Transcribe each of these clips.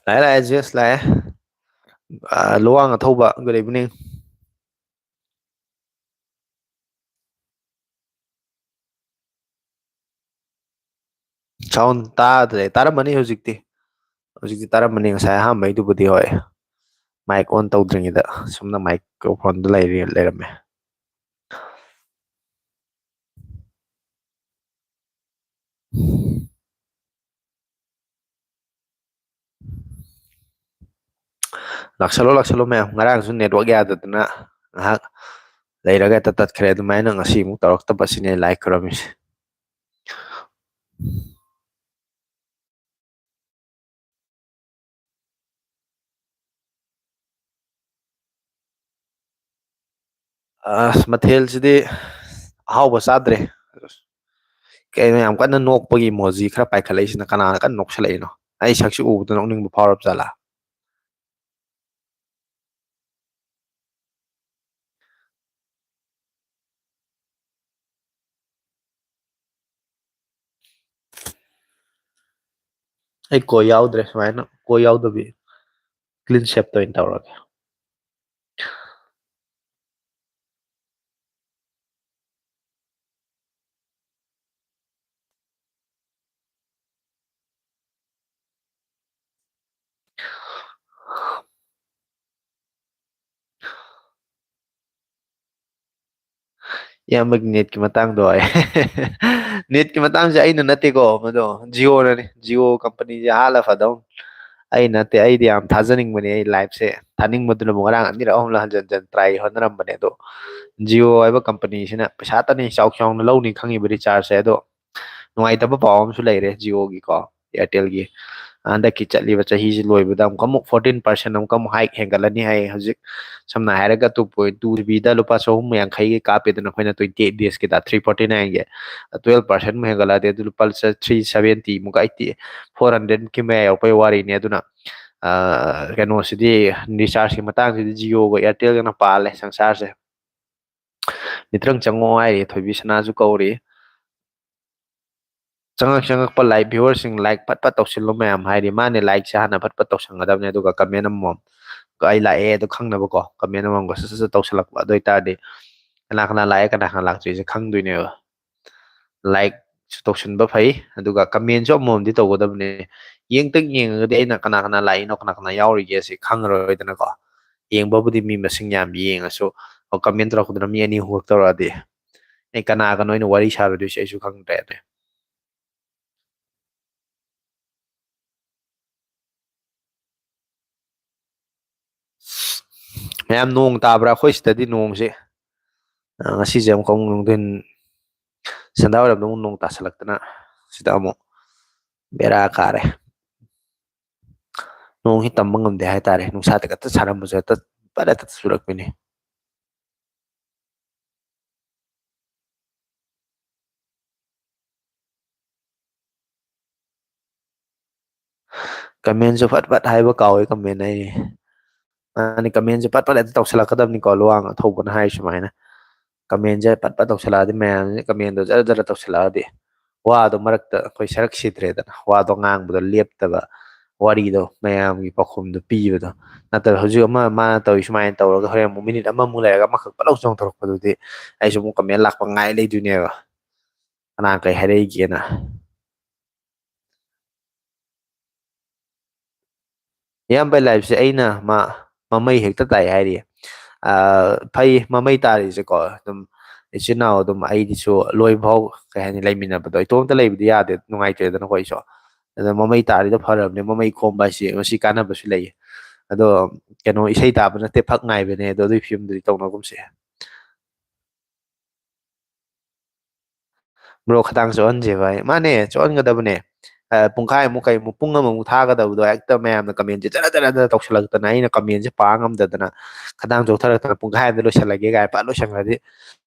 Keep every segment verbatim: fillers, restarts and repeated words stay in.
ꯂꯥꯛꯑꯦ, ꯂꯥꯛꯑꯦ, ꯖꯦꯁ ꯂꯥꯛꯑꯦ꯫ ꯑ, ꯂꯨꯋꯥꯡ ꯑꯊꯧꯕ, good evening꯫ Sound ꯇꯥꯗ꯭ꯔꯦ꯫ ꯇꯥꯔꯝꯃꯅꯤ ꯍꯧꯖꯤꯛꯇꯤ꯫ ꯍꯧꯖꯤꯛꯇꯤ ꯇꯥꯔꯝꯃꯅꯤ꯫ ꯉꯁꯥꯏ ꯑꯍꯥꯟꯕꯩꯗꯨꯕꯨꯗꯤ ꯍꯣꯏ꯫ Mic on ꯇꯧꯗ꯭ꯔꯤꯉꯩꯗ ꯁꯣꯝꯅ microphoneꯗ ꯂꯩꯔꯤ-, ꯂꯩꯔꯝꯃꯦ꯫ ꯂꯥꯛꯁꯜꯂꯣ, ꯂꯥꯛꯁꯜꯂꯣ ꯃꯌꯥꯝ꯫ ꯉꯔꯥꯡꯁꯨ network ꯌꯥꯗꯗꯅ ꯉꯥꯏꯍꯥꯛ ꯂꯩꯔꯒ ꯍꯦꯛꯇ ꯇꯠꯈ꯭ꯔꯦ꯫ ꯑꯗꯨꯃꯥꯏꯅ ꯉꯁꯤ ꯑꯃꯨꯛ ꯇꯧꯔꯛꯇꯕ ꯑꯁꯤꯅꯦ ꯑꯩ ꯂꯥꯏ ꯈꯨꯔꯝꯃꯤꯁꯦ꯫ ꯑꯁ, ꯃꯊꯦꯜꯁꯤꯗꯤ ꯑꯍꯥꯎꯕ ꯆꯥꯗ꯭ꯔꯦ꯫ ꯀꯩꯅꯣ, ꯌꯥꯝ ꯀꯟꯅ ꯅꯣꯛꯄꯒꯤ emoji ꯈꯔ ꯄꯥꯏꯈꯠꯂꯛꯏꯁꯤꯅ? ꯀꯅꯥꯅ ꯀꯟꯅ ꯅꯣꯛꯁꯜꯂꯛꯏꯅꯣ? ꯑꯩ ꯁꯛꯁꯤ ꯎꯕꯗ ꯅꯣꯛꯅꯤꯡꯕ ꯐꯥꯎꯔꯕ ꯖꯥꯠꯂꯥ? ꯑꯩ ꯀꯣꯏ ꯌꯥꯎꯗ꯭ꯔꯦ, ꯁꯨꯃꯥꯏꯅ ꯀꯣꯏ ꯌꯥꯎꯗꯕꯤ clean shaveꯇ ꯑꯣꯏꯅ ꯇꯧꯔꯒꯦ꯫ ꯏꯌꯥꯝꯕꯒꯤ netꯀꯤ ꯃꯇꯥꯡꯗꯣ ꯍꯥꯏ꯫ Netꯀꯤ ꯃꯇꯥꯡꯁꯦ ꯑꯩꯅ ꯅꯠꯇꯦꯀꯣ, ꯃꯗꯣ Jioꯅꯅꯤ꯫ Jio companyꯁꯦ ꯍꯥꯠꯂ ꯐꯗꯧꯅꯤ꯫ ꯑꯩ ꯅꯠꯇꯦ, ꯑꯩꯗꯤ ꯌꯥꯝ ꯊꯥꯖꯅꯤꯡꯕꯅꯦ꯫ ꯑꯩ liveꯁꯦ ꯊꯥꯅꯤꯡꯕꯗꯨꯅꯕꯨ ꯉꯔꯥꯡ ꯑꯅꯤꯔꯛ ꯑꯍꯨꯝꯂꯛ ꯍꯟꯖꯟ ꯍꯟꯖꯟ try ꯍꯣꯠꯅꯔꯝꯕꯅꯦ꯫ ꯑꯗꯣ Jio ꯍꯥꯏꯕ companyꯁꯤꯅ ꯄꯩꯁꯥꯇꯅꯤ ꯆꯥꯎ ꯆꯥꯎꯅ ꯂꯧꯅꯤ ꯈꯪꯉꯤꯕ rechargeꯁꯦ꯫ ꯑꯗꯣ ꯅꯨꯡꯉꯥꯏꯇꯕ ꯄꯥꯎ ꯑꯃꯁꯨ ꯂꯩꯔꯦ Jioꯒꯤꯀꯣ, Airtelꯒꯤ꯫ ꯍꯟꯗꯛꯀꯤ ꯆꯠꯂꯤꯕ ꯆꯍꯤꯁꯤ ꯂꯣꯏꯕꯗ ꯑꯃꯨꯛꯀ ꯑꯃꯨꯛ fourteen percent ꯑꯃꯨꯛꯀ ꯑꯃꯨꯛ hike ꯍꯦꯟꯒꯠꯂꯅꯤ ꯍꯥꯏ꯫ ꯍꯧꯖꯤꯛ ꯁꯝꯅ ꯍꯥꯏꯔꯒ two point two GBꯗ ꯂꯨꯄꯥ ꯆꯍꯨꯝ ꯌꯥꯡꯈꯩꯒꯤ ꯀꯥꯞꯄꯦꯗꯅ ꯑꯩꯈꯣꯏꯅ twenty eight daysꯀꯤꯗ three forty nineꯒꯤ꯫ Twelve percent ꯑꯃꯨꯛ ꯍꯦꯟꯒꯠꯂꯛꯑꯗꯤ ꯑꯗꯨ ꯂꯨꯄꯥ three seventy ꯑꯃꯨꯛꯀ eighty, four hundredꯀꯤ ꯃꯌꯥ ꯌꯧꯔꯛꯄꯩ ꯋꯥꯔꯤꯅꯤ꯫ ꯑꯗꯨꯅ, ꯑ, ꯀꯩꯅꯣꯁꯤꯗꯤ, rechargeꯀꯤ ꯃꯇꯥꯡꯁꯤꯗꯤ Jioꯒ Airtelꯒꯅ ꯄꯥꯜꯂꯦ ꯁꯪꯁꯥꯔꯁꯦ꯫ ꯃꯤꯇ꯭ꯔꯪ ꯆꯪꯉꯛꯑꯣ ꯍꯥꯏꯔꯤ, ꯊꯣꯏꯕꯤ ꯁꯅꯥꯁꯨ ꯀꯧꯔꯤ꯫ ꯆꯪꯉꯛ ꯆꯪꯉꯛꯄ live viewerꯁꯤꯡ like ꯐꯠ ꯐꯠ ꯇꯧꯁꯤꯜꯂꯣ ꯃꯌꯥꯝ꯫ ꯍꯥꯏꯗꯤ ꯃꯥꯅꯦ, likeꯁꯦ ꯍꯥꯟꯅ ꯐꯠ ꯐꯠ ꯇꯧꯁꯟꯒꯗꯕꯅꯦ, ꯑꯗꯨꯒ comment ꯑꯃꯃꯝ, ꯑꯩ ꯂꯥꯛꯑꯦ ꯑꯗꯨ ꯈꯪꯅꯕꯀꯣ, comment ꯑꯃꯃꯝꯒ ꯁꯠ ꯁꯠ ꯁꯠ ꯇꯧꯁꯜꯂꯛꯄ꯫ ꯑꯗꯨ ꯑꯣꯏꯇꯥꯔꯗꯤ ꯀꯅꯥ ꯀꯅꯥ ꯂꯥꯛꯑꯦ, ꯀꯅꯥ ꯀꯅꯥ ꯂꯥꯛꯇ꯭ꯔꯤꯁꯦ ꯈꯪꯗꯣꯏꯅꯦꯕ꯫ Likeꯁꯨ ꯇꯧꯁꯟꯕ ꯐꯩ, ꯑꯗꯨꯒ commentꯁꯨ ꯑꯃꯃꯝꯗꯤ ꯇꯧꯒꯗꯕꯅꯦ꯫ ꯌꯦꯡꯇꯪ ꯌꯦꯡꯉꯒꯗꯤ ꯑꯩꯅ ꯀꯅꯥ ꯀꯅꯥ ꯂꯥꯛꯏꯅꯣ, ꯀꯅꯥ ꯀꯅꯥ ꯌꯥꯎꯔꯤꯒꯦ ꯁꯤ ꯈꯪꯉꯔꯣꯏꯗꯅꯀꯣ꯫ ꯌꯦꯡꯕꯕꯨꯗꯤ ꯃꯤ ꯃꯁꯤꯡ ꯌꯥꯝ ꯌꯦꯡꯉꯁꯨ, comment ꯇꯧꯔꯛꯄꯗꯨꯅ ꯃꯤ ꯑꯅꯤ ꯑꯍꯨꯝꯈꯛ ꯇꯧꯔꯛꯑꯗꯤ ꯑꯩ ꯀꯅꯥꯒꯅꯣ ꯑꯩꯅ ꯋꯥꯔꯤ ꯁꯥꯔꯨꯗꯣꯏꯁꯦ ꯑꯩꯁꯨ ꯈꯪꯗ꯭ꯔꯦꯅꯦ꯫ ꯃꯌꯥꯝ ꯅꯣꯡ ꯇꯥꯕ꯭ꯔꯥ? ꯑꯩꯈꯣꯏ ꯁꯤꯗꯗꯤ ꯅꯣꯡꯁꯦ, ꯑ, ꯉꯁꯤꯁꯦ ꯑꯃꯨꯛꯀ ꯑꯃꯨꯛ ꯅꯨꯡꯊꯤꯟ ꯁꯟꯗꯥ ꯋꯥꯏꯔꯝꯗ ꯑꯃꯨꯛ ꯅꯣꯡ ꯇꯥꯁꯜꯂꯛꯇꯅ ꯁꯤꯗ ꯑꯃꯨꯛ ꯕꯦꯔꯥ ꯀꯥꯔꯦ꯫ ꯅꯣꯡꯁꯤ ꯇꯝꯕ ꯉꯝꯗꯦ ꯍꯥꯏꯇꯥꯔꯦ꯫ ꯅꯨꯡꯁꯥ ꯇꯤꯀꯠꯇ ꯁꯥꯔꯝꯕꯁꯨ ꯍꯦꯛꯇ ꯄꯠ ꯍꯦꯛꯇ ꯆꯨꯔꯛꯄꯤꯅꯤ꯫ Commentꯁꯨ ꯐꯠ ꯐꯠ ꯍꯥꯏꯕ ꯀꯥꯎꯋꯦ, comment ꯍꯥꯏꯔꯤ꯫ ꯃꯥꯅꯤ, commentꯁꯦ ꯄꯠ ꯄꯠ ꯍꯦꯛꯇ ꯇꯧꯁꯜꯂꯛꯀꯗꯕꯅꯤꯀꯣ, ꯂꯨꯋꯥꯡ ꯑꯊꯧꯕꯅ ꯍꯥꯏ ꯁꯨꯃꯥꯏꯅ꯫ Commentꯁꯦ ꯄꯠ ꯄꯠ ꯇꯧꯁꯜꯂꯛꯑꯗꯤ, ꯃꯌꯥꯝꯁꯦ commentꯗꯣ ꯖꯔ ꯖꯔ ꯇꯧꯁꯜꯂꯛꯑꯗꯤ, ꯋꯥꯗꯣ ꯃꯔꯛꯇ ꯑꯩꯈꯣꯏ ꯁꯔꯛ ꯁꯤꯗ꯭ꯔꯦꯗꯅ, ꯋꯥꯗꯣ ꯉꯥꯡꯕꯗꯣ ꯂꯦꯞꯇꯕ, ꯋꯥꯔꯤꯗꯣ ꯃꯌꯥꯝꯒꯤ ꯄꯥꯎꯈꯨꯝꯗꯣ ꯄꯤꯕꯗꯣ꯫ ꯅꯠꯇ꯭ꯔꯒ ꯍꯧꯖꯤꯛ ꯑꯃ ꯃꯥꯅ ꯇꯧꯔꯤ ꯁꯨꯃꯥꯏꯅ ꯇꯧꯔꯒ ꯍꯣꯔꯦꯟ ꯑꯃꯨꯛ minute ꯑꯃꯃꯨꯛ ꯂꯩꯔꯒ ꯑꯃꯈꯛ ꯄꯠ ꯂꯥꯎ ꯆꯣꯡꯊꯣꯔꯛꯄꯗꯨꯗꯤ ꯑꯩꯁꯨ ꯑꯃꯨꯛ comment ꯂꯥꯛꯄ ꯉꯥꯏ ꯂꯩꯗꯣꯏꯅꯦꯕ, ꯀꯅꯥ ꯀꯩ ꯍꯥꯏꯔꯛꯏꯒꯦꯅ꯫ ꯏꯌꯥꯝꯕ liveꯁꯦ ꯑꯩꯅ ꯃꯥ ꯃꯃꯩ ꯍꯦꯛꯇ ꯇꯥꯏ ꯍꯥꯏꯔꯤ꯫ ꯑ, ꯐꯩ, ꯃꯃꯩ ꯇꯥꯔꯤꯁꯦꯀꯣ꯫ ꯑꯗꯨꯝ ꯏꯆꯤꯟ ꯏꯅꯥꯎ ꯑꯗꯨꯝ ꯑꯩꯒꯤꯁꯨ ꯂꯣꯏꯐꯥꯎ, ꯀꯩ ꯍꯥꯏꯅꯤ, ꯂꯩꯃꯤꯟꯅꯕꯗꯣ ꯏꯇꯣꯝꯇ ꯂꯩꯕꯗꯤ ꯌꯥꯗꯦ, ꯅꯨꯡꯉꯥꯏꯇꯦꯗꯅꯀꯣ ꯑꯩꯁꯨ꯫ ꯑꯗꯣ ꯃꯃꯩ ꯇꯥꯔꯤꯗꯣ ꯐꯔꯕꯅꯦ, ꯃꯃꯩ ꯈꯣꯝꯕ ꯍꯥꯏꯁꯦ ꯃꯁꯤ ꯀꯥꯟꯅꯕꯁꯨ ꯂꯩꯌꯦ꯫ ꯑꯗꯣ ꯀꯩꯅꯣ, ꯏꯁꯩ ꯇꯥꯕ ꯅꯠꯇꯦ, ꯐꯛ ꯉꯥꯏꯕꯅꯦ꯫ ꯑꯗꯣ ꯑꯗꯨꯒꯤ ꯐꯤꯕꯝꯗꯨꯗꯤ ꯇꯧꯅꯒꯨꯝꯁꯦ꯫ Bro, ꯈꯗꯥꯡ ꯆꯣꯛꯍꯟꯁꯦ ꯚꯥꯏ꯫ ꯃꯥꯅꯦ, ꯆꯣꯛꯍꯟꯒꯗꯕꯅꯦ꯫ ꯑ, ꯄꯨꯡꯈꯥꯏꯃꯨꯛ ꯀꯩꯃꯨꯛ, ꯄꯨꯡ ꯑꯃꯃꯨꯛ ꯊꯥꯒꯗꯕꯗꯣ ꯍꯦꯛꯇ ꯃꯌꯥꯝꯅ commentꯁꯦ ꯖꯔ ꯖꯔ ꯖꯔ ꯇꯧꯁꯜꯂꯛꯇꯅ ꯑꯩꯅ commentꯁꯦ ꯄꯥ ꯉꯝꯗꯗꯅ ꯈꯗꯥꯡ ꯆꯣꯛꯊꯔꯛꯇꯅ ꯄꯨꯡꯈꯥꯏ ꯑꯃꯗ ꯂꯣꯏꯁꯜꯂꯒꯦ ꯀꯥꯏ ꯄꯥ ꯂꯣꯏꯁꯟꯈ꯭ꯔꯗꯤ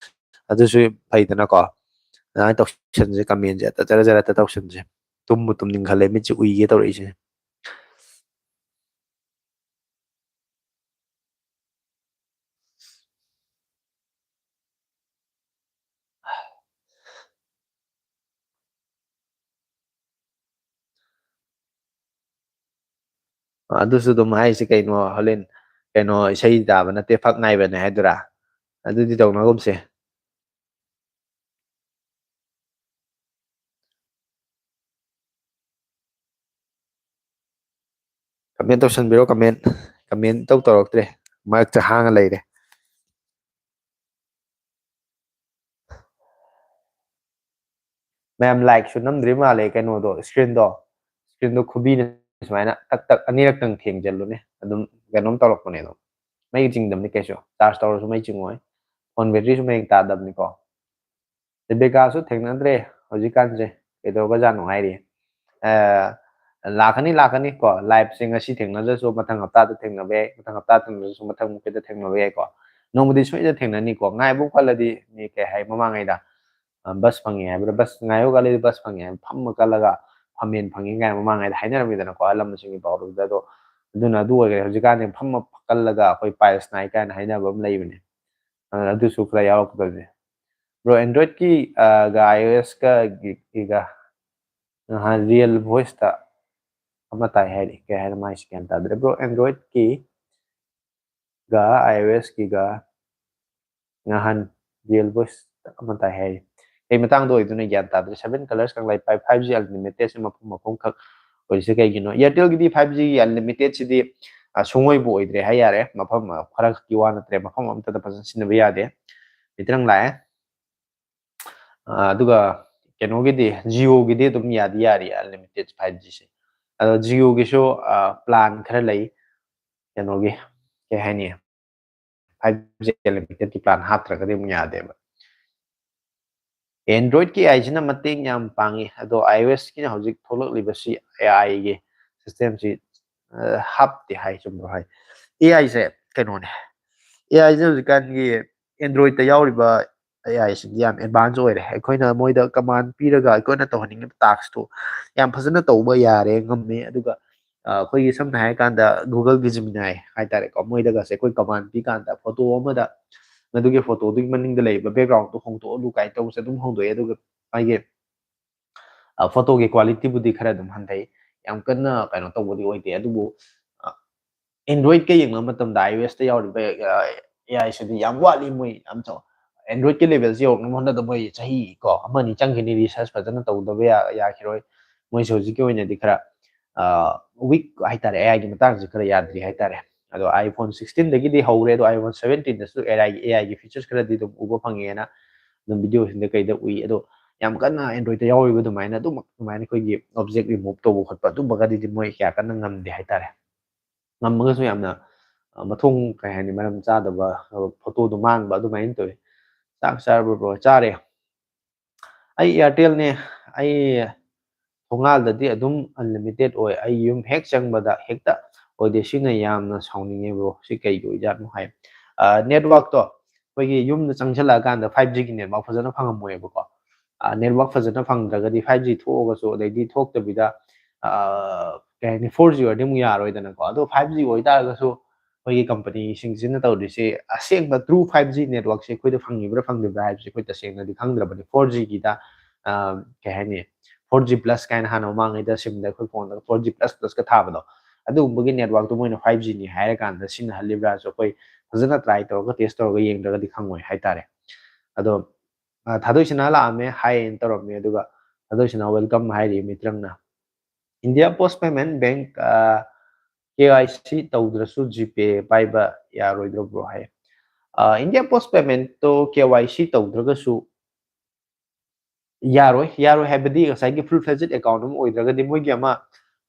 ꯑꯗꯨꯁꯨ ꯐꯩꯗꯅꯀꯣ꯫ ꯑꯗꯨꯃꯥꯏꯅ ꯇꯧꯁꯟꯁꯦ, commentꯁꯦ ꯍꯦꯛꯇ ꯖꯔ ꯖꯔ ꯍꯦꯛꯇ ꯇꯧꯁꯟꯁꯦ꯫ ꯇꯨꯝꯕꯨ ꯇꯨꯝꯅꯤꯡꯈꯠꯂꯦ, ꯃꯤꯠꯁꯦ ꯎꯏꯒꯦ ꯇꯧꯔꯛꯏꯁꯦ꯫ ꯑꯗꯨꯁꯨ ꯑꯗꯨꯝ ꯍꯥꯏꯁꯦ ꯀꯩꯅꯣ, ꯍꯣꯔꯦꯟ ꯀꯩꯅꯣ ꯏꯁꯩ ꯇꯥꯕ ꯅꯠꯇꯦ, ꯐꯛ ꯉꯥꯏꯕꯅꯦ ꯍꯥꯏꯗꯨꯔꯥ? ꯑꯗꯨꯗꯤ ꯇꯧꯅꯒꯨꯝꯁꯦ꯫ ꯀꯃꯦꯟ ꯇꯧꯁꯟꯕꯤꯔꯣ, ꯀꯃꯦꯟ꯫ ꯀꯃꯦꯟ ꯏꯇꯧ ꯇꯧꯔꯛꯇ꯭ꯔꯦ, ꯃꯔꯛꯇ ꯍꯥꯡꯉ ꯂꯩꯔꯦ꯫ ꯃꯌꯥꯝ ꯂꯥꯏꯛꯁꯨ ꯅꯝꯗ꯭ꯔꯤ ꯃꯥꯜꯂꯦ ꯀꯩꯅꯣꯗꯣ, ꯁ꯭ꯀ꯭ꯔꯤꯟꯗꯣ꯫ ꯁ꯭ꯀ꯭ꯔꯤꯟꯗꯣ ꯈꯨꯕꯤꯅ ꯁꯨꯃꯥꯏꯅ ꯇꯛ ꯇꯛ ꯑꯅꯤꯔꯛꯇꯪ ꯊꯦꯡꯖꯜꯂꯨꯅꯦ, ꯑꯗꯨꯝ ꯀꯩꯅꯣꯝ ꯇꯧꯔꯛꯄꯅꯦ꯫ ꯑꯗꯨꯝ ꯃꯩ ꯆꯤꯡꯗꯕꯅꯤ ꯀꯩꯁꯨ, ꯆꯥꯔꯖ ꯇꯧꯔꯁꯨ ꯃꯩ ꯆꯤꯡꯉꯣꯏ꯫ ꯐꯣꯟ ꯕꯦꯇ꯭ꯔꯤꯁꯨ ꯃꯌꯦꯡ ꯇꯥꯗꯕꯅꯤꯀꯣ꯫ ꯔꯦꯕꯦꯀꯥꯁꯨ ꯊꯦꯡꯅꯗ꯭ꯔꯦ ꯍꯧꯖꯤꯛꯀꯥꯟꯁꯦ, ꯀꯩꯗꯧꯔꯒꯖꯥꯠꯅꯣ ꯍꯥꯏꯔꯤ꯫ ꯑ, ꯂꯥꯛꯀꯅꯤ, ꯂꯥꯛꯀꯅꯤ ꯀꯣ, ꯂꯥꯏꯞꯁꯦ ꯉꯁꯤ ꯊꯦꯡꯅꯗ꯭ꯔꯁꯨ ꯃꯊꯪ ꯍꯞꯇꯥꯗ ꯊꯦꯡꯅꯕ ꯌꯥꯏ, ꯃꯊꯪ ꯍꯞꯇꯥ ꯊꯦꯡꯅꯗ꯭ꯔꯁꯨ ꯃꯊꯪ ꯃꯨꯛꯀꯤꯗ ꯊꯦꯡꯅꯕ ꯌꯥꯏꯀꯣ꯫ ꯅꯣꯡꯃꯗꯤ ꯁꯣꯏꯗꯅ ꯊꯦꯡꯅꯅꯤꯀꯣ, ꯉꯥꯏꯕ ꯀꯜꯂꯗꯤ ꯃꯤ ꯀꯩ ꯍꯥꯏ ꯃꯃꯥꯡꯉꯩꯗ, ꯑ, ꯕꯁ ꯐꯪꯉꯤ ꯍꯥꯏꯕ꯭ꯔꯥ, ꯕꯁ ꯉꯥꯏꯌꯨ ꯀꯜꯂꯗꯤ ꯕꯁ ꯐꯪꯉꯤ ꯍꯥꯏꯕ, ꯐꯝꯕ ꯀꯜꯂꯒ ꯐꯝꯃꯦꯟ ꯐꯪꯉꯤ ꯀꯥꯏꯅ ꯃꯃꯥꯡꯉꯩꯗ ꯍꯥꯏꯅꯔꯝꯃꯤꯗꯅꯀꯣ, ꯑꯍꯜ ꯂꯃꯟꯁꯤꯡꯒꯤ ꯄꯥꯎꯔꯧꯗ꯫ ꯑꯗꯣ ꯑꯗꯨꯅ ꯑꯗꯨ ꯑꯣꯏꯈ꯭ꯔꯦ꯫ ꯍꯧꯖꯤꯛꯀꯥꯟꯗꯤ ꯐꯝꯃ ꯀꯜꯂꯒ ꯑꯩꯈꯣꯏ ꯄꯥꯏꯜꯁ ꯅꯥꯏ ꯀꯥꯏꯅ ꯍꯥꯏꯅꯕ ꯑꯃ ꯂꯩꯕꯅꯦ꯫ ꯑ, ꯑꯗꯨꯁꯨ ꯈꯔ ꯌꯥꯎꯔꯛꯀꯗꯣꯏꯅꯦ꯫ ꯕ꯭ꯔꯣ, ꯑꯦꯟꯗ꯭ꯔꯣꯏꯗꯀꯤ, ꯑ, ꯒ ꯑꯥꯏ ꯑꯣ ꯑꯦꯁꯀ ꯒꯤ-, ꯒꯤꯒ ꯅꯍꯥꯟ ꯔꯤꯌꯦꯜ ꯚꯣꯏꯁꯇ ꯑꯃ ꯇꯥꯏ ꯍꯥꯏꯔꯤ꯫ ꯀꯩ ꯍꯥꯏꯅꯣ ꯃꯥꯏꯁꯤ ꯒ꯭ꯌꯥꯟ ꯇꯥꯗ꯭ꯔꯦ꯫ ꯕ꯭ꯔꯣ, ꯑꯦꯟꯗ꯭ꯔꯣꯏꯗꯀꯤ ꯒ ꯑꯥꯏ ꯑꯣ ꯑꯦꯁꯀꯤꯒ ꯅꯍꯥꯟ ꯔꯤꯌꯦꯜ ꯚꯣꯏꯁꯇ ꯑꯃ ꯇꯥꯏ ꯍꯥꯏꯔꯤ꯫ ꯀꯩ ꯃꯇꯥꯡꯗ ꯑꯣꯏꯗꯣꯏꯅꯣ ꯒ꯭ꯌꯥꯟ ꯇꯥꯗ꯭ꯔꯦ꯫ ꯁꯚꯦꯟ ꯀꯂꯔꯁ ꯈꯛ ꯂꯩ, ꯐꯥꯏꯚ ꯖꯤ ꯑꯟꯂꯤꯃꯤꯇꯦꯠꯁꯦ ꯃꯐꯝ ꯃꯐꯝ ꯈꯛ ꯑꯣꯏꯔꯤꯁꯦ ꯀꯩꯒꯤꯅꯣ? ꯑꯦꯌꯥꯔꯇꯦꯜꯒꯤꯗꯤ ꯐꯥꯏꯚ ꯖꯤꯒꯤ ꯑꯟꯂꯤꯃꯤꯇꯦꯠꯁꯤꯗꯤ, ꯑ, ꯁꯨꯡꯑꯣꯏꯕꯨ ꯑꯣꯏꯗ꯭ꯔꯦ ꯍꯥꯏ ꯌꯥꯔꯦ꯫ ꯃꯐꯝ, ꯑ, ꯈꯔ ꯈꯛꯀꯤ ꯋꯥ ꯅꯠꯇ꯭ꯔꯦ, ꯃꯐꯝ ꯑꯃꯠꯇꯗ ꯐꯖꯅ ꯁꯤꯖꯤꯟꯅꯕ ꯌꯥꯗꯦ꯫ ꯃꯤꯇꯔꯪ ꯂꯥꯛꯑꯦ꯫ ꯑ, ꯑꯗꯨꯒ ꯀꯩꯅꯣꯒꯤꯗꯤ, ꯖꯤꯑꯣꯒꯤꯗꯤ ꯑꯗꯨꯝ ꯌꯥꯗꯤ ꯌꯥꯔꯤ ꯑꯟꯂꯤꯃꯤꯇꯦꯠ ꯐꯥꯏꯚ ꯖꯤꯁꯦ꯫ ꯑꯗꯣ ꯖꯤꯑꯣꯒꯤꯁꯨ, ꯑ, ꯄ꯭ꯂꯥꯟ ꯈꯔ ꯂꯩ ꯀꯩꯅꯣꯒꯤ, ꯀꯩ ꯍꯥꯏꯅꯤ, ꯐꯥꯏꯚ ꯖꯤ ꯑꯟꯂꯤꯃꯤꯇꯦꯠꯀꯤ ꯄ꯭ꯂꯥꯟ ꯍꯥꯞꯇ꯭ꯔꯒꯗꯤ ꯑꯃꯨꯛ ꯌꯥꯗꯦꯕ꯫ ꯑꯦꯟꯗ꯭ꯔꯣꯏꯗꯀꯤ ꯑꯦ ꯑꯥꯏꯁꯤꯅ ꯃꯇꯦꯡ ꯌꯥꯝ ꯄꯥꯡꯉꯤ, ꯑꯗꯣ ꯑꯥꯏ ꯑꯣ ꯑꯦꯁꯀꯤꯅ ꯍꯧꯖꯤꯛ ꯊꯣꯛꯂꯛꯂꯤꯕꯁꯤ ꯑꯦ ꯑꯥꯏꯒꯤ ꯁꯤꯁꯇꯦꯝꯁꯤ, ꯑ, ꯍꯥꯞꯇꯦ ꯍꯥꯏ, ꯆꯨꯝꯕ꯭ꯔꯣ ꯍꯥꯏ? ꯑꯦ ꯑꯥꯏꯁꯦ ꯀꯩꯅꯣꯅꯦ, ꯑꯦ ꯑꯥꯏꯁꯦ ꯍꯧꯖꯤꯛꯀꯥꯟꯒꯤ ꯑꯦꯟꯗ꯭ꯔꯣꯏꯗꯇ ꯌꯥꯎꯔꯤꯕ ꯑꯦ ꯑꯥꯏꯁꯤꯡꯗꯤ ꯌꯥꯝ ꯑꯦꯗꯚꯥꯟꯁ ꯑꯣꯏꯔꯦ꯫ ꯑꯩꯈꯣꯏꯅ ꯃꯣꯏꯗ ꯀꯃꯥꯟ ꯄꯤꯔꯒ ꯑꯩꯈꯣꯏꯅ ꯇꯧꯍꯟꯅꯤꯡꯉꯤꯕ ꯇꯥꯛꯁꯇꯨ ꯌꯥꯝ ꯐꯖꯅ ꯇꯧꯕ ꯌꯥꯔꯦ, ꯉꯝꯃꯦ꯫ ꯑꯗꯨꯒ, ꯑ, ꯑꯩꯈꯣꯏꯒꯤ ꯁꯝꯅ ꯍꯥꯏꯔꯀꯥꯟꯗ Googleꯒꯤ Gemini ꯍꯥꯏꯇꯥꯔꯦꯀꯣ, ꯃꯣꯏꯗꯒꯁꯦ ꯑꯩꯈꯣꯏ ꯀꯃꯥꯟ ꯄꯤꯀꯥꯟꯗ ꯐꯣꯇꯣ ꯑꯃꯗ ꯃꯗꯨꯒꯤ ꯐꯣꯇꯣꯗꯨꯒꯤ ꯃꯅꯤꯡꯗ ꯂꯩꯔꯤꯕ ꯕꯦꯛꯒ꯭ꯔꯥꯎꯟꯗꯣ ꯍꯣꯡꯗꯣꯛꯑꯣ ꯀꯥꯏꯅ ꯇꯧꯕꯁꯦ ꯑꯗꯨꯝ ꯍꯣꯡꯗꯣꯛꯑꯦ꯫ ꯑꯗꯨꯒ ꯃꯥꯒꯤ, ꯑ, ꯐꯣꯇꯣꯒꯤ ꯀ꯭ꯋꯥꯂꯤꯇꯤꯕꯨꯗꯤ ꯈꯔ ꯑꯗꯨꯝ ꯍꯟꯊꯩ, ꯌꯥꯝ ꯀꯟꯅ ꯀꯩꯅꯣ ꯇꯧꯕꯗꯤ ꯑꯣꯏꯗꯦ꯫ ꯑꯗꯨꯕꯨ ꯑꯦꯟꯗ꯭ꯔꯣꯏꯗꯀ ꯌꯦꯡꯅꯕ ꯃꯇꯝꯗ ꯑꯥꯏ ꯑꯣ ꯑꯦꯁꯇ ꯌꯥꯎꯔꯤꯕ ꯑꯦ ꯑꯥꯏꯁꯤꯗꯤ ꯌꯥꯝ ꯋꯥꯠꯂꯤ꯫ ꯃꯣꯏ ꯌꯥꯝ ꯆꯥꯎ-, ꯑꯦꯟꯗ꯭ꯔꯣꯏꯗꯀꯤ ꯂꯦꯚꯦꯜꯁꯤ ꯌꯧꯔꯛꯅꯕ ꯍꯣꯠꯅꯕꯗ ꯃꯣꯏ ꯆꯍꯤ ꯀꯣ ꯑꯃ ꯑꯅꯤ ꯆꯪꯈꯤꯅꯤ, ꯔꯤꯁꯔꯁ ꯐꯖꯅ ꯇꯧꯗꯕ ꯌꯥ-, ꯌꯥꯈꯤꯔꯣꯏ꯫ ꯃꯣꯏꯁꯦ ꯍꯧꯖꯤꯛꯀꯤ ꯑꯣꯏꯅꯗꯤ ꯈꯔ ꯋꯤꯛ ꯍꯥꯏꯇꯥꯔꯦ, ꯑꯦ ꯑꯥꯏꯒꯤ ꯃꯇꯥꯡꯁꯦ ꯈꯔ ꯌꯥꯗ꯭ꯔꯤ ꯍꯥꯏꯇꯥꯔꯦ꯫ ꯑꯗꯣ iPhone sixteenꯗꯒꯤꯗꯤ ꯍꯧꯔꯦ, ꯑꯗꯣ iPhone seventeenꯗꯁꯨ ꯑꯦ ꯑꯥꯏꯒꯤ, ꯑꯦ ꯑꯥꯏꯒꯤ ꯐꯤꯆꯔꯁ ꯈꯔꯗꯤ ꯑꯗꯨꯝ ꯎꯕ ꯐꯪꯉꯦꯅ ꯑꯗꯨꯝ ꯚꯤꯗꯤꯑꯣꯁꯤꯡꯗ ꯀꯩꯗ ꯎꯏ꯫ ꯑꯗꯣ ꯌꯥꯝ ꯀꯟꯅ ꯑꯦꯟꯗ꯭ꯔꯣꯏꯗꯇ ꯌꯥꯎꯔꯤꯕ ꯑꯗꯨꯃꯥꯏꯅ ꯑꯗꯨꯃꯛ, ꯑꯗꯨꯃꯥꯏꯅ ꯑꯩꯈꯣꯏꯒꯤ ꯑꯣꯕꯖꯦꯛ ꯔꯤꯃꯨꯚ ꯇꯧꯕ ꯈꯣꯠꯄ ꯑꯗꯨꯝꯕꯒꯗꯤꯗꯤ ꯃꯣꯏ ꯀꯌꯥ ꯀꯟꯅ ꯉꯝꯗꯦ ꯍꯥꯏꯇꯥꯔꯦ꯫ ꯉꯝꯃꯒꯁꯨ ꯌꯥꯝꯅ, ꯑ, ꯃꯊꯣꯡ, ꯀꯩ ꯍꯥꯏꯅꯤ, ꯃꯔꯝ ꯆꯥꯗꯕ, ꯑ, ꯐꯣꯇꯣꯗꯣ ꯃꯥꯡꯕ ꯑꯗꯨꯃꯥꯏꯅ ꯇꯧꯋꯤ꯫ ꯆꯥꯛ ꯆꯥꯔꯕ꯭ꯔꯣ, ꯕ꯭ꯔꯣ? ꯆꯥꯔꯦ꯫ ꯑꯩ Airtelꯅꯦ꯫ ꯑꯩ ꯊꯣꯡꯒꯥꯜꯗꯗꯤ ꯑꯗꯨꯝ unlimited ꯑꯣꯏ꯫ ꯑꯩ ꯌꯨꯝ ꯍꯦꯛ ꯆꯪꯕꯗ ꯍꯦꯛꯇ ꯑꯣꯏꯗꯦ꯫ ꯁꯤꯅ ꯌꯥꯝꯅ ꯁꯥꯎꯅꯤꯡꯉꯦ, ꯕ꯭ꯔꯣ꯫ ꯁꯤ ꯀꯩꯒꯤ ꯑꯣꯏꯖꯥꯠꯅꯣ ꯍꯥꯏ꯫ ꯑ, networkꯇꯣ ꯑꯩꯈꯣꯏꯒꯤ ꯌꯨꯝꯗ ꯆꯪꯁꯤꯜꯂꯛꯑꯀꯥꯟꯗ five Gꯒꯤ network ꯐꯖꯅ ꯐꯪꯉꯝꯃꯣꯏꯕꯀꯣ꯫ ꯑ, network ꯐꯖꯅ ꯐꯪꯗ꯭ꯔꯒꯗꯤ five G ꯊꯣꯛꯑꯒꯁꯨ, ꯑꯗꯩꯗꯤ ꯊꯣꯛꯇꯕꯤꯗ, ꯑ, ꯀꯩ ꯍꯥꯏꯅꯤ, four G ꯑꯣꯏꯔꯗꯤ ꯑꯃꯨꯛ ꯌꯥꯔꯣꯏꯗꯅꯀꯣ꯫ ꯑꯗꯣ five G ꯑꯣꯏꯇꯥꯔꯒꯁꯨ ꯑꯩꯈꯣꯏꯒꯤ ꯀꯝꯄꯅꯤꯁꯤꯡꯁꯤꯅ ꯇꯧꯔꯤꯁꯦ, ꯑꯁꯦꯡꯕ true five G networkꯁꯦ ꯑꯩꯈꯣꯏꯗ ꯐꯪꯉꯤꯕ꯭ꯔꯥ ꯐꯪꯗꯕ꯭ꯔꯥ ꯍꯥꯏꯕꯁꯦ ꯑꯩꯈꯣꯏ ꯇꯁꯦꯡꯅꯗꯤ ꯈꯪꯗ꯭ꯔꯕꯅꯤ꯫ Four Gꯒꯤꯗ, ꯑ, ꯀꯩ ꯍꯥꯏꯅꯤ, four G plus ꯀꯥꯏꯅ ꯍꯥꯟꯅ ꯃꯃꯥꯡꯉꯩꯗ ꯁꯤꯝꯗ ꯑꯩꯈꯣꯏ ꯐꯣꯟꯗ four G plus plusꯀ ꯊꯥꯕꯗꯣ, ꯑꯗꯨꯒꯨꯝꯕꯒꯤ networkꯇꯣ ꯃꯣꯏꯅ five Gꯅꯤ ꯍꯥꯏꯔꯀꯥꯟꯗ ꯁꯤꯖꯤꯟꯅꯍꯜꯂꯤꯕ꯭ꯔꯥꯁꯨ ꯑꯩꯈꯣꯏ ꯐꯖꯅ try ꯇꯧꯔꯒ, test ꯇꯧꯔꯒ ꯌꯦꯡꯗ꯭ꯔꯒꯗꯤ ꯈꯪꯉꯣꯏ ꯍꯥꯏꯇꯥꯔꯦ꯫ ꯑꯗꯣ, ꯑ, ꯊꯥꯗꯣꯏꯁꯅꯥ ꯂꯥꯛꯑꯝꯃꯦ, ꯍꯥꯏꯅ ꯇꯧꯔꯝꯃꯦ, ꯑꯗꯨꯒ ꯊꯥꯗꯣꯏꯁꯅꯥ welcome ꯍꯥꯏꯔꯤ ꯃꯤꯇ꯭ꯔꯪꯅ꯫ India Post Payment Bank, ꯑ, K Y C ꯇꯧꯗ꯭ꯔꯁꯨ GPay ꯄꯥꯏꯕ ꯌꯥꯔꯣꯏꯗ꯭ꯔꯣ, ꯕ꯭ꯔꯣ? ꯍꯥꯏ꯫ ꯑ, India Post Paymentꯇꯣ K Y C ꯇꯧꯗ꯭ꯔꯒꯁꯨ ꯌꯥꯔꯣꯏ꯫ ꯌꯥꯔꯣꯏ ꯍꯥꯏꯕꯗꯤ ꯉꯁꯥꯏꯒꯤ full fledged account ꯑꯃ ꯑꯣꯏꯗ꯭ꯔꯒꯗꯤ ꯃꯣꯏꯒꯤ ꯑꯃ,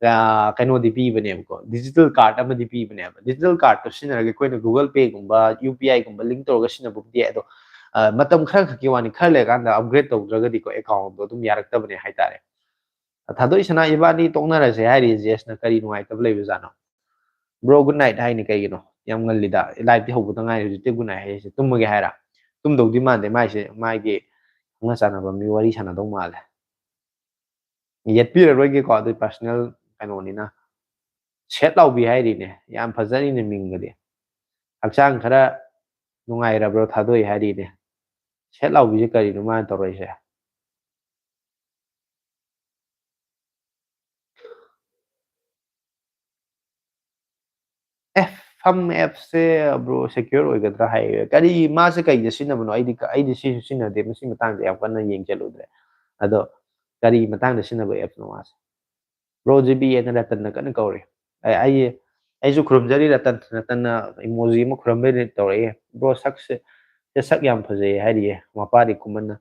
ꯑ, ꯀꯩꯅꯣꯗꯤ ꯄꯤꯕꯅꯦꯕꯀꯣ, digital card ꯑꯃꯗꯤ ꯄꯤꯕꯅꯦꯕ꯫ Digital cardꯇꯣ ꯁꯤꯖꯤꯟꯅꯔꯒ ꯑꯩꯈꯣꯏꯅ Google Payꯒꯨꯝꯕ, UPIꯒꯨꯝꯕ link ꯇꯧꯔꯒ ꯁꯤꯖꯤꯟꯅꯕꯕꯨꯗꯤ ꯌꯥꯏ꯫ ꯑꯗꯣ, ꯑ, ꯃꯇꯝ ꯈꯔ ꯈꯛꯀꯤ ꯋꯥꯅꯤ, ꯈꯔ ꯂꯩꯔꯀꯥꯟꯗ upgrade ꯇꯧꯗ꯭ꯔꯒꯗꯤꯀꯣ, accountꯗꯣ ꯑꯗꯨꯝ ꯌꯥꯔꯛꯇꯕꯅꯦ ꯍꯥꯏꯇꯥꯔꯦ꯫ ꯊꯥꯗꯣꯏꯁꯅꯥ, ꯏꯕꯥꯅꯤ ꯇꯣꯛꯅꯔꯁꯦ ꯍꯥꯏꯔꯤ, ꯖꯦꯁꯅ ꯀꯔꯤ ꯅꯨꯡꯉꯥꯏꯇꯕ ꯂꯩꯕꯖꯥꯠꯅꯣ? Bro, good night ꯍꯥꯏꯅꯤ ꯀꯩꯒꯤꯅꯣ? ꯌꯥꯝ ꯉꯜꯂꯤꯗ, liveꯇꯤ ꯍꯧꯕꯗ ꯉꯥꯏꯔꯤ, ꯍꯧꯖꯤꯛꯇꯤ good night ꯍꯥꯏꯁꯦ꯫ ꯇꯨꯝꯃꯒꯦ ꯍꯥꯏꯔ? ꯇꯨꯝꯗꯧꯗꯤ ꯃꯥꯟꯗꯦ, ꯃꯥꯏꯁꯦ ꯃꯥꯒꯤ ꯈꯪꯅ ꯆꯥꯟꯅꯕ ꯃꯤ ꯋꯥꯔꯤ ꯁꯥꯟꯅꯗꯧ ꯃꯥꯜꯂꯦ꯫ ꯌꯦꯠꯄꯤꯔꯔꯣꯏꯒꯦꯀꯣ, ꯑꯗꯨ personal ꯀꯩꯅꯣꯅꯤꯅ꯫ ꯁꯦꯠ ꯂꯥꯎꯕꯤ ꯍꯥꯏꯔꯤꯅꯦ, ꯌꯥꯝ ꯐꯖꯔꯤꯅꯦ ꯃꯤꯡꯒꯗꯤ꯫ ꯍꯛꯆꯥꯡ ꯈꯔ ꯅꯨꯡꯉꯥꯏꯔꯕ꯭ꯔꯣ ꯊꯥꯗꯣꯏ ꯍꯥꯏꯔꯤꯅꯦ꯫ ꯁꯦꯠ ꯂꯥꯎꯕꯤꯁꯦ ꯀꯔꯤꯅꯣ ꯃꯥꯅ ꯇꯧꯔꯛꯏꯁꯦ? ꯑꯦꯐ ꯐꯝ ꯑꯦꯞꯁꯦ ꯕ꯭ꯔꯣ ꯁꯦꯀ꯭ꯌꯣꯔ ꯑꯣꯏꯒꯗ꯭ꯔꯥ ꯍꯥꯏ꯫ ꯀꯔꯤ, ꯃꯥꯁꯦ ꯀꯩꯗ ꯁꯤꯖꯤꯟꯅꯕꯅꯣ? ꯑꯩꯗꯤ ꯀ-, ꯑꯩꯗꯤ ꯁꯤꯁꯨ ꯁꯤꯖꯤꯟꯅꯗꯦ, ꯃꯁꯤ ꯃꯇꯥꯡꯗ ꯌꯥꯝ ꯀꯟꯅ ꯌꯦꯡꯁꯤꯜꯂꯨꯗ꯭ꯔꯦ꯫ ꯑꯗꯣ ꯀꯔꯤ ꯃꯇꯥꯡꯗ ꯁꯤꯖꯤꯟꯅꯕ ꯑꯦꯞꯁꯅꯣ ꯃꯥꯁꯦ? ꯕ꯭ꯔꯣ ꯖꯤ ꯕꯤ ꯑꯦꯅ ꯔꯇꯟꯅ ꯀꯟꯅ ꯀꯧꯔꯤ꯫ ꯑꯩ, ꯑꯩ, ꯑꯩꯁꯨ ꯈꯨꯔꯨꯝꯖꯔꯤ ꯔꯇꯟ꯫ ꯔꯇꯟꯅ ꯏꯃꯣꯖꯤ ꯑꯃ ꯈꯨꯔꯨꯝꯕꯩ ꯇꯧꯔꯛꯏ꯫ "ꯕ꯭ꯔꯣ, ꯁꯛꯁꯦ, ꯁꯦ ꯁꯛ ꯌꯥꯝ ꯐꯖꯩ" ꯍꯥꯏꯔꯤꯌꯦ ꯃꯄꯥꯗꯤ ꯀꯨꯝꯃꯟꯅ꯫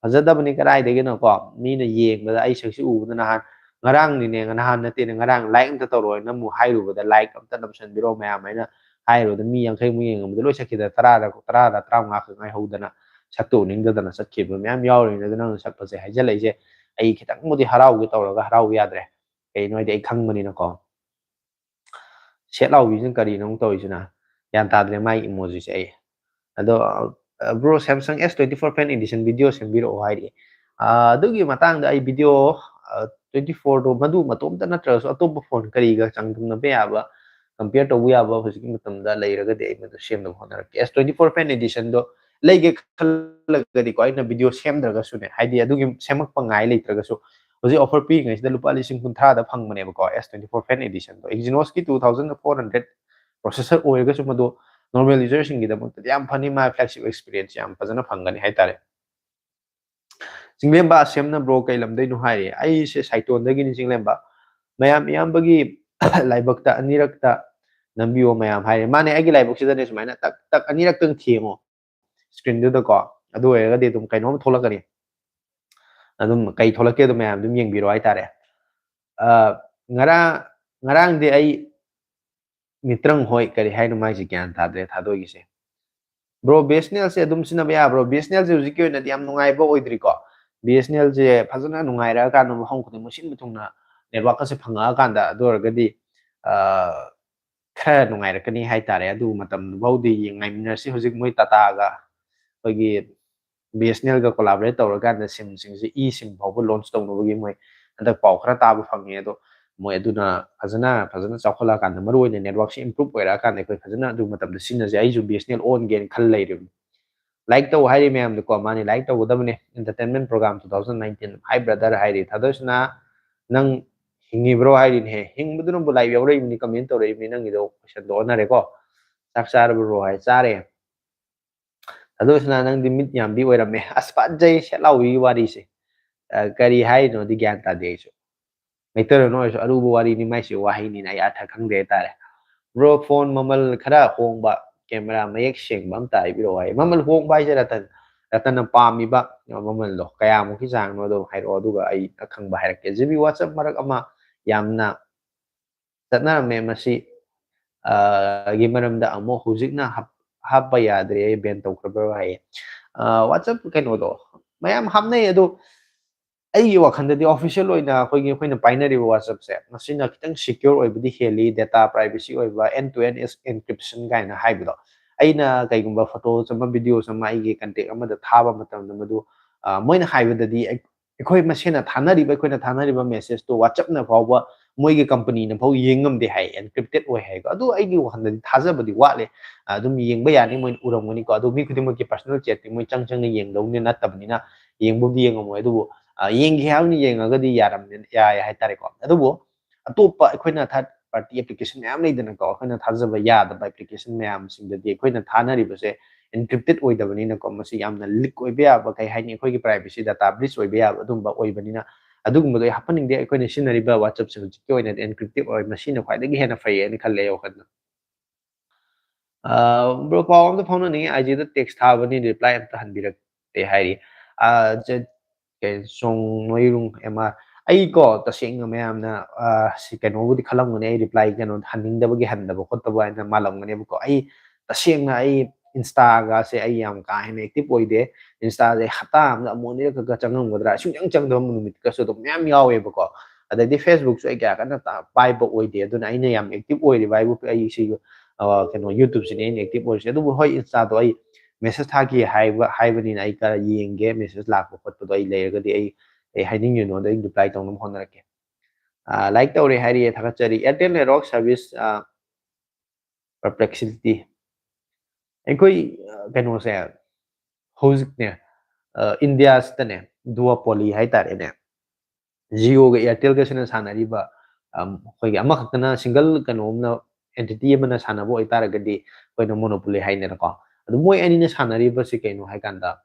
ꯐꯖꯗꯕꯅꯤ ꯀꯗꯥꯏꯗꯒꯤꯅꯣꯀꯣ? ꯃꯤꯅ ꯌꯦꯡꯕꯗ, ꯑꯩ ꯁꯛꯁꯤ ꯎꯕꯗ ꯅꯍꯥꯟ, ꯉꯔꯥꯡꯅꯤꯅꯦ, ꯅꯍꯥꯟ ꯅꯠꯇꯦꯅꯦ, ꯉꯔꯥꯡ "ꯂꯥꯏꯛ ꯑꯝꯇ ꯇꯧꯔꯛꯑꯣꯅ" ꯑꯃꯨꯛ ꯍꯥꯏꯔꯨꯕꯗ, "ꯂꯥꯏꯛ ꯑꯝꯇ ꯅꯝꯁꯟꯕꯤꯔꯛꯑꯣ ꯃꯌꯥꯝ" ꯍꯥꯏꯅ ꯍꯥꯏꯔꯨꯕꯗ, ꯃꯤ ꯌꯥꯡꯈꯩꯃꯨꯛ ꯌꯦꯡꯉꯝꯕꯗ ꯂꯣꯏ ꯆꯠꯈꯤꯗ, ꯇꯔꯥꯗ, ꯇꯔꯥꯗ ꯇꯔꯥꯃꯉꯥ ꯈꯛ ꯉꯥꯏꯍꯧꯗꯅ ꯁꯛꯇꯨ ꯎꯅꯤꯡꯗꯗꯅ ꯆꯠꯈꯤꯕ ꯃꯌꯥꯝ ꯌꯥꯎꯔꯤꯅꯤ꯫ ꯑꯗꯨ ꯅꯪꯅ ꯁꯛ ꯐꯖꯩ ꯍꯥꯏꯖꯜꯂꯛꯏꯁꯦ, ꯑꯩ ꯈꯤꯇꯪꯕꯨꯗꯤ ꯍꯔꯥꯎꯒꯦ ꯇꯧꯔꯒ ꯍꯔꯥꯎ ꯌꯥꯗ꯭ꯔꯦ꯫ ꯀꯩꯅꯣ ꯍꯥꯏꯗꯤ ꯑꯩ ꯈꯪꯕꯅꯤꯅꯀꯣ꯫ ꯁꯦꯠ ꯂꯥꯎꯕꯤꯁꯤꯅ ꯀꯔꯤꯅꯣ ꯑꯃꯨꯛ ꯇꯧꯔꯤꯁꯤꯅ? ꯒ꯭ꯌꯥꯟ ꯇꯥꯗ꯭ꯔꯦ ꯃꯥꯒꯤ ꯏꯃꯣꯖꯤꯁꯦ ꯑꯩ꯫ ꯑꯗꯣ, ꯑ, "bro, Samsung S twenty four Fan Edition video ꯁꯦꯝꯕꯤꯔꯛꯑꯣ" ꯍꯥꯏꯔꯛꯑꯦ꯫ ꯑ, ꯑꯗꯨꯒꯤ ꯃꯇꯥꯡꯗ ꯑꯩ ꯚꯤꯗꯤꯑꯣ, ꯑ, twenty four ꯗꯣ ꯃꯗꯨ ꯃꯇꯣꯝꯇ ꯅꯠꯇ꯭ꯔꯒꯁꯨ ꯑꯇꯣꯞꯄ ꯐꯣꯟ ꯀꯔꯤꯒ ꯆꯥꯡꯗꯝꯅꯕ ꯌꯥꯕ, compare ꯇꯧꯕ ꯌꯥꯕ ꯍꯧꯖꯤꯛꯀꯤ ꯃꯇꯝꯗ ꯂꯩꯔꯒꯗꯤ ꯑꯩ ꯃꯗꯨ ꯁꯦꯝꯅꯕ ꯍꯣꯠꯅꯔꯛꯀꯦ꯫ S twenty four Fan Edition ꯗꯣ ꯂꯩꯒꯦ ꯈꯜꯂꯒꯗꯤꯀꯣ, ꯑꯩꯅ ꯚꯤꯗꯤꯑꯣ ꯁꯦꯝꯗ꯭ꯔꯒꯁꯨꯅꯦ, ꯍꯥꯏꯗꯤ ꯑꯗꯨꯒꯤ ꯁꯦꯝꯃꯛꯄ ꯉꯥꯏ ꯂꯩꯇ꯭ꯔꯒꯁꯨ, ꯍꯧꯖꯤꯛ offer ꯄꯤꯔꯤꯉꯩꯁꯤꯗ ꯂꯨꯄꯥ ꯂꯤꯁꯤꯡ ꯀꯨꯟꯊ꯭ꯔꯥꯗ ꯐꯪꯕꯅꯦꯕꯀꯣ, S twenty four Fan Edition ꯗꯣ꯫ Exynos ꯀꯤ two thousand four hundred processor ꯑꯣꯏꯔꯒꯁꯨ ꯃꯗꯨ normal user ꯁꯤꯡꯒꯤꯗꯃꯛꯇꯗꯤ ꯌꯥꯝ ꯐꯅꯤ, ꯃꯥ flagship experience ꯌꯥꯝ ꯐꯖꯅ ꯐꯪꯒꯅꯤ ꯍꯥꯏꯇꯥꯔꯦ꯫ ꯆꯤꯡꯂꯦꯝꯕ ꯑꯁꯦꯝꯅ "ꯕ꯭ꯔꯣ, ꯀꯩ ꯂꯝꯗꯩꯅꯣ?" ꯍꯥꯏꯔꯤ꯫ ꯑꯩꯁꯦ ꯁꯥꯏꯇꯣꯟꯗꯒꯤꯅꯤ ꯆꯤꯡꯂꯦꯝꯕ꯫ ꯃꯌꯥꯝ ꯏꯌꯥꯝꯕꯒꯤ ꯂꯥꯏꯕꯛꯇ ꯑꯅꯤꯔꯛꯇ ꯅꯝꯕꯤꯌꯣ ꯃꯌꯥꯝ ꯍꯥꯏꯔꯤ꯫ ꯃꯥꯅꯦ, ꯑꯩꯒꯤ ꯂꯥꯏꯕꯛꯁꯤꯗꯅꯦ ꯁꯨꯃꯥꯏꯅ ꯇꯛ ꯇꯛ ꯑꯅꯤꯔꯛꯇꯪ ꯊꯦꯡꯉꯣ screen ꯗꯨꯗꯀꯣ꯫ ꯑꯗꯨ ꯑꯣꯏꯔꯒꯗꯤ ꯑꯗꯨꯝ ꯀꯩꯅꯣꯝ ꯊꯣꯛꯂꯛꯀꯅꯤ꯫ ꯑꯗꯨꯝ ꯀꯩ ꯊꯣꯛꯂꯛꯀꯦꯗꯣ ꯃꯌꯥꯝ ꯑꯗꯨꯝ ꯌꯦꯡꯕꯤꯔꯣ ꯍꯥꯏꯇꯥꯔꯦ꯫ ꯑ, ꯉꯔꯥꯡ, ꯉꯔꯥꯡꯗꯤ ꯑꯩ ꯃꯤꯇ꯭ꯔꯪ ꯍꯣꯏ, ꯀꯔꯤ ꯍꯥꯏꯅꯣ ꯃꯥꯏꯁꯦ? ꯒ꯭ꯌꯥꯟ ꯇꯥꯗ꯭ꯔꯦ ꯊꯥꯗꯣꯛꯏꯁꯦ꯫ "ꯕ꯭ꯔꯣ, ꯕꯤ ꯑꯦꯁ ꯑꯦꯟ ꯑꯦꯜꯁꯦ ꯑꯗꯨꯝ ꯁꯤꯖꯤꯟꯅꯕ ꯌꯥꯕ꯭ꯔꯣ?" ꯕꯤ ꯑꯦꯁ ꯑꯦꯟ ꯑꯦꯜꯁꯦ ꯍꯧꯖꯤꯛꯀꯤ ꯑꯣꯏꯅꯗꯤ ꯌꯥꯝ ꯅꯨꯡꯉꯥꯏꯕ ꯑꯣꯏꯗ꯭ꯔꯤꯀꯣ꯫ ꯕꯤ ꯑꯦꯁ ꯑꯦꯟ ꯑꯦꯜꯁꯦ ꯐꯖꯅ ꯅꯨꯡꯉꯥꯏꯔꯛꯑꯀꯥꯟꯗ, ꯃꯐꯝ ꯈꯨꯗꯤꯡꯃꯛ ꯁꯤꯟꯕ ꯊꯨꯡꯅ network ꯑꯁꯦ ꯐꯪꯉꯛꯑꯀꯥꯟꯗ, ꯑꯗꯨ ꯑꯣꯏꯔꯒꯗꯤ, ꯑ, ꯈꯔ ꯅꯨꯡꯉꯥꯏꯔꯛꯀꯅꯤ ꯍꯥꯏꯇꯥꯔꯦ꯫ ꯑꯗꯨ ꯃꯇꯝꯗꯨꯐꯥꯎꯗꯤ ꯌꯦꯡ ꯉꯥꯏꯃꯤꯟꯅꯔꯁꯤ꯫ ꯍꯧꯖꯤꯛ ꯃꯣꯏ ꯇꯥꯇꯥꯒ ꯑꯩꯈꯣꯏꯒꯤ ꯕꯤ ꯑꯦꯁ ꯑꯦꯟ ꯑꯦꯜꯒ collaborate ꯇꯧꯔꯀꯥꯟꯗ ꯁꯤꯝꯁꯤꯡꯁꯦ, ꯏ ꯁꯤꯝ ꯐꯥꯎꯕ launch ꯇꯧꯅꯕꯒꯤ ꯃꯣꯏ ꯍꯟꯗꯛ ꯄꯥꯎ ꯈꯔ ꯇꯥꯕ ꯐꯪꯉꯦ꯫ ꯑꯗꯣ ꯃꯣꯏ ꯑꯗꯨꯅ ꯐꯖꯅ, ꯐꯖꯅ ꯆꯥꯎꯈꯠꯂꯛꯑꯀꯥꯟꯗ, ꯃꯔꯨ ꯑꯣꯏꯅ network ꯁꯦ improve ꯑꯣꯏꯔꯛꯑꯀꯥꯟꯗ ꯑꯩꯈꯣꯏ ꯐꯖꯅ ꯑꯗꯨ ꯃꯇꯝꯗ ꯁꯤꯖꯤꯟꯅꯁꯦ꯫ ꯑꯩꯁꯨ ꯕꯤ ꯑꯦꯁ ꯑꯦꯟ ꯑꯦꯜ ꯑꯣꯟꯒꯦꯅ ꯈꯜ ꯂꯩꯔꯤꯕꯅꯤ꯫ Like ꯇꯧ ꯍꯥꯏꯔꯤ ꯃꯌꯥꯝꯗꯀꯣ, ꯃꯥꯅꯤ, like ꯇꯧꯒꯗꯕꯅꯦ꯫ Entertainment program two thousand nineteen, "Hi brother" ꯍꯥꯏꯔꯤ꯫ ꯊꯥꯗꯣꯏꯁꯅꯥ, ꯅꯪ ꯍꯤꯡꯉꯤꯕ꯭ꯔꯣ ꯍꯥꯏꯔꯤꯅꯦꯍꯦ꯫ ꯍꯤꯡꯕꯗꯨꯅꯕꯨ ꯂꯥꯏꯐ ꯌꯥꯎꯔꯛꯏꯕꯅꯤ, ꯀꯃꯦꯟ ꯇꯧꯔꯛꯏꯕꯅꯤ꯫ ꯅꯪꯒꯤꯗꯣ ꯀꯣꯏꯁꯟꯗꯣ ꯑꯣꯟꯅꯔꯦꯀꯣ꯫ ꯆꯥꯛ ꯆꯥꯔꯕ꯭ꯔꯣ ꯍꯥꯏ, ꯆꯥꯔꯦ꯫ ꯑꯗꯨ ꯁꯅꯥ, ꯅꯪꯗꯤ ꯃꯤꯠ ꯌꯥꯝꯕꯤ ꯑꯣꯏꯔꯝꯃꯦ꯫ ꯑꯁ, ꯐꯖꯩ ꯁꯦꯠ ꯂꯥꯎꯕꯤꯒꯤ ꯋꯥꯔꯤꯁꯦ꯫ ꯑ, ꯀꯔꯤ ꯍꯥꯏꯅꯣꯗꯤ ꯒ꯭ꯌꯥꯟ ꯇꯥꯗꯦ ꯑꯩꯁꯨ꯫ ꯃꯩꯇꯩꯂꯣꯟ ꯑꯣꯏꯔꯁꯨ ꯑꯔꯨꯕ ꯋꯥꯔꯤꯅꯤ ꯃꯥꯏꯁꯦ, ꯋꯥꯍꯩꯅꯤꯅ ꯑꯩ ꯑꯥꯔꯊ ꯈꯪꯗꯦ ꯍꯥꯏꯇꯥꯔꯦ꯫ ꯕ꯭ꯔꯣ, ꯐꯣꯟ ꯃꯃꯜ ꯈꯔ ꯍꯣꯡꯕ, ꯀꯦꯃꯦꯔꯥ ꯃꯌꯦꯛ ꯁꯦꯡꯕ ꯑꯝꯇ ꯍꯥꯏꯕꯤꯔꯛꯑꯣ ꯍꯥꯏ꯫ ꯃꯃꯜ ꯍꯣꯡꯕ ꯍꯥꯏꯁꯦ ꯔꯇꯟ, ꯔꯇꯟꯅ ꯄꯥꯝꯃꯤꯕ ꯃꯃꯜꯗꯣ ꯀꯌꯥꯃꯨꯛꯀꯤ ꯆꯥꯡꯅꯣ ꯑꯗꯨꯝ ꯍꯥꯏꯔꯛꯑꯣ, ꯑꯗꯨꯒ ꯑꯩ ꯑꯈꯪꯕ ꯍꯥꯏꯔꯛꯀꯦ꯫ ꯖꯤ ꯕꯤ WhatsApp ꯃꯔꯛ ꯑꯃ ꯌꯥꯝꯅ ꯆꯠꯅꯔꯝꯃꯦ, ꯃꯁꯤ, ꯑ, ꯒꯤ ꯃꯔꯝꯗ ꯑꯃꯨꯛ ꯍꯧꯖꯤꯛꯅ ꯍꯥꯞ-, ꯍꯥꯞꯄ ꯌꯥꯗ꯭ꯔꯦ, ꯕꯦꯟ ꯇꯧꯈ꯭ꯔꯕ꯭ꯔꯥ ꯍꯥꯏꯌꯦ꯫ ꯑ, WhatsApp ꯀꯩꯅꯣꯗꯣ ꯃꯌꯥꯝ ꯍꯥꯞꯅꯩ, ꯑꯗꯣ ꯑꯩꯒꯤ ꯋꯥꯈꯜꯗꯗꯤ ꯑꯣꯐꯤꯁꯤꯌꯦꯜ ꯑꯣꯏꯅ ꯑꯩꯈꯣꯏꯒꯤ, ꯑꯩꯈꯣꯏꯅ ꯄꯥꯏꯅꯔꯤꯕ WhatsApp-ꯁꯦ ꯃꯁꯤꯅ ꯈꯤꯇꯪ ꯁꯤꯀ꯭ꯌꯣꯔ ꯑꯣꯏꯕꯗꯤ ꯍꯦꯜꯂꯤ, ꯗꯦꯇꯥ ꯄ꯭ꯔꯥꯏꯚꯦꯁꯤ ꯑꯣꯏꯕ, end to end encryption ꯀꯥꯏꯅ ꯍꯥꯏꯕꯗꯣ꯫ ꯑꯩꯅ ꯀꯩꯒꯨꯝꯕ photos ꯑꯃ, videos ꯑꯃ ꯑꯩꯒꯤ contact ꯑꯃꯗ ꯊꯥꯕ ꯃꯇꯝꯗ ꯃꯗꯨ, ꯑ, ꯃꯣꯏꯅ ꯍꯥꯏꯕꯗꯗꯤ ꯑꯩ-, ꯑꯩꯈꯣꯏ ꯃꯁꯦꯟꯅ ꯊꯥꯅꯔꯤꯕ, ꯑꯩꯈꯣꯏꯅ ꯊꯥꯅꯔꯤꯕ message-ꯇꯣ WhatsApp-ꯅ ꯐꯥꯎꯕ ꯃꯣꯏꯒꯤ company-ꯅ ꯐꯥꯎ ꯌꯦꯡ ꯉꯝꯗꯦ ꯍꯥꯏ, encrypted ꯑꯣꯏ ꯍꯥꯏꯀꯣ꯫ ꯑꯗꯨ ꯑꯩꯒꯤ ꯋꯥꯈꯜꯗꯗꯤ ꯊꯥꯖꯕꯗꯤ ꯋꯥꯠꯂꯦ꯫ ꯑ, ꯑꯗꯨꯝ ꯌꯦꯡꯕ ꯌꯥꯅꯤ, ꯃꯣꯏꯅ ꯎꯔꯝꯒꯅꯤꯀꯣ꯫ ꯑꯗꯨ ꯃꯤ ꯈꯨꯗꯤꯡꯃꯛꯀꯤ personal chat-ꯇꯤ ꯃꯣꯏ ꯆꯪ ꯆꯪꯅ ꯌꯦꯡꯗꯧꯅꯤ ꯅꯠꯇꯕꯅꯤꯅ, ꯌꯦꯡꯕꯕꯨꯗꯤ ꯌꯦꯡꯉꯝꯃꯣꯏ꯫ ꯑꯗꯨꯕꯨ, ꯑ, ꯌꯦꯡꯒꯦ ꯍꯥꯏꯕꯅ ꯌꯦꯡꯉꯒꯗꯤ ꯌꯥꯔꯝ-, ꯌꯥꯏ ꯍꯥꯏꯇꯥꯔꯦꯀꯣ꯫ ꯑꯗꯨꯕꯨ ꯑꯇꯣꯞꯄ ꯑꯩꯈꯣꯏꯅ third party application ꯃꯌꯥꯝ ꯂꯩꯗꯅꯀꯣ, ꯑꯩꯈꯣꯏꯅ ꯊꯥꯖꯕ ꯌꯥꯗꯕ application ꯃꯌꯥꯝꯁꯤꯡꯗꯗꯤ ꯑꯩꯈꯣꯏꯅ ꯊꯥꯅꯔꯤꯕꯁꯦ encrypted ꯑꯣꯏꯗꯕꯅꯤꯅꯀꯣ, ꯃꯁꯤ ꯌꯥꯝꯅ leak ꯑꯣꯏꯕ ꯌꯥꯕ, ꯀꯩ ꯍꯥꯏꯅꯤ, ꯑꯩꯈꯣꯏꯒꯤ privacy data breach ꯑꯣꯏꯕ ꯌꯥꯕ ꯑꯗꯨꯝꯕ ꯑꯣꯏꯕꯅꯤꯅ, ꯑꯗꯨꯒꯨꯝꯕꯗꯣ ꯑꯩ ꯍꯥꯞꯍꯟꯅꯤꯡꯗꯦ꯫ ꯑꯩꯈꯣꯏꯅ ꯁꯤꯖꯤꯟꯅꯔꯤꯕ WhatsApp-ꯁꯦ ꯍꯧꯖꯤꯛꯀꯤ ꯑꯣꯏꯅꯗꯤ encrypted ꯑꯣꯏ, ꯃꯁꯤꯅ ꯈ꯭ꯋꯥꯏꯗꯒꯤ ꯍꯦꯟꯅ ꯐꯩꯌꯦꯅ ꯈꯜꯂꯦ ꯑꯩ ꯋꯥꯈꯜꯗ꯫ ꯑ, ꯕ꯭ꯔꯣ, ꯄꯥꯎ ꯑꯝꯇ ꯐꯥꯎꯅꯅꯤꯡꯉꯤ, I G-ꯗ text ꯊꯥꯕꯅꯤ, reply ꯑꯝꯇ ꯍꯟꯕꯤꯔꯛꯇꯦ ꯍꯥꯏꯔꯤ꯫ ꯑ, ꯖ-, ꯀꯩ, ꯆꯣꯡꯅꯣꯏꯔꯨꯡ M R꯫ ꯑꯩ ꯀꯣ, ꯇꯁꯦꯡꯅ ꯃꯌꯥꯝꯅ, ꯑ, ꯁꯤ ꯀꯩꯅꯣꯕꯨꯗꯤ ꯈꯜꯂꯝꯒꯅꯤ, ꯑꯩ reply ꯀꯩꯅꯣ ꯍꯟꯅꯤꯡꯗꯕꯒꯤ ꯍꯟꯗꯕ ꯈꯣꯠꯇꯕ ꯍꯥꯏꯅ ꯃꯥꯜꯂꯝꯒꯅꯦꯕꯀꯣ꯫ ꯑꯩ ꯇꯁꯦꯡꯅ ꯑꯩ Insta-ꯒꯁꯦ ꯑꯩ ꯌꯥꯝ ꯀꯥ ꯍꯦꯟꯅ active ꯑꯣꯏꯗꯦ꯫ Insta-ꯁꯦ ꯍꯞꯇꯥ ꯑꯃꯗ ꯑꯃꯨꯛ ꯑꯅꯤꯔꯛ ꯈꯛ ꯆꯪꯉꯝꯒꯗ꯭ꯔꯥ, ꯁꯨꯡꯆꯪ ꯆꯪꯗꯕ ꯅꯨꯃꯤꯠꯀꯁꯨ ꯑꯗꯨꯝ ꯃꯌꯥꯝ ꯌꯥꯎꯋꯦꯕꯀꯣ꯫ ꯑꯗꯩꯗꯤ Facebook-ꯁꯨ ꯑꯩ ꯀꯌꯥ ꯀꯟꯅ ꯇꯥ-, ꯄꯥꯏꯕ ꯑꯣꯏꯗꯦ꯫ ꯑꯗꯨꯅ ꯑꯩꯅ ꯌꯥꯝ active ꯑꯣꯏꯔꯤꯕ ꯍꯥꯏꯕꯨ ꯑꯩ ꯁꯤ, ꯑ, ꯀꯩꯅꯣ, YouTube-ꯁꯤꯅꯦ ꯑꯩꯅ active ꯑꯣꯏꯔꯤꯁꯦ꯫ ꯑꯗꯨꯕꯨ ꯍꯣꯏ, Insta-ꯗꯣ ꯑꯩ message ꯊꯥꯈꯤ ꯍꯥꯏꯕ, ꯍꯥꯏꯕꯅꯤꯅ ꯑꯩ ꯈꯔ ꯌꯦꯡꯒꯦ, message ꯂꯥꯛꯄ ꯈꯣꯠꯄꯗꯣ ꯑꯩ ꯂꯩꯔꯒꯗꯤ ꯑꯩ, ꯑꯩ ꯍꯥꯏꯅꯤꯡꯉꯤꯅꯣꯗ ꯑꯩ reply ꯇꯧꯅꯕ ꯍꯣꯠꯅꯔꯛꯀꯦ꯫ ꯑ, like ꯇꯧꯔꯦ ꯍꯥꯏꯔꯤꯌꯦ, ꯊꯥꯒꯠꯆꯔꯤ꯫ Airtel network service, ꯑ, perplexity꯫ ꯑꯩꯈꯣꯏ, ꯑ, ꯀꯩꯅꯣꯁꯦ ꯍꯧꯖꯤꯛꯅꯦ, ꯑ, India-ꯁꯤꯗꯅꯦ duopoly ꯍꯥꯏꯇꯥꯔꯦꯅꯦ꯫ Jio-ꯒ Airtel-ꯒꯁꯤꯅ ꯁꯥꯟꯅꯔꯤꯕ, ꯑꯝ, ꯑꯩꯈꯣꯏꯒꯤ ꯑꯃꯈꯛꯇꯅ single ꯀꯩꯅꯣꯝꯅ entity ꯑꯃꯅ ꯁꯥꯟꯅꯕ ꯑꯣꯏꯇꯥꯔꯒꯗꯤ ꯑꯩꯈꯣꯏꯅ monopoly ꯍꯥꯏꯅꯔꯦꯀꯣ꯫ ꯑꯗꯨ ꯃꯣꯏ ꯑꯅꯤꯅ ꯁꯥꯟꯅꯔꯤꯕꯁꯤ ꯀꯩꯅꯣ ꯍꯥꯏ ꯀꯥꯟꯗ,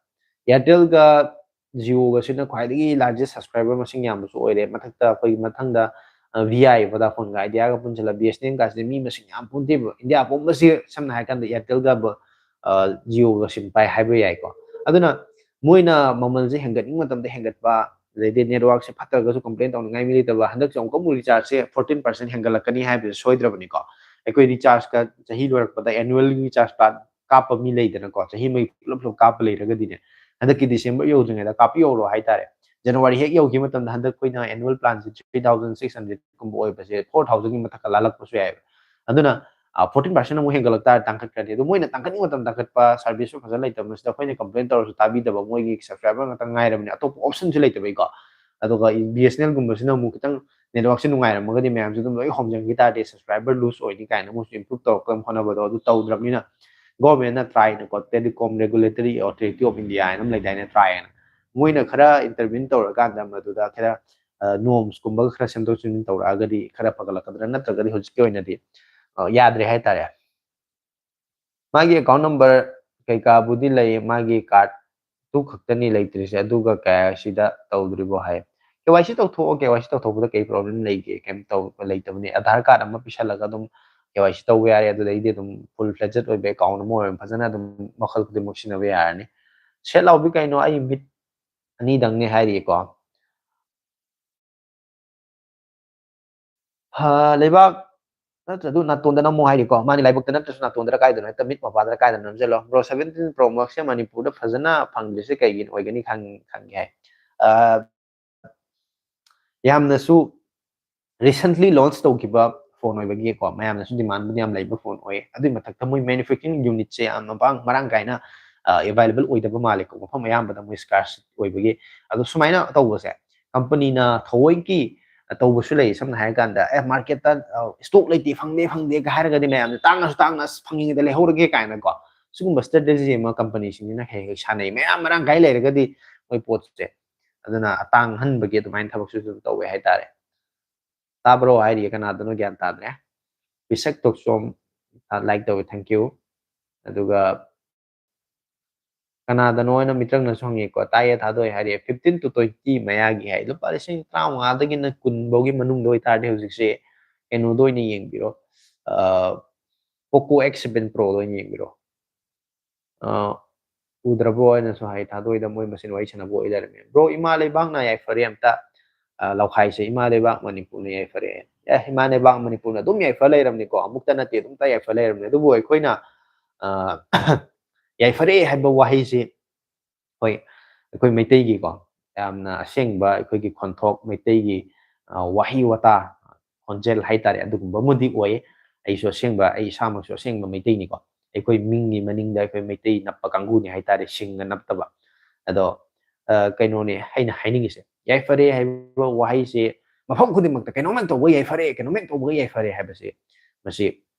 Airtel-ꯒ Jio-ꯒꯁꯤꯅ ꯈ꯭ꯋꯥꯏꯗꯒꯤ largest subscriber ꯃꯁꯤꯡ ꯌꯥꯝꯕꯁꯨ ꯑꯣꯏꯔꯦ꯫ ꯃꯊꯛꯇ ꯑꯩꯈꯣꯏꯒꯤ ꯃꯊꯪꯗ, ꯑ, V I, Vodafone-ꯒ Idea-ꯒ ꯄꯨꯟꯁꯤꯜꯂ B S N L-ꯒꯁꯤꯗꯤ ꯃꯤ ꯃꯁꯤꯡ ꯌꯥꯝ ꯄꯣꯟꯇꯦꯕ꯫ ꯏꯟꯗꯤꯌꯥ ꯄꯨꯝꯕꯁꯤ ꯁꯝꯅ ꯍꯥꯏꯔ ꯀꯥꯟꯗ Airtel-ꯒ ꯕ-, ꯑ, Jio-ꯒ sim ꯄꯥꯏ ꯍꯥꯏꯕ ꯌꯥꯏꯀꯣ꯫ ꯑꯗꯨꯅ ꯃꯣꯏꯅ ꯃꯃꯜꯁꯦ ꯍꯦꯟꯒꯠꯅꯤꯡꯕ ꯃꯇꯝꯗ ꯍꯦꯟꯒꯠꯄ, ꯑꯗꯩꯗꯤ network-ꯁꯦ ꯐꯠꯇ꯭ꯔꯒꯁꯨ complain ꯇꯧꯅꯤꯡꯉꯥꯏ ꯃꯤ ꯂꯩꯇꯕ꯫ ꯍꯟꯗꯛꯁꯦ ꯑꯃꯨꯛꯀ ꯑꯃꯨꯛ recharge-ꯁꯦ fourteen percent ꯍꯦꯟꯒꯠꯂꯛꯀꯅꯤ ꯍꯥꯏꯕꯁꯦ ꯁꯣꯏꯗ꯭ꯔꯕꯅꯤꯀꯣ꯫ ꯑꯩꯈꯣꯏ recharge-ꯀ ꯆꯍꯤ ꯂꯣꯏꯔꯛꯄꯗ annual recharge plan ꯀꯥꯞꯄ ꯃꯤ ꯂꯩꯗꯅꯀꯣ, ꯆꯍꯤ ꯑꯃꯒꯤ ꯄꯨꯂꯞ ꯄꯨꯂꯞ ꯀꯥꯞꯄ ꯂꯩꯔꯒꯗꯤꯅꯦ, ꯍꯟꯗꯛꯀꯤ December ꯌꯧꯗ꯭ꯔꯤꯉꯩꯗ ꯀꯥꯞꯄꯤꯍꯧꯔꯣ ꯍꯥꯏꯇꯥꯔꯦ꯫ January ꯍꯦꯛ ꯌꯧꯈꯤꯕ ꯃꯇꯝꯗ ꯍꯟꯗꯛ ꯑꯩꯈꯣꯏꯅ annual plan-ꯁꯦ three thousand six hundred ꯀꯨꯝꯕ ꯑꯣꯏꯕꯁꯦ four thousand-ꯒꯤ ꯃꯊꯛꯇ ꯂꯥꯜꯂꯛꯄꯁꯨ ꯌꯥꯏꯑꯕ꯫ ꯑꯗꯨꯅ, ꯑ, fourteen percent ꯑꯃꯨꯛ ꯍꯦꯟꯒꯠꯂꯛ ꯇꯥꯔꯗꯤ ꯇꯥꯡꯈꯠꯈ꯭ꯔꯅꯤ꯫ ꯑꯗꯨ ꯃꯣꯏꯅ ꯇꯥꯡꯈꯠꯅꯤꯡꯕ ꯃꯇꯝꯗ ꯇꯥꯡꯈꯠꯄ, service-ꯁꯨ ꯐꯖꯅ ꯂꯩꯇꯕꯁꯤꯗ ꯑꯩꯈꯣꯏꯅ complain ꯇꯧꯔꯁꯨ ꯇꯥꯕꯤꯗꯕ, ꯃꯣꯏꯒꯤ subscriber ꯉꯥꯛꯇ ꯉꯥꯏꯔꯕꯅꯤ, ꯑꯇꯣꯞꯄ option-ꯁꯨ ꯂꯩꯇꯕꯩꯀꯣ꯫ ꯑꯗꯨꯒ B S N L-ꯒꯨꯝꯕꯁꯤꯅ ꯑꯃꯨꯛ ꯈꯤꯇꯪ network-ꯁꯦ ꯅꯨꯡꯉꯥꯏꯔꯝꯃꯒꯗꯤ ꯃꯌꯥꯝꯁꯨ ꯑꯗꯨꯝ ꯂꯣꯏ ꯍꯣꯝꯖꯤꯟꯈꯤ ꯇꯥꯔꯗꯤ subscriber lose ꯑꯣꯏꯅꯤ ꯀꯥꯏꯅ ꯃꯣꯏꯁꯨ improve ꯇꯧꯔꯛꯄ ꯍꯣꯠꯅꯕꯗꯣ ꯑꯗꯨ ꯇꯧꯗ꯭ꯔꯕꯅꯤꯅ, government-ꯅ try-ꯅꯀꯣ, Telecom Regulatory Authority of India ꯍꯥꯏꯅ ꯑꯃ ꯂꯩꯗꯥꯏꯅꯦ, try ꯍꯥꯏꯅ, ꯃꯣꯏꯅ ꯈꯔ intervene ꯇꯧꯔꯀꯥꯟꯗ ꯃꯗꯨꯗ ꯈꯔ, ꯑ, norms-ꯀꯨꯝꯕꯒ ꯈꯔ ꯁꯦꯝꯗꯣꯛ ꯁꯦꯝꯖꯤꯟ ꯇꯧꯔꯛꯑꯒꯗꯤ ꯈꯔ ꯐꯒꯠꯂꯛꯀꯗ꯭ꯔꯥ? ꯅꯠꯇ꯭ꯔꯒꯗꯤ ꯍꯧꯖꯤꯛꯀꯤ ꯑꯣꯏꯅꯗꯤ, ꯑ, ꯌꯥꯗ꯭ꯔꯦ ꯍꯥꯏꯇꯥꯔꯦ꯫ ꯃꯥꯒꯤ account number ꯀꯩꯀꯥꯕꯨꯗꯤ ꯂꯩ, ꯃꯥꯒꯤ card-ꯇꯨ ꯈꯛꯇꯅꯤ ꯂꯩꯇ꯭ꯔꯤꯁꯦ, ꯑꯗꯨꯒ ꯀꯌꯥ ꯁꯤꯗ ꯇꯧꯗ꯭ꯔꯤꯕꯣ ꯍꯥꯏ꯫ K Y C ꯇꯧꯊꯣꯛꯑꯣ, K Y C ꯇꯧꯊꯣꯛꯄꯗ ꯀꯩ problem ꯂꯩꯒꯦ? ꯀꯩꯝ ꯇꯧꯕ ꯂꯩꯇꯕꯅꯤ꯫ Aadhaar card ꯑꯃ ꯄꯤꯁꯜꯂꯒ ꯑꯗꯨꯝ K Y C ꯇꯧꯕ ꯌꯥꯔꯦ, ꯑꯗꯨꯗꯩꯗꯤ ꯑꯗꯨꯝ full fledged ꯑꯣꯏꯕ account ꯑꯃ ꯑꯣꯏꯔ ꯐꯖꯅ ꯑꯗꯨꯝ ꯃꯈꯜ ꯈꯨꯗꯤꯡꯃꯛ ꯁꯤꯖꯤꯟꯅꯕ ꯌꯥꯔꯅꯤ꯫ ꯁꯦꯠ ꯂꯥꯎꯕꯤ ꯀꯩꯅꯣ, ꯑꯩ ꯃꯤꯠ ꯑꯅꯤꯗꯪꯅꯦ ꯍꯥꯏꯔꯤꯀꯣ꯫ ꯍꯥ, ꯂꯩꯕꯥꯛ ꯅꯠꯇ꯭ꯔꯁꯨ ꯅꯥꯇꯣꯟꯗ ꯅꯝꯃꯣ ꯍꯥꯏꯔꯤꯀꯣ꯫ ꯃꯥꯅꯤ, ꯂꯥꯏꯕꯛꯇ ꯅꯠꯇ꯭ꯔꯁꯨ ꯅꯥꯇꯣꯟꯗ ꯀꯥꯏꯗꯅꯣ ꯍꯦꯛꯇ ꯃꯤꯠ ꯃꯄꯥꯗ ꯀꯥꯏꯗꯅꯣ ꯅꯝꯁꯤꯜꯂꯣ꯫ Bro, seventeen Pro Max-ꯁꯦ ꯃꯅꯤꯄꯨꯔꯗ ꯐꯖꯅ ꯐꯪꯗ꯭ꯔꯤꯁꯦ ꯀꯩꯒꯤꯅꯣ ꯑꯣꯏꯒꯅꯤ ꯈꯪ-, ꯈꯪꯒꯦ ꯍꯥꯏ꯫ ꯑ, ꯌꯥꯝꯅꯁꯨ recently launch ꯇꯧꯈꯤꯕ phone ꯑꯣꯏꯕꯒꯤꯀꯣ, ꯃꯌꯥꯝꯅꯁꯨ demand-ꯕꯨꯗꯤ ꯌꯥꯝ ꯂꯩꯕ phone ꯑꯣꯏ꯫ ꯑꯗꯨꯏ ꯃꯊꯛꯇ ꯃꯣꯏ manufacturing unit-ꯁꯦ ꯌꯥꯝꯅ ꯄꯥꯡ-, ꯃꯔꯥꯡ ꯀꯥꯏꯅ, ꯑ, available ꯑꯣꯏꯗꯕ ꯃꯥꯜꯂꯦꯀꯣ, ꯃꯐꯝ ꯑꯌꯥꯝꯕꯗ ꯃꯣꯏ scarce ꯑꯣꯏꯕꯒꯤ꯫ ꯑꯗꯣ ꯁꯨꯃꯥꯏꯅ ꯇꯧꯕꯁꯦ, company-ꯅ ꯊꯑꯣꯏꯒꯤ ꯇꯧꯕꯁꯨ ꯂꯩ꯫ ꯁꯝꯅ ꯍꯥꯏꯔꯀꯥꯟꯗ, "ꯑꯦ, market-ꯇ, ꯑ, stock ꯂꯩꯇꯦ, ꯐꯪꯗꯦ, ꯐꯪꯗꯦꯒ" ꯍꯥꯏꯔꯒꯗꯤ ꯃꯌꯥꯝꯁꯦ ꯇꯥꯡꯉꯁꯨ ꯇꯥꯡꯅ, "ꯑꯁ, ꯐꯪꯉꯤꯉꯩꯗ ꯂꯩꯍꯧꯔꯒꯦ" ꯀꯥꯏꯅꯀꯣ, ꯁꯤꯒꯨꯝꯕ strategy ꯑꯃ company-ꯁꯤꯡꯁꯤꯅ ꯍꯦꯛ ꯍꯦꯛ ꯁꯥꯟꯅꯩ꯫ ꯃꯌꯥꯝ ꯃꯔꯥꯡ ꯀꯥꯏ ꯂꯩꯔꯒꯗꯤ ꯃꯣꯏ ꯄꯣꯠꯁꯦ ꯑꯗꯨꯅ ꯑꯇꯥꯡꯍꯟꯕꯒꯤ ꯑꯗꯨꯃꯥꯏꯅ ꯊꯕꯛꯁꯨ ꯑꯗꯨꯝ ꯇꯧꯋꯦ ꯍꯥꯏꯇꯥꯔꯦ꯫ ꯇꯥꯕ꯭ꯔꯣ ꯍꯥꯏꯔꯤꯌꯦ, ꯀꯅꯥꯗꯅꯣ ꯒ꯭ꯌꯥꯟ ꯇꯥꯗ꯭ꯔꯦ꯫ ꯄꯤꯁꯛ ꯇꯣꯛꯆꯣꯝ ꯂꯥꯏꯛ ꯇꯧꯋꯦ, thank you꯫ ꯑꯗꯨꯒ ꯀꯅꯥꯗꯅꯣ ꯑꯩꯅ ꯃꯤꯇ꯭ꯔꯪꯅꯁꯨ ꯍꯪꯉꯦꯀꯣ, ꯇꯥꯏꯌꯦ ꯊꯥꯗꯣꯛꯑꯦ ꯍꯥꯏꯔꯦ, fifteen to twenty ꯃꯌꯥꯒꯤ ꯍꯥꯏ, ꯂꯨꯄꯥ ꯂꯤꯁꯤꯡ ꯇꯔꯥꯃꯉꯥꯗꯒꯤꯅ ꯀꯨꯟ ꯐꯥꯎꯒꯤ ꯃꯅꯨꯡꯗ ꯑꯣꯏꯇꯥꯔꯗꯤ ꯍꯧꯖꯤꯛꯁꯦ ꯀꯩꯅꯣꯗ ꯑꯣꯏꯅ ꯌꯦꯡꯕꯤꯔꯣ, Poco X seven Proꯗ ꯑꯣꯏꯅ ꯌꯦꯡꯕꯤꯔꯣ꯫ ꯎꯗ꯭ꯔꯕꯣ ꯍꯥꯏꯅꯁꯨ ꯍꯥꯏ, ꯊꯥꯗꯣꯛꯏꯗ ꯃꯣꯏ ꯃꯁꯦꯟ ꯋꯥꯔꯤ ꯁꯥꯟꯅꯕ ꯑꯣꯏ ꯂꯩꯔꯝꯃꯦ꯫ ꯕ꯭ꯔꯣ, ꯏꯃꯥ ꯂꯩꯕꯥꯛꯅ ꯌꯥꯏꯐꯔꯦ ꯑꯝꯇ꯫ ꯂꯧꯈꯥꯏꯁꯦ ꯏꯃꯥ ꯂꯩꯕꯥꯛ ꯃꯅꯤꯄꯨꯔꯅ ꯌꯥꯏꯐꯔꯦ꯫ ꯑꯦ, ꯏꯃꯥ ꯂꯩꯕꯥꯛ ꯃꯅꯤꯄꯨꯔꯅ ꯑꯗꯨꯝ ꯌꯥꯏꯐ ꯂꯩꯔꯝꯅꯤꯀꯣ, ꯑꯃꯨꯛꯇ ꯅꯠꯇꯦ, ꯑꯗꯨꯝꯇ ꯌꯥꯏꯐ ꯂꯩꯔꯝꯅꯤ꯫ ꯑꯗꯨꯕꯨ ꯑꯩꯈꯣꯏꯅ ꯌꯥꯏꯐꯔꯦ ꯍꯥꯏꯕ ꯋꯥꯍꯩꯁꯤ, ꯍꯣꯏ, ꯑꯩꯈꯣꯏ ꯃꯩꯇꯩꯒꯤꯀꯣ, ꯌꯥꯝꯅ ꯑꯁꯦꯡꯕ ꯑꯩꯈꯣꯏꯒꯤ ꯈꯣꯟꯊꯣꯛ, ꯃꯩꯇꯩꯒꯤ ꯋꯥꯍꯩ ꯋꯥꯇꯥ, ꯈꯣꯟꯖꯦꯜ ꯍꯥꯏꯇꯥꯔꯦ, ꯑꯗꯨꯒꯨꯝꯕ ꯑꯃꯗꯤ ꯑꯣꯏ꯫ ꯑꯩꯁꯨ ꯑꯁꯦꯡꯕ, ꯑꯩ ꯏꯁꯥꯃꯛꯁꯨ ꯑꯁꯦꯡꯕ ꯃꯩꯇꯩꯅꯤꯀꯣ꯫ ꯑꯩꯈꯣꯏ ꯃꯤꯡꯒꯤ ꯃꯅꯤꯡꯗ ꯑꯩꯈꯣꯏ ꯃꯩꯇꯩ ꯅꯞꯄ ꯀꯥꯡꯕꯨꯅꯤ ꯍꯥꯏꯇꯥꯔꯦ, ꯁꯤꯡꯒ ꯅꯞꯇꯕ꯫ ꯑꯗꯣ ꯀꯩꯅꯣꯅꯦ ꯑꯩꯅ ꯍꯥꯏꯅꯤꯡꯉꯤꯁꯦ, ꯌꯥꯏꯐꯔꯦ ꯍꯥꯏꯕ ꯋꯥꯍꯩꯁꯦ ꯃꯐꯝ ꯈꯨꯗꯤꯡꯃꯛꯇ ꯀꯩꯅꯣꯝ ꯍꯦꯛ ꯇꯧꯕ ꯌꯥꯏꯐꯔꯦ, ꯀꯩꯅꯣꯝ ꯍꯦꯛ ꯇꯧꯕ ꯌꯥꯏꯐꯔꯦ ꯍꯥꯏꯕꯁꯦ, ꯃꯁꯤ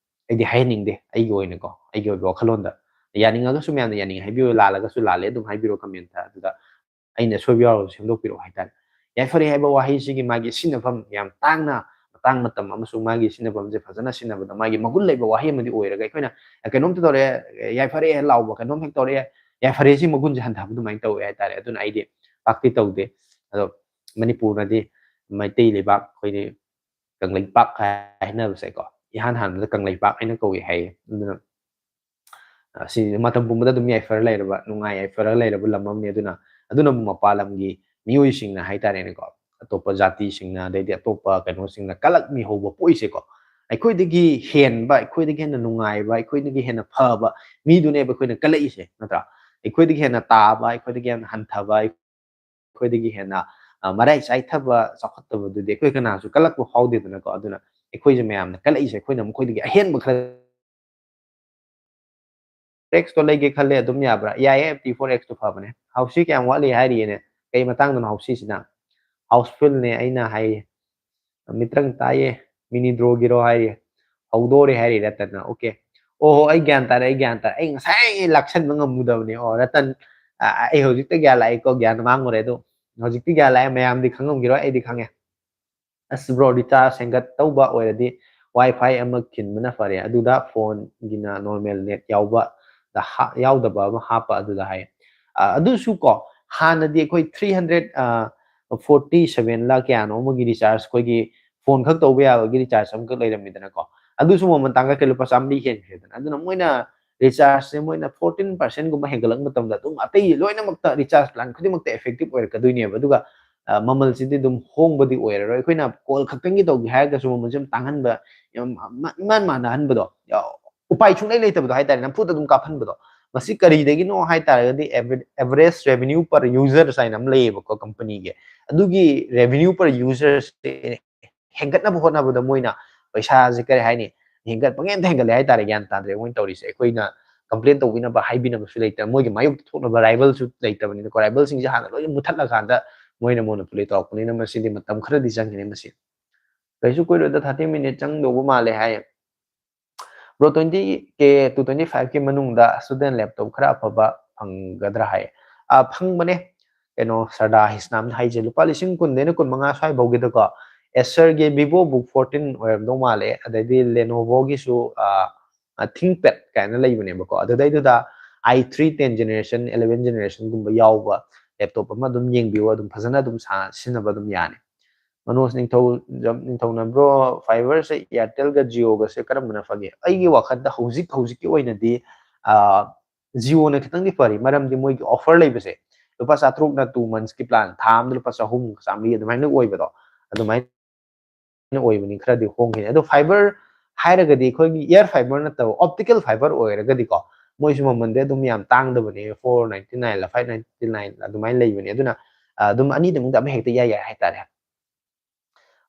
ꯑꯩꯗꯤ ꯍꯥꯏꯍꯟꯅꯤꯡꯗꯦ꯫ ꯑꯩꯒꯤ ꯑꯣꯏꯅꯀꯣ, ꯑꯩꯒꯤ ꯑꯣꯏꯕ ꯋꯥꯈꯜꯂꯣꯟꯗ꯫ ꯌꯥꯅꯤꯡꯉꯒꯁꯨ ꯃꯌꯥꯝꯅ ꯌꯥꯅꯤꯡꯉꯦ ꯍꯥꯏꯕꯤꯌꯨ, ꯂꯥꯜꯂꯒꯁꯨ ꯂꯥꯜꯂꯦ ꯑꯗꯨꯝ ꯍꯥꯏꯕꯤꯔꯣ comment ꯇ꯫ ꯑꯗꯨꯗ ꯑꯩꯅ ꯁꯣꯏꯕ ꯌꯥꯎꯔꯁꯨ ꯁꯦꯝꯗꯣꯛꯄꯤꯔꯛꯑꯣ ꯍꯥꯏꯇꯥꯔꯦ꯫ ꯌꯥꯏꯐꯔꯦ ꯍꯥꯏꯕ ꯋꯥꯍꯩꯁꯤꯒꯤ ꯃꯥꯒꯤ ꯁꯤꯖꯤꯟꯅꯐꯝ ꯌꯥꯝ ꯇꯥꯡꯅ, ꯃꯇꯥꯡ ꯃꯇꯝ ꯑꯃꯁꯨꯡ ꯃꯥꯒꯤ ꯁꯤꯖꯤꯟꯅꯐꯝꯁꯦ ꯐꯖꯅ ꯁꯤꯖꯤꯟꯅꯕꯗ ꯃꯥꯒꯤ ꯃꯒꯨꯟ ꯂꯩꯕ ꯋꯥꯍꯩ ꯑꯃꯗꯤ ꯑꯣꯏꯔꯒ, ꯑꯩꯈꯣꯏꯅ ꯀꯩꯅꯣꯝꯇ ꯇꯧꯔꯦ, ꯌꯥꯏꯐꯔꯦ ꯂꯥꯎꯕ, ꯀꯩꯅꯣꯝ ꯍꯦꯛ ꯇꯧꯔꯦ, ꯌꯥꯏꯐꯔꯦ ꯁꯤ ꯃꯒꯨꯟꯁꯦ ꯍꯟꯊꯕ ꯑꯗꯨꯃꯥꯏꯅ ꯇꯧꯋꯦ ꯍꯥꯏꯇꯥꯔꯦ꯫ ꯑꯗꯨꯅ ꯑꯩꯗꯤ ꯄꯥꯛꯇꯤ ꯇꯧꯗꯦ꯫ ꯑꯗꯣ ꯃꯅꯤꯄꯨꯔꯅꯗꯤ ꯃꯩꯇꯩ ꯂꯩꯕꯥꯛ, ꯑꯩꯈꯣꯏꯗꯤ ꯀꯪꯂꯩꯄꯥꯛ ꯍꯥꯏꯅꯕꯁꯦꯀꯣ, ꯏꯍꯥꯟ ꯍꯥꯟꯕꯗ ꯀꯪꯂꯩꯄꯥꯛ ꯍꯥꯏꯅ ꯀꯧꯏ ꯍꯥꯏꯌꯦ꯫ ꯑꯗꯨꯅ ꯁꯤ ꯃꯇꯝ ꯄꯨꯝꯕꯗ ꯑꯗꯨꯝ ꯌꯥꯏꯐꯔ ꯂꯩꯔꯕ, ꯅꯨꯡꯉꯥꯏ ꯌꯥꯏꯐꯔ ꯂꯩꯔꯕ ꯂꯝ ꯑꯃꯅꯤ꯫ ꯑꯗꯨꯅ ꯑꯗꯨꯅꯕꯨ ꯃꯄꯥꯟ ꯂꯝꯒꯤ ꯃꯤꯑꯣꯏꯁꯤꯡꯅ ꯍꯥꯏꯇꯥꯔꯦꯅꯦꯀꯣ, ꯑꯇꯣꯞꯄ ꯖꯥꯇꯤꯁꯤꯡꯅ, ꯑꯗꯩꯗꯤ ꯑꯇꯣꯞꯄ ꯀꯩꯅꯣꯁꯤꯡꯅ ꯀꯂꯛꯃꯤ ꯍꯧꯕ ꯄꯣꯛꯏꯁꯦꯀꯣ꯫ ꯑꯩꯈꯣꯏꯗꯒꯤ ꯍꯦꯟꯕ, ꯑꯩꯈꯣꯏꯗꯒꯤ ꯍꯦꯟꯅ ꯅꯨꯡꯉꯥꯏꯕ, ꯑꯩꯈꯣꯏꯗꯒꯤ ꯍꯦꯟꯅ ꯐꯕ ꯃꯤꯗꯨꯅꯦꯕ ꯑꯩꯈꯣꯏꯅ ꯀꯂꯛꯏꯁꯦ, ꯅꯠꯇ꯭ꯔꯥ? ꯑꯩꯈꯣꯏꯗꯒꯤ ꯍꯦꯟꯅ ꯇꯥꯕ, ꯑꯩꯈꯣꯏꯗꯒꯤ ꯍꯦꯟꯅ ꯍꯟꯊꯕ, ꯑꯩꯈꯣꯏꯗꯒꯤ ꯍꯦꯟꯅ ꯃꯔꯥꯏ ꯆꯥꯏꯊꯕ, ꯆꯥꯎꯈꯠꯇꯕꯗꯨꯗꯤ ꯑꯩꯈꯣꯏ ꯀꯅꯥꯁꯨ ꯀꯜꯂꯛꯄ ꯐꯥꯎꯗꯦꯗꯅꯀꯣ꯫ ꯑꯗꯨꯅ ꯑꯩꯈꯣꯏꯁꯦ ꯃꯌꯥꯝꯅ ꯀꯜꯂꯛꯏꯁꯦ, ꯑꯩꯈꯣꯏꯅ ꯃꯈꯣꯏꯗꯒꯤ ꯑꯍꯦꯟꯕ ꯈꯔ꯫ X ꯇꯣ ꯂꯩꯒꯦ ꯈꯜꯂꯦ, ꯑꯗꯨꯝ ꯌꯥꯕ꯭ꯔꯥ? ꯌꯥꯏꯌꯦ, T four X ꯇꯣ ꯐꯕꯅꯦ꯫ ꯍꯥꯎꯁꯤ ꯀꯌꯥꯝ ꯋꯥꯠꯂꯤ ꯍꯥꯏꯔꯤꯌꯦꯅꯦ? ꯀꯩ ꯃꯇꯥꯡꯗꯅꯣ ꯍꯥꯎꯁꯤꯁꯤꯅ? Houseful ꯅꯦ ꯑꯩꯅ ꯍꯥꯏꯌꯦ꯫ ꯃꯤꯇ꯭ꯔꯪ ꯇꯥꯏꯌꯦ, ꯃꯤꯅꯤ ꯗ꯭ꯔꯣꯒꯤꯔꯣ ꯍꯥꯏꯔꯤ꯫ ꯍꯧꯗꯣꯔꯦ ꯍꯥꯏꯔꯤ ꯔꯇꯟꯅ꯫ ꯑꯣꯀꯦ꯫ ꯑꯣꯍꯣ, ꯑꯩ ꯒ꯭ꯌꯥꯟ ꯇꯥꯔꯦ, ꯑꯩ ꯒ꯭ꯌꯥꯟ ꯇꯥꯔꯦ꯫ ꯑꯩ ꯉꯁꯥꯏ ꯂꯥꯛꯁꯟꯕ ꯉꯝꯃꯨꯗꯕꯅꯦ꯫ ꯑꯣ, ꯔꯇꯟ, ꯑ, ꯑꯩ ꯍꯧꯖꯤꯛꯇ ꯒ꯭ꯌꯥꯟ ꯂꯥꯛꯑꯦꯀꯣ, ꯒ꯭ꯌꯥꯟ ꯃꯥꯡꯉꯨꯔꯦ꯫ ꯑꯗꯣ ꯍꯧꯖꯤꯛꯇꯤ ꯀꯌꯥ ꯂꯥꯛꯑꯦ, ꯃꯌꯥꯝꯗꯤ ꯈꯪꯉꯝꯈꯤꯔꯣꯏ, ꯑꯩꯗꯤ ꯈꯪꯉꯦ꯫ ꯑꯁ bro, recharge ꯍꯦꯟꯒꯠ ꯇꯧꯕ ꯑꯣꯏꯔꯗꯤ Wi-Fi ꯑꯃ ꯈꯤꯟꯕꯅ ꯐꯔꯦ, ꯑꯗꯨꯗ phoneꯒꯤꯅ normal net ꯌꯥꯎꯕ ꯌꯥꯎꯗꯕ ꯑꯃ ꯍꯥꯞꯄ ꯑꯗꯨꯗ ꯍꯥꯏ꯫ ꯑꯗꯨꯁꯨ ꯀꯣ, ꯍꯥꯟꯅꯗꯤ ꯑꯩꯈꯣꯏ three hundred forty seven ꯂ ꯀꯌꯥꯅꯣ ꯑꯃꯒꯤ recharge, ꯑꯩꯈꯣꯏꯒꯤ phone ꯈꯛ ꯇꯧꯕ ꯌꯥꯕꯒꯤ recharge ꯑꯃꯈꯛ ꯂꯩꯔꯝꯃꯤꯗꯅꯀꯣ, ꯑꯗꯨꯁꯨ ꯃꯃꯜ ꯇꯥꯡꯈꯠꯈ꯭ꯔꯦ, ꯂꯨꯄꯥ ꯆꯥꯃꯔꯤ ꯍꯦꯟꯈ꯭ꯔꯦꯗꯅ꯫ ꯑꯗꯨꯅ ꯃꯣꯏꯅ rechargeꯁꯦ ꯃꯣꯏꯅ fourteen percent ꯒꯨꯝꯕ ꯍꯦꯟꯒꯠꯂꯛꯄ ꯃꯇꯝꯗ ꯑꯗꯨꯝ ꯑꯇꯩ ꯂꯣꯏꯅꯃꯛꯇ, recharge plan ꯈꯨꯗꯤꯡꯃꯛꯇ effective ꯑꯣꯏꯔꯛꯀꯗꯣꯏꯅꯦꯕ꯫ ꯑꯗꯨꯒ ꯃꯃꯜꯁꯤꯗꯤ ꯑꯗꯨꯝ ꯍꯣꯡꯕꯗꯤ ꯑꯣꯏꯔꯔꯣꯏ꯫ ꯑꯩꯈꯣꯏꯅ call ꯈꯛꯇꯪꯒꯤ ꯇꯧꯒꯦ ꯍꯥꯏꯔꯒꯁꯨ ꯃꯃꯜꯁꯦ ꯌꯥꯝ ꯇꯥꯡꯍꯟꯕ, ꯌꯥꯝ ꯏꯃꯥꯟ ꯃꯥꯟꯅꯍꯟꯕꯗꯣ, ꯎꯄꯥꯏ ꯁꯨꯡꯂꯩ ꯂꯩꯇꯕꯗꯣ ꯍꯥꯏꯇꯥꯔꯦ, ꯅꯝꯐꯨꯗ ꯑꯗꯨꯝ ꯀꯥꯞꯍꯟꯕꯗꯣ꯫ ꯃꯁꯤ ꯀꯔꯤꯗꯒꯤꯅꯣ ꯍꯥꯏꯇꯥꯔꯒꯗꯤ, average revenue per user ꯍꯥꯏꯅ ꯑꯃ ꯂꯩꯌꯦꯕꯀꯣ companyꯒꯤ꯫ ꯑꯗꯨꯒꯤ revenue per userꯁꯦ ꯍꯦꯟꯒꯠꯅꯕ ꯍꯣꯠꯅꯕꯗ ꯃꯣꯏꯅ ꯄꯩꯁꯥꯁꯦ, ꯀꯔꯤ ꯍꯥꯏꯅꯤ, ꯍꯦꯟꯒꯠ-, ꯄꯪꯍꯦꯟꯗ ꯍꯦꯟꯒꯠꯂꯦ ꯍꯥꯏꯇꯥꯔꯦ꯫ ꯒ꯭ꯌꯥꯟ ꯇꯥꯗ꯭ꯔꯦ ꯃꯣꯏꯅ ꯇꯧꯔꯤꯁꯦ꯫ ꯑꯩꯈꯣꯏꯅ complain ꯇꯧꯕꯤꯅꯕ, ꯍꯥꯏꯕꯤꯅꯕꯁꯨ ꯂꯩꯇ꯭ꯔꯦ, ꯃꯣꯏꯒꯤ ꯃꯥꯌꯣꯛꯇ ꯊꯣꯛꯅꯕ rivalꯁꯨ ꯂꯩꯇꯕꯅꯤꯅꯀꯣ, rivalꯁꯤꯡꯁꯦ ꯍꯥꯟꯅ ꯂꯣꯏꯅ ꯃꯨꯊꯠꯂꯀꯥꯟꯗ ꯃꯣꯏꯅ monopoly ꯇꯧꯔꯛꯄꯅꯤꯅ ꯃꯁꯤꯗꯤ ꯃꯇꯝ ꯈꯔꯗꯤ ꯆꯪꯒꯅꯤ꯫ ꯃꯁꯤ ꯀꯩꯁꯨ ꯀꯨꯏꯔꯣꯏꯗ, thirty minute ꯆꯪꯗꯧꯕ ꯃꯥꯜꯂꯦ ꯍꯥꯏ꯫ Bro, twenty K to twenty five K ꯃꯅꯨꯡꯗ student laptop ꯈꯔ ꯑꯐꯕ ꯐꯪꯒꯗ꯭ꯔꯥ ꯍꯥꯏ꯫ ꯑ, ꯐꯪꯕꯅꯦ꯫ ꯀꯩꯅꯣ, ꯁꯔꯗꯥ ꯍꯤꯁꯅꯥꯝꯅ ꯍꯥꯏꯁꯦ ꯂꯨꯄꯥ ꯂꯤꯁꯤꯡ ꯀꯨꯟꯗꯩꯅ ꯀꯨꯟꯃꯉꯥ ꯁ꯭ꯋꯥꯏꯐꯥꯎꯒꯤꯗꯀꯣ, Acerꯒꯤ VivoBook fourteen ꯑꯣꯏꯔꯝꯗꯧ ꯃꯥꯜꯂꯦ, ꯑꯗꯩꯗꯤ Lenovoꯒꯤꯁꯨ, ꯑ, ꯑ, ThinkPad ꯀꯥꯏꯅ ꯂꯩꯕꯅꯦꯕꯀꯣ, ꯑꯗꯨꯗꯩꯗꯨꯗ i three ten generation, eleven generationꯒꯨꯝꯕ ꯌꯥꯎꯕ laptop ꯑꯃ ꯑꯗꯨꯝ ꯌꯦꯡꯕꯤꯌꯨ, ꯑꯗꯨꯝ ꯐꯖꯅ ꯑꯗꯨꯝ ꯁꯥ-, ꯁꯤꯖꯤꯟꯅꯕ ꯑꯗꯨꯝ ꯌꯥꯅꯤ꯫ ꯃꯅꯣꯖ ꯅꯤꯡꯊꯧ-, ꯅꯤꯡꯊꯧꯅ, "Bro, Fiberꯁꯦ Airtelꯒ Jioꯒꯁꯦ ꯀꯔꯝꯕꯅ ꯐꯒꯦ?" ꯑꯩꯒꯤ ꯋꯥꯈꯜꯗ ꯍꯧꯖꯤꯛ, ꯍꯧꯖꯤꯛꯀꯤ ꯑꯣꯏꯅꯗꯤ, ꯑ, Jioꯅ ꯈꯤꯇꯪꯗꯤ ꯐꯔꯤ, ꯃꯔꯝꯗꯤ ꯃꯣꯏꯒꯤ offer ꯂꯩꯕꯁꯦ, ꯂꯨꯄꯥ ꯆꯥꯇ꯭ꯔꯨꯛꯅ two monthsꯀꯤ plan, ꯊꯥ ꯑꯃꯗ ꯂꯨꯄꯥ ꯆꯍꯨꯝ, ꯆꯥꯃꯔꯤ ꯑꯗꯨꯃꯥꯏꯅ ꯑꯣꯏꯕꯗꯣ, ꯑꯗꯨꯃꯥꯏꯅ ꯑꯣꯏꯕꯅꯤ, ꯈꯔꯗꯤ ꯍꯣꯡꯈꯤꯅꯤ꯫ ꯑꯗꯣ fiber ꯍꯥꯏꯔꯒꯗꯤ ꯑꯩꯈꯣꯏꯒꯤ air fiber ꯅꯠꯇꯕ optical fiber ꯑꯣꯏꯔꯒꯗꯤꯀꯣ, ꯃꯣꯏꯁꯨ ꯃꯃꯟꯗꯤ ꯑꯗꯨꯝ ꯌꯥꯝ ꯇꯥꯡꯗꯕꯅꯦ, four ninety nine ꯂ five ninety nine ꯂ ꯑꯗꯨꯃꯥꯏꯅ ꯂꯩꯕꯅꯦ꯫ ꯑꯗꯨꯅ, ꯑ, ꯑꯗꯨꯝ ꯑꯅꯤꯗꯨ ꯃꯅꯨꯡꯗ ꯑꯃ ꯍꯦꯛꯇ ꯌꯥꯏ ꯌꯥꯏ ꯍꯥꯏꯇꯥꯔꯦ꯫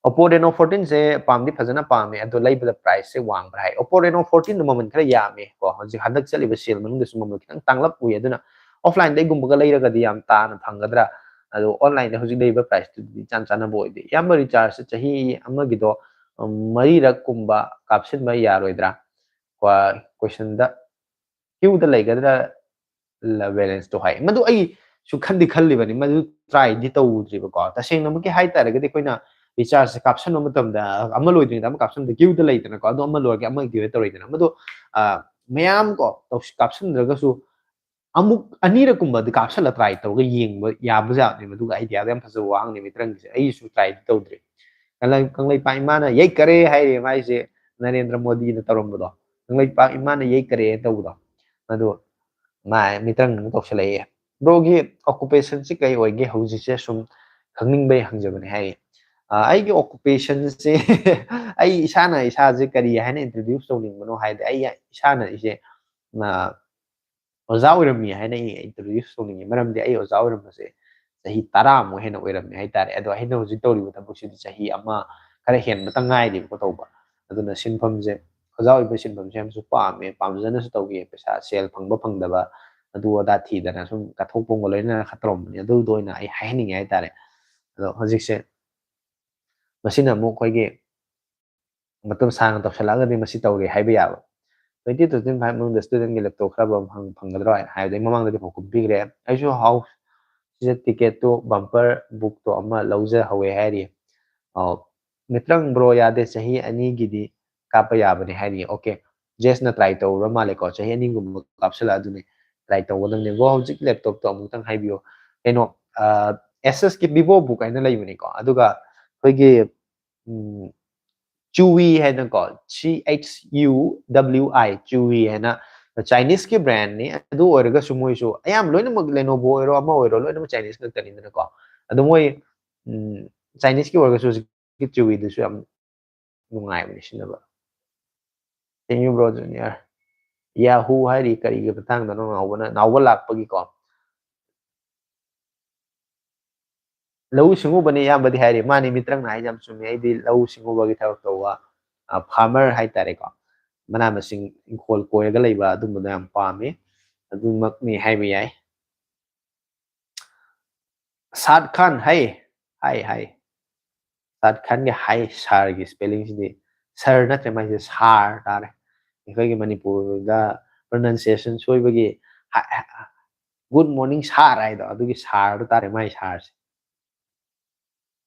Oppo Reno fourteenꯁꯦ ꯄꯥꯝꯗꯤ ꯐꯖꯅ ꯄꯥꯝꯃꯦ, ꯑꯗꯣ ꯂꯩꯕꯗ priceꯁꯦ ꯋꯥꯡꯕ꯭ꯔꯥ ꯍꯥꯏ꯫ Oppo Reno fourteenꯗꯣ ꯃꯃꯜ ꯈꯔ ꯌꯥꯝꯃꯦ ꯀꯣ, ꯍꯧꯖꯤꯛ ꯍꯟꯗꯛ ꯆꯠꯂꯤꯕ sale ꯃꯅꯨꯡꯗꯁꯨ ꯃꯃꯜ ꯈꯤꯇꯪ ꯇꯥꯡꯂꯞ ꯎꯏ꯫ ꯑꯗꯨꯅ offlineꯗꯩꯒꯨꯝꯕꯒ ꯂꯩꯔꯒꯗꯤ ꯌꯥꯝ ꯇꯥꯅ ꯐꯪꯒꯗ꯭ꯔꯥ, ꯑꯗꯣ onlineꯗ ꯍꯧꯖꯤꯛ ꯂꯩꯔꯤꯕ priceꯇꯨꯗꯤ ꯏꯆꯥꯟ ꯆꯥꯟꯅꯕ ꯑꯣꯏꯗꯦ꯫ ꯏꯌꯥꯝꯕ, rechargeꯁꯦ ꯆꯍꯤ ꯑꯃꯒꯤꯗꯣ, ꯎꯝ, ꯃꯔꯤꯔꯛ ꯀꯨꯝꯕ ꯀꯥꯞꯁꯤꯟꯕ ꯌꯥꯔꯣꯏꯗ꯭ꯔꯥ? ꯀ꯭ꯋꯥ-, questionꯗ queueꯗ ꯂꯩꯒꯗ꯭ꯔꯥ, ꯂ-, balanceꯇꯣ ꯍꯥꯏ꯫ ꯃꯗꯨ ꯑꯩ ꯁꯨ ꯈꯟꯗꯤ ꯈꯜꯂꯤꯕꯅꯤ, ꯃꯗꯨ ꯇ꯭ꯔꯥꯏꯗꯤ ꯇꯧꯗ꯭ꯔꯤꯕꯀꯣ꯫ ꯇꯁꯦꯡꯅꯃꯛꯀꯤ ꯍꯥꯏꯇꯥꯔꯒꯗꯤ ꯑꯩꯈꯣꯏꯅ ꯔꯤꯆꯥꯔꯖꯁꯦ ꯀꯥꯞꯁꯟꯕ ꯃꯇꯝꯗ ꯑꯃ ꯂꯣꯏꯗ꯭ꯔꯤꯉꯩꯗ ꯑꯃ ꯀꯥꯞꯁꯟꯕꯗ ꯀ꯭ꯌꯨꯗ ꯂꯩꯗꯅꯀꯣ, ꯑꯗꯣ ꯑꯃ ꯂꯣꯏꯔꯒ ꯑꯃ ꯀ꯭ꯌꯨꯗ ꯇꯧꯔꯛꯏꯗꯅ꯫ ꯃꯗꯣ ꯃꯌꯥꯝ ꯀꯣ ꯀꯥꯞꯁꯟꯗ꯭ꯔꯒꯁꯨ ꯑꯃꯨꯛ ꯑꯅꯤꯔꯛꯀꯨꯝꯕꯗꯤ ꯀꯥꯞꯁꯜꯂ ꯇ꯭ꯔꯥꯏ ꯇꯧꯔꯒ ꯌꯦꯡꯕ ꯌꯥꯕꯖꯥꯠꯅꯤ꯫ ꯃꯗꯨꯒ ꯑꯥꯏꯗꯤꯌꯥꯗꯣ ꯌꯥꯝ ꯐꯖꯕ ꯋꯥꯍꯪꯅꯤ, ꯃꯤꯇ꯭ꯔꯪꯒꯤꯁꯦ꯫ ꯑꯩꯁꯨ ꯇ꯭ꯔꯥꯏꯗꯤ ꯇꯧꯗ꯭ꯔꯤ꯫ ꯀꯪꯂꯩꯄꯥꯛ ꯏꯃꯥꯅ ꯌꯩꯀꯔꯦ ꯍꯥꯏꯔꯦ, ꯃꯥꯏꯁꯦ ꯅꯔꯦꯟꯗ꯭ꯔ ꯃꯣꯗꯤꯅ ꯇꯧꯔꯝꯕꯗꯣ, ꯀꯪꯂꯩꯄꯥꯛ ꯏꯃꯥꯅ ꯌꯩꯀꯔꯦ ꯇꯧꯕꯗꯣ, ꯑꯗꯨ ꯃꯥ ꯃꯤꯇ꯭ꯔꯪ ꯑꯃꯨꯛ ꯇꯧꯁꯜꯂꯛꯑꯦ꯫ ꯕ꯭ꯔꯣꯒꯤ ꯑꯣꯀꯨꯄꯦꯁꯟꯁꯤ ꯀꯩ ꯑꯣꯏꯒꯦ ꯍꯧꯖꯤꯛꯁꯦ? ꯁꯨꯝ ꯈꯪꯅꯤꯡꯕꯩ ꯍꯪꯖꯕꯅꯦ ꯍꯥꯏꯌꯦ꯫ ꯑꯩꯒꯤ ꯑꯣꯀꯨꯄꯦꯁꯟꯁꯦ ꯑꯩ ꯏꯁꯥꯅ ꯏꯁꯥꯁꯦ ꯀꯔꯤ ꯍꯥꯏꯅ ꯏꯟꯇ꯭ꯔꯣꯗ꯭ꯌꯨꯁ ꯇꯧꯅꯤꯡꯕꯅꯣ ꯍꯥꯏꯗꯤ, ꯑꯩ ꯏꯁꯥꯅ ꯑꯩꯁꯦ ꯑꯣꯖꯥ ꯑꯣꯏꯔꯝꯃꯤ ꯍꯥꯏꯅ ꯑꯩ ꯏꯟꯇ꯭ꯔꯣꯗ꯭ꯌꯨꯁ ꯇꯧꯅꯤꯡꯉꯤ꯫ ꯃꯔꯝꯗꯤ ꯑꯩ ꯑꯣꯖꯥ ꯑꯣꯏꯔꯝꯕꯁꯦ ꯆꯍꯤ ꯇꯔꯥꯃꯨꯛ ꯍꯦꯟꯅ ꯑꯣꯏꯔꯝꯃꯦ ꯍꯥꯏꯇꯥꯔꯦ꯫ ꯑꯗꯣ ꯑꯩꯅ ꯍꯧꯖꯤꯛ ꯇꯧꯔꯤꯕ ꯊꯕꯛꯁꯤꯗꯤ ꯆꯍꯤ ꯑꯃ ꯈꯔ ꯍꯦꯟꯕꯇ ꯉꯥꯏꯔꯤꯕꯀꯣ ꯇꯧꯕ꯫ ꯑꯗꯨꯅ ꯁꯤꯟꯐꯝꯁꯦ, ꯑꯣꯖꯥ ꯑꯣꯏꯕꯒꯤ ꯁꯤꯟꯐꯝꯁꯦ ꯌꯥꯝꯁꯨ ꯄꯥꯝꯃꯦ, ꯄꯥꯝꯖꯅꯁꯨ ꯇꯧꯈꯤ꯫ ꯄꯩꯁꯥ, ꯁꯦꯜ ꯐꯪꯕ ꯐꯪꯗꯕ ꯑꯗꯨ ꯑꯗꯥ ꯊꯤꯗꯅ ꯁꯨꯝ ꯀꯠꯊꯣꯛꯄꯒ ꯂꯣꯏꯅꯅ ꯈꯔ ꯇꯧꯔꯝꯕꯅꯤ꯫ ꯑꯗꯨꯗꯣ ꯑꯣꯏꯅ ꯑꯩ ꯍꯥꯏꯍꯟꯅꯤꯡꯉꯦ ꯍꯥꯏꯇꯥꯔꯦ꯫ ꯑꯗꯣ ꯍꯧꯖꯤꯛꯁꯦ ꯃꯁꯤꯅ ꯑꯃꯨꯛ ꯑꯩꯈꯣꯏꯒꯤ ꯃꯇꯝ ꯁꯥꯡꯅ ꯇꯧꯁꯜꯂꯛꯑꯒꯗꯤ ꯃꯁꯤ ꯇꯧꯔꯦ ꯍꯥꯏꯕ ꯌꯥꯕ꯫ Twenty to twenty five ꯃꯅꯨꯡꯗ ꯁ꯭ꯇꯨꯗꯦꯟꯒꯤ ꯂꯦꯞꯇꯣꯞ ꯈꯔ ꯐꯪ-, ꯐꯪꯒꯗ꯭ꯔꯣ ꯍꯥꯏꯅ ꯍꯥꯏꯕꯗꯤ ꯃꯃꯥꯡꯗꯗꯤ ꯄꯥꯎꯈꯨꯝ ꯄꯤꯈ꯭ꯔꯦ꯫ ꯑꯩꯁꯨ ꯍꯥꯎꯁ ꯁꯤꯗ ꯇꯤꯀꯦꯠꯇꯣ, ꯕꯝꯄꯔ ꯕꯨꯛꯇꯣ ꯑꯃ ꯂꯧꯖꯍꯧꯋꯦ ꯍꯥꯏꯔꯤ꯫ ꯑꯧ, ꯃꯤꯇ꯭ꯔꯪ ꯕ꯭ꯔꯣ ꯌꯥꯗꯦ, ꯆꯍꯤ ꯑꯅꯤꯒꯤꯗꯤ ꯀꯥꯞꯄ ꯌꯥꯕꯅꯦ ꯍꯥꯏꯔꯤ꯫ ꯑꯣꯀꯦ, ꯖꯦꯁꯅ ꯇ꯭ꯔꯥꯏ ꯇꯧꯔ ꯃꯥꯜꯂꯦꯀꯣ, ꯆꯍꯤ ꯑꯅꯤꯒꯨꯝꯕ ꯀꯥꯞꯁꯤꯜꯂꯛꯑꯗꯨꯅꯦ꯫ ꯇ꯭ꯔꯥꯏ ꯇꯧꯒꯗꯕꯅꯦ꯫ ꯕ꯭ꯔꯣ, ꯍꯧꯖꯤꯛ ꯂꯦꯞꯇꯣꯞꯇꯣ ꯑꯃꯨꯛꯇꯪ ꯍꯥꯏꯕꯤꯌꯣ꯫ ꯀꯩꯅꯣ, ꯑꯦꯁ ꯑꯦꯁꯀꯤ ꯚꯤꯚꯣ ꯕꯨꯛ ꯍꯥꯏꯅ ꯂꯩꯕꯅꯤꯀꯣ, ꯑꯗꯨꯒ ꯑꯩꯈꯣꯏꯒꯤ ꯎꯝ, ꯆꯨꯋꯤ ꯍꯥꯏꯅꯀꯣ, C H U W I, ꯆꯨꯋꯤ ꯍꯥꯏꯅ ꯆꯥꯏꯅꯤꯁꯀꯤ ꯕ꯭ꯔꯥꯟꯅꯤ꯫ ꯑꯗꯨ ꯑꯣꯏꯔꯒꯁꯨ ꯃꯣꯏꯁꯨ ꯑꯌꯥꯝꯕ ꯂꯣꯏꯅꯃꯛ, ꯂꯦꯅꯣꯚꯣ ꯑꯣꯏꯔꯣ ꯑꯃ ꯑꯣꯏꯔꯣ, ꯂꯣꯏꯅꯃꯛ ꯆꯥꯏꯅꯤꯁ ꯉꯥꯛꯇꯅꯤꯗꯅꯀꯣ꯫ ꯑꯗꯣ ꯃꯣꯏ, ꯎꯝ, ꯆꯥꯏꯅꯤꯁꯀꯤ ꯑꯣꯏꯔꯒꯁꯨ ꯍꯧꯖꯤꯛꯀꯤ ꯆꯨꯋꯤꯗꯨꯁꯨ ꯌꯥꯝ ꯅꯨꯡꯉꯥꯏꯕꯅꯤ ꯁꯤꯖꯤꯟꯅꯕ꯫ Thank you, bro Junior꯫ ꯌꯥꯍꯨ ꯍꯥꯏꯔꯤ ꯀꯔꯤꯒꯤ ꯃꯇꯥꯡꯗꯅꯣ ꯅꯥꯎꯕꯅ, ꯅꯥꯎꯕ ꯂꯥꯛꯄꯒꯤꯀꯣ꯫ ꯂꯧꯎ ꯁꯤꯡꯎꯕꯅꯤ ꯑꯌꯥꯝꯕꯗꯤ ꯍꯥꯏꯔꯤ꯫ ꯃꯥꯅꯤ, ꯃꯤꯇ꯭ꯔꯪꯅ ꯍꯥꯏꯁꯦ ꯌꯥꯝ ꯆꯨꯝꯃꯤ꯫ ꯑꯩꯗꯤ ꯂꯧꯎ ꯁꯤꯡꯎꯕꯒꯤ ꯊꯕꯛ ꯇꯧꯕ, ꯑ, farmer ꯍꯥꯏꯇꯥꯔꯦꯀꯣ, ꯃꯅꯥ ꯃꯁꯤꯡ ꯏꯪꯈꯣꯜ ꯀꯣꯏꯔꯒ ꯂꯩꯕ ꯑꯗꯨꯝꯕꯗꯣ ꯌꯥꯝ ꯄꯥꯝꯃꯤ꯫ ꯑꯗꯨꯃꯛꯅꯤ ꯍꯥꯏꯕ ꯌꯥꯏ꯫ ꯁꯥꯗ ꯈꯥꯟ, ꯍꯥꯏ, ꯍꯥꯏ, ꯍꯥꯏ꯫ ꯁꯥꯗ ꯈꯥꯟꯒꯤ ꯍꯥꯏ, ꯁꯥꯔꯒꯤ ꯁ꯭ꯄꯦꯂꯤꯡꯁꯤꯗꯤ ꯁꯔ ꯅꯠꯇ꯭ꯔꯦ, ꯃꯥꯏꯁꯦ ꯁꯥꯔ ꯇꯥꯔꯦ꯫ ꯑꯩꯈꯣꯏꯒꯤ ꯃꯅꯤꯄꯨꯔꯗ ꯄ꯭ꯔꯣꯅꯟꯁꯤꯌꯦꯁꯟ ꯁꯣꯏꯕꯒꯤ ꯍꯥꯏ, "Good morning sir" ꯍꯥꯏꯗꯣ, ꯑꯗꯨꯒꯤ ꯁꯥꯔꯗꯣ ꯇꯥꯔꯦ, ꯃꯥꯏ ꯁꯥꯔꯁꯦ꯫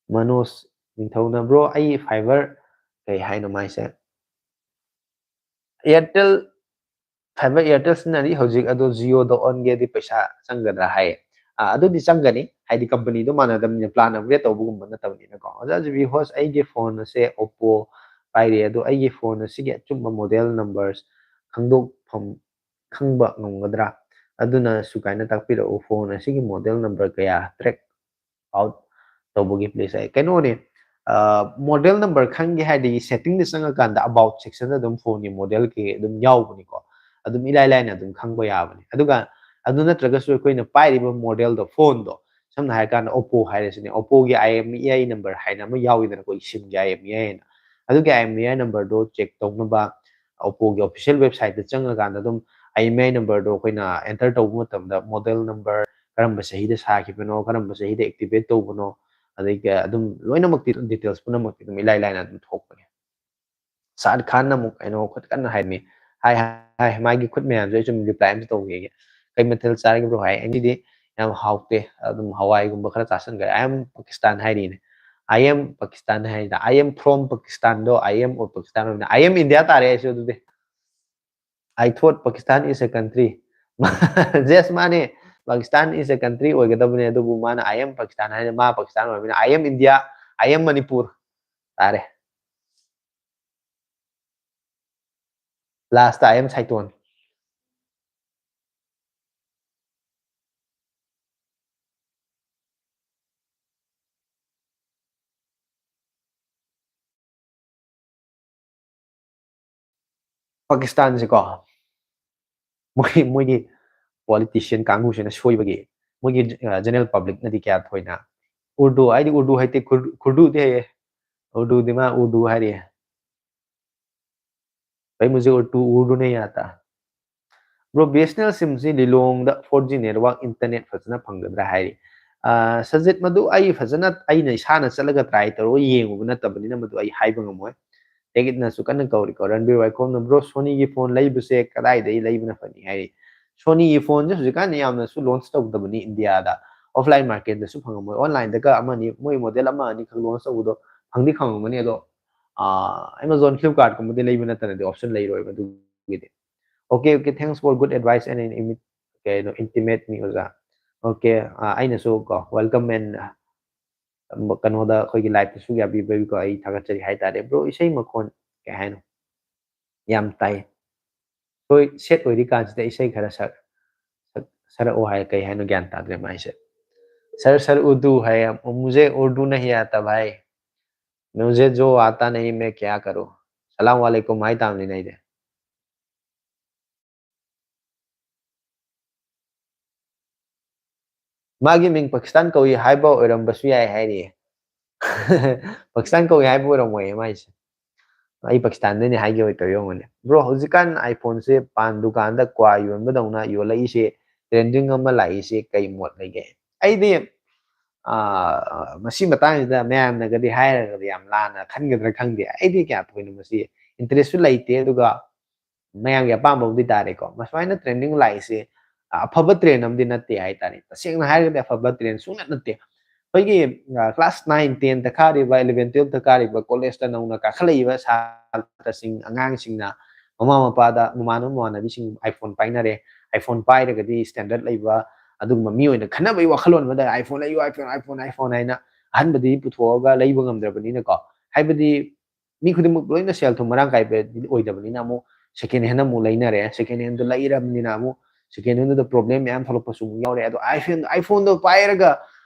ꯃꯅꯣꯖ ꯅꯤꯡꯊꯧꯅ, "Bro, ꯑꯩ fiber," ꯀꯩ ꯍꯥꯏꯅꯣ ꯃꯥꯏꯁꯦ? "Airtel fiber, Airtel ꯁꯤꯖꯤꯟꯅꯔꯤ ꯍꯧꯖꯤꯛ, ꯑꯗꯣ Jio ꯗ ꯑꯣꯟꯒꯦꯗꯤ ꯄꯩꯁꯥ ꯆꯪꯒꯗ꯭ꯔꯥ?" ꯍꯥꯏꯌꯦ꯫ ꯑꯥ, ꯑꯗꯨꯗꯤ ꯆꯪꯒꯅꯤ, ꯍꯥꯏꯗꯤ company ꯗꯣ ꯃꯥꯟꯅꯗꯕꯅꯤꯅ, plan upgrade ꯇꯧꯕꯒꯨꯝꯕ ꯅꯠꯇꯕꯅꯤꯅꯀꯣ꯫ "ꯑꯣꯖꯥ ꯖꯤ ꯕꯤ ꯍꯣꯁ, ꯑꯩꯒꯤ phone ꯑꯁꯦ Oppo ꯄꯥꯏꯔꯤ, ꯑꯗꯣ ꯑꯩꯒꯤ phone ꯑꯁꯤꯒꯤ ꯑꯆꯨꯝꯕ model numbers ꯈꯪꯗꯣꯛꯐꯝ, ꯈꯪꯕ ꯉꯝꯒꯗ꯭ꯔꯥ? ꯑꯗꯨꯅ ꯁꯨꯒꯥꯏꯅ ꯇꯥꯛꯄꯤꯔꯛꯎ, phone ꯑꯁꯤꯒꯤ model number ꯀꯌꯥ track out ꯇꯧꯕꯒꯤ place ꯍꯥꯏ?" ꯀꯩꯅꯣꯅꯦ, ꯑ, model number ꯈꯪꯒꯦ ꯍꯥꯏꯔꯗꯤ setting ꯗ ꯆꯪꯉꯀꯥꯟꯗ about section ꯗ ꯑꯗꯨꯝ phone ꯒꯤ model ꯀꯩ ꯑꯗꯨꯝ ꯌꯥꯎꯕꯅꯤꯀꯣ꯫ ꯑꯗꯨꯝ ꯏꯂꯥꯏ ꯂꯥꯏꯅ ꯑꯗꯨꯝ ꯈꯪꯕ ꯌꯥꯕꯅꯤ꯫ ꯑꯗꯨꯒ ꯑꯗꯨ ꯅꯠꯇ꯭ꯔꯒꯁꯨ ꯑꯩꯈꯣꯏꯅ ꯄꯥꯏꯔꯤꯕ model ꯗꯣ, phone ꯗꯣ, ꯁꯝꯅ ꯍꯥꯏꯔꯀꯥꯟꯗ Oppo ꯍꯥꯏꯔꯁꯤꯅꯦ, Oppo ꯒꯤ I M E I number ꯍꯥꯏꯅ ꯑꯃ ꯌꯥꯎꯋꯤꯗꯅꯀꯣ, SIM ꯒꯤ I M E I ꯍꯥꯏꯅ꯫ ꯑꯗꯨꯒꯤ I M E I number ꯗꯣ check ꯇꯧꯅꯕ Oppo ꯒꯤ official website ꯇ ꯆꯪꯉꯀꯥꯟꯗ ꯑꯗꯨꯝ I M E I number ꯗꯣ ꯑꯩꯈꯣꯏꯅ enter ꯇꯧꯕ ꯃꯇꯝꯗ model number, ꯀꯔꯝꯕ ꯆꯍꯤꯗ ꯁꯥꯈꯤꯕꯅꯣ, ꯀꯔꯝꯕ ꯆꯍꯤꯗ activate ꯇꯧꯕꯅꯣ, ꯑꯗꯩ ꯀ-, ꯑꯗꯨꯝ ꯂꯣꯏꯅꯃꯛꯇꯤ, details ꯄꯨꯝꯅꯃꯛꯇꯤ ꯑꯗꯨꯝ ꯏꯂꯥꯏ ꯂꯥꯏꯅ ꯑꯗꯨꯝ ꯊꯣꯛꯄꯅꯦ꯫ ꯁꯥꯗ ꯈꯥꯟꯅ ꯑꯃꯨꯛ ꯀꯩꯅꯣ ꯈꯨꯠ ꯀꯟꯅ ꯍꯥꯏꯔꯝꯃꯤ꯫ ꯍꯥꯏ, ꯍꯥꯏ, ꯍꯥꯏ, ꯃꯥꯒꯤ ꯈꯨꯠ ꯃꯌꯥꯝꯁꯦ ꯑꯩ ꯁꯨꯝ reply ꯑꯝꯇ ꯇꯧꯈꯤꯒꯦ꯫ "ꯀꯩ ꯃꯊꯦꯜ ꯆꯥꯔꯒꯦ bro?" ꯍꯥꯏ꯫ "ꯑꯩ ꯉꯁꯤꯗꯤ ꯌꯥꯝ ꯍꯥꯎꯇꯦ, ꯑꯗꯨꯝ ꯍꯋꯥꯏꯒꯨꯝꯕ ꯈꯔ ꯆꯥꯁꯤꯟꯈ꯭ꯔꯦ꯫ I am Pakistan" ꯍꯥꯏꯔꯤꯅꯦ꯫ "I am Pakistan" ꯍꯥꯏꯗ, "I am from Pakistan" ꯗꯣ "I am of Pakistan" ꯑꯣꯏꯅ, "I am India" ꯇꯥꯔꯦ ꯑꯩꯁꯨ ꯑꯗꯨꯗꯤ꯫ "I thought Pakistan is a country." Yes, ꯃꯥꯅꯦ, Pakistan is a country ꯑꯣꯏꯒꯗꯕꯅꯦ, ꯑꯗꯨꯕꯨ ꯃꯥꯅ "I am Pakistan" ꯍꯥꯏꯅ, ꯃꯥ ꯄꯥꯀꯤꯁꯇꯥꯟ ꯑꯣꯏꯕꯅꯤꯅ "I am India, I am Manipur" ꯇꯥꯔꯦ꯫ Last ꯇ "I am Saiton." ꯄꯥꯀꯤꯁꯇꯥꯟꯁꯦꯀꯣ, ꯃꯣꯏ, ꯃꯣꯏꯒꯤ politician ꯀꯥꯡꯕꯨꯁꯤꯅ ꯁꯣꯏꯕꯒꯤ, ꯃꯣꯏꯒꯤ, ꯑ, general public ꯅꯗꯤ ꯀꯌꯥ ꯊꯣꯏꯅ ꯎꯔꯗꯨ, ꯑꯩꯗꯤ ꯎꯔꯗꯨ ꯍꯩꯇꯦ, ꯈꯨꯔ-, ꯈꯨꯔꯗꯨꯗꯤ ꯍꯩꯌꯦ, ꯎꯔꯗꯨꯗꯤ ꯃꯥ ꯎꯔꯗꯨ ꯍꯥꯏꯔꯤ꯫ "भाई, मुझे उर्दू, उर्दू नहीं आता." Bro, B S N L SIM ꯁꯤ ꯂꯤꯂꯣꯡꯗ four G network internet ꯐꯖꯅ ꯐꯪꯒꯗ꯭ꯔꯥ ꯍꯥꯏꯔꯤ꯫ ꯑ, ꯁꯖꯤꯠ, ꯃꯗꯨ ꯑꯩ ꯐꯖꯅ, ꯑꯩꯅ ꯏꯁꯥꯅ ꯆꯠꯂꯒ try ꯇꯧꯔꯒ ꯌꯦꯡꯉꯨꯕ ꯅꯠꯇꯕꯅꯤꯅ ꯃꯗꯨ ꯑꯩ ꯍꯥꯏꯕ ꯉꯝꯃꯣꯏ꯫ ꯇꯦꯒꯤꯠꯅꯁꯨ ꯀꯟꯅ ꯀꯧꯔꯤꯀꯣ꯫ ꯔꯟꯕꯤꯔ ꯋꯥꯏꯈꯣꯝꯅ, "Bro, Sony ꯒꯤ phone ꯂꯩꯕꯁꯦ ꯀꯗꯥꯏꯗꯒꯤ ꯂꯩꯕꯅ ꯐꯅꯤ?" ꯍꯥꯏꯔꯤ꯫ Sonyꯒꯤ phoneꯁꯦ ꯍꯧꯖꯤꯛꯀꯥꯟꯗꯤ ꯌꯥꯝꯅꯁꯨ launch ꯇꯧꯗꯕꯅꯤ ꯏꯟꯗꯤꯌꯥꯗ, offline marketꯇꯁꯨ ꯐꯪꯉꯝꯃꯣꯏ, onlineꯗꯒ ꯑꯃꯅꯤ ꯃꯣꯏ model ꯑꯃ ꯑꯅꯤꯈꯛ launch ꯇꯧꯕꯗꯣ ꯐꯪꯗꯤ ꯐꯪꯉꯝꯒꯅꯤ꯫ ꯑꯗꯣ Amazon, Flipkartꯀꯨꯝꯕꯗꯤ ꯂꯩꯕ ꯅꯠꯇꯅꯗꯤ option ꯂꯩꯔꯣꯏꯕ ꯑꯗꯨꯒꯤꯗꯤ꯫ Okay, okay, thanks for good advice and in- imi- ꯀꯩꯅꯣ intimate me ꯑꯣꯖꯥ꯫ Okay, ꯑꯩꯅꯁꯨ ꯀꯣ welcome and ꯀꯩꯅꯣꯗ ꯑꯩꯈꯣꯏꯒꯤ liveꯇꯁꯨ ꯌꯥꯕꯤꯕꯒꯤꯀꯣ ꯑꯩ ꯊꯥꯒꯠꯆꯔꯤ ꯍꯥꯏꯇꯥꯔꯦ꯫ Bro, ꯏꯁꯩ ꯃꯈꯣꯟ ꯀꯩ ꯍꯥꯏꯅꯣ ꯌꯥꯝ ꯇꯥꯏ꯫ ꯍꯣꯏ, sad ꯑꯣꯏꯔꯤ ꯀꯥꯟꯁꯤꯗ ꯏꯁꯩ ꯈꯔ ꯁꯛ ꯁꯛ- ꯁꯛꯂꯛꯑꯣ ꯍꯥꯏ, ꯀꯩ ꯍꯥꯏꯅꯣ ꯒ꯭ꯌꯥꯟ ꯇꯥꯗ꯭ꯔꯦ ꯃꯥꯏꯁꯦ꯫ Sir, sir, Urdu hai, मुझे Urdu नहीं आता भाई, मुझे जो आता नहीं मैं क्या करूँ? ꯁꯂꯥꯝ ꯋꯥꯂꯦꯀꯨꯝ ꯍꯥꯏ ꯇꯥꯕꯅꯤꯅꯦ ꯑꯩꯗꯤ꯫ ꯃꯥꯒꯤ ꯃꯤꯡ ꯄꯥꯀꯤꯁꯇꯥꯟ ꯀꯧꯏ ꯍꯥꯏꯕ ꯑꯣꯏꯔꯝꯕꯁꯨ ꯌꯥꯏ ꯍꯥꯏꯔꯤꯌꯦ꯫ ꯄꯥꯀꯤꯁꯇꯥꯟ ꯀꯧꯏ ꯍꯥꯏꯕ ꯑꯣꯏꯔꯝꯃꯣꯏꯌꯦ ꯃꯥꯏꯁꯦ꯫ ꯑꯩ ꯄꯥꯀꯤꯁꯇꯥꯟꯗꯅꯤ ꯍꯥꯏꯒꯦ ꯑꯣꯏ ꯇꯧ ꯌꯦꯡꯉꯨꯅꯦ꯫ Bro, ꯍꯧꯖꯤꯛꯀꯥꯟ iPhoneꯁꯦ ꯄꯥꯟ ꯗꯨꯀꯥꯟꯗ ꯀ꯭ꯋꯥ ꯌꯣꯟꯕꯗꯧꯅ ꯌꯣꯜꯂꯛꯏꯁꯦ, trending ꯑꯃ ꯂꯥꯛꯏꯁꯦ ꯀꯩ ꯃꯣꯠ ꯂꯩꯒꯦ? ꯑꯩꯗꯤ, ꯑꯥ, ꯃꯁꯤ ꯃꯇꯥꯡꯁꯤꯗ ꯃꯌꯥꯝꯅꯒꯗꯤ ꯍꯥꯏꯔꯒꯗꯤ ꯌꯥꯝ ꯂꯥꯟꯅ ꯈꯟꯒꯗ꯭ꯔꯥ ꯈꯪꯗꯦ꯫ ꯑꯩꯗꯤ ꯀꯌꯥ ꯊꯣꯏꯅ ꯃꯁꯤ interestꯁꯨ ꯂꯩꯇꯦ, ꯑꯗꯨꯒ ꯃꯌꯥꯝꯒꯤ ꯑꯄꯥꯝꯕ ꯑꯃꯗꯤ ꯇꯥꯔꯦꯀꯣ꯫ ꯃꯁꯨꯃꯥꯏꯅ trending ꯂꯥꯛꯏꯁꯦ, ꯑ, ꯑꯐꯕ trend ꯑꯃꯗꯤ ꯅꯠꯇꯦ ꯍꯥꯏꯇꯥꯔꯦ꯫ ꯇꯁꯦꯡꯅ ꯍꯥꯏꯔꯒꯗꯤ ꯑꯐꯕ trend ꯁꯨꯡꯅꯠ ꯅꯠꯇꯦ꯫ ꯑꯩꯈꯣꯏꯒꯤ, ꯑ, class nine, tenꯇ ꯀꯥꯔꯤꯕ, eleven, twelveꯇ ꯀꯥꯔꯤꯕ, collegeꯇ ꯅꯧꯅ ꯀꯥꯈꯠꯂꯛꯏꯕ ꯁꯥꯇ꯭ꯔꯁꯤꯡ, ꯑꯉꯥꯡꯁꯤꯡꯅ ꯃꯃꯥ ꯃꯄꯥꯗ, ꯃꯃꯥꯟꯅꯕ ꯃꯃꯥꯟꯅꯕꯤꯁꯤꯡ iPhone ꯄꯥꯏꯅꯔꯦ, iPhone ꯄꯥꯏꯔꯒꯗꯤ standard ꯂꯩꯕ ꯑꯗꯨꯒꯨꯝꯕ ꯃꯤ ꯑꯣꯏꯅ ꯈꯟꯅꯕꯒꯤ ꯋꯥꯈꯜꯂꯣꯟ ꯑꯃꯗ iPhone ꯂꯩꯌꯨ, iPhone, iPhone, iPhone ꯍꯥꯏꯅ ꯑꯍꯟꯕꯗꯤ ꯄꯨꯊꯣꯛꯑꯒ ꯂꯩꯕ ꯉꯝꯗ꯭ꯔꯕꯅꯤꯅꯀꯣ꯫ ꯍꯥꯏꯕꯗꯤ ꯃꯤ ꯈꯨꯗꯤꯡꯃꯛ ꯂꯣꯏꯅ ꯁꯦꯜ ꯊꯨꯝ ꯃꯔꯥꯡ ꯀꯥꯏꯕꯗꯤ ꯑꯣꯏꯗꯕꯅꯤꯅ ꯑꯃꯨꯛ second hand ꯑꯃꯨꯛ ꯂꯩꯅꯔꯦ꯫ Second handꯗꯨ ꯂꯩꯔꯕꯅꯤꯅ ꯑꯃꯨꯛ second handꯗꯨꯗ problem ꯃꯌꯥꯝ ꯊꯣꯛꯂꯛꯄꯁꯨ ꯑꯃꯨꯛ ꯌꯥꯎꯔꯦ꯫ ꯑꯗꯣ iPhone, iPhoneꯗꯣ ꯄꯥꯏꯔꯒ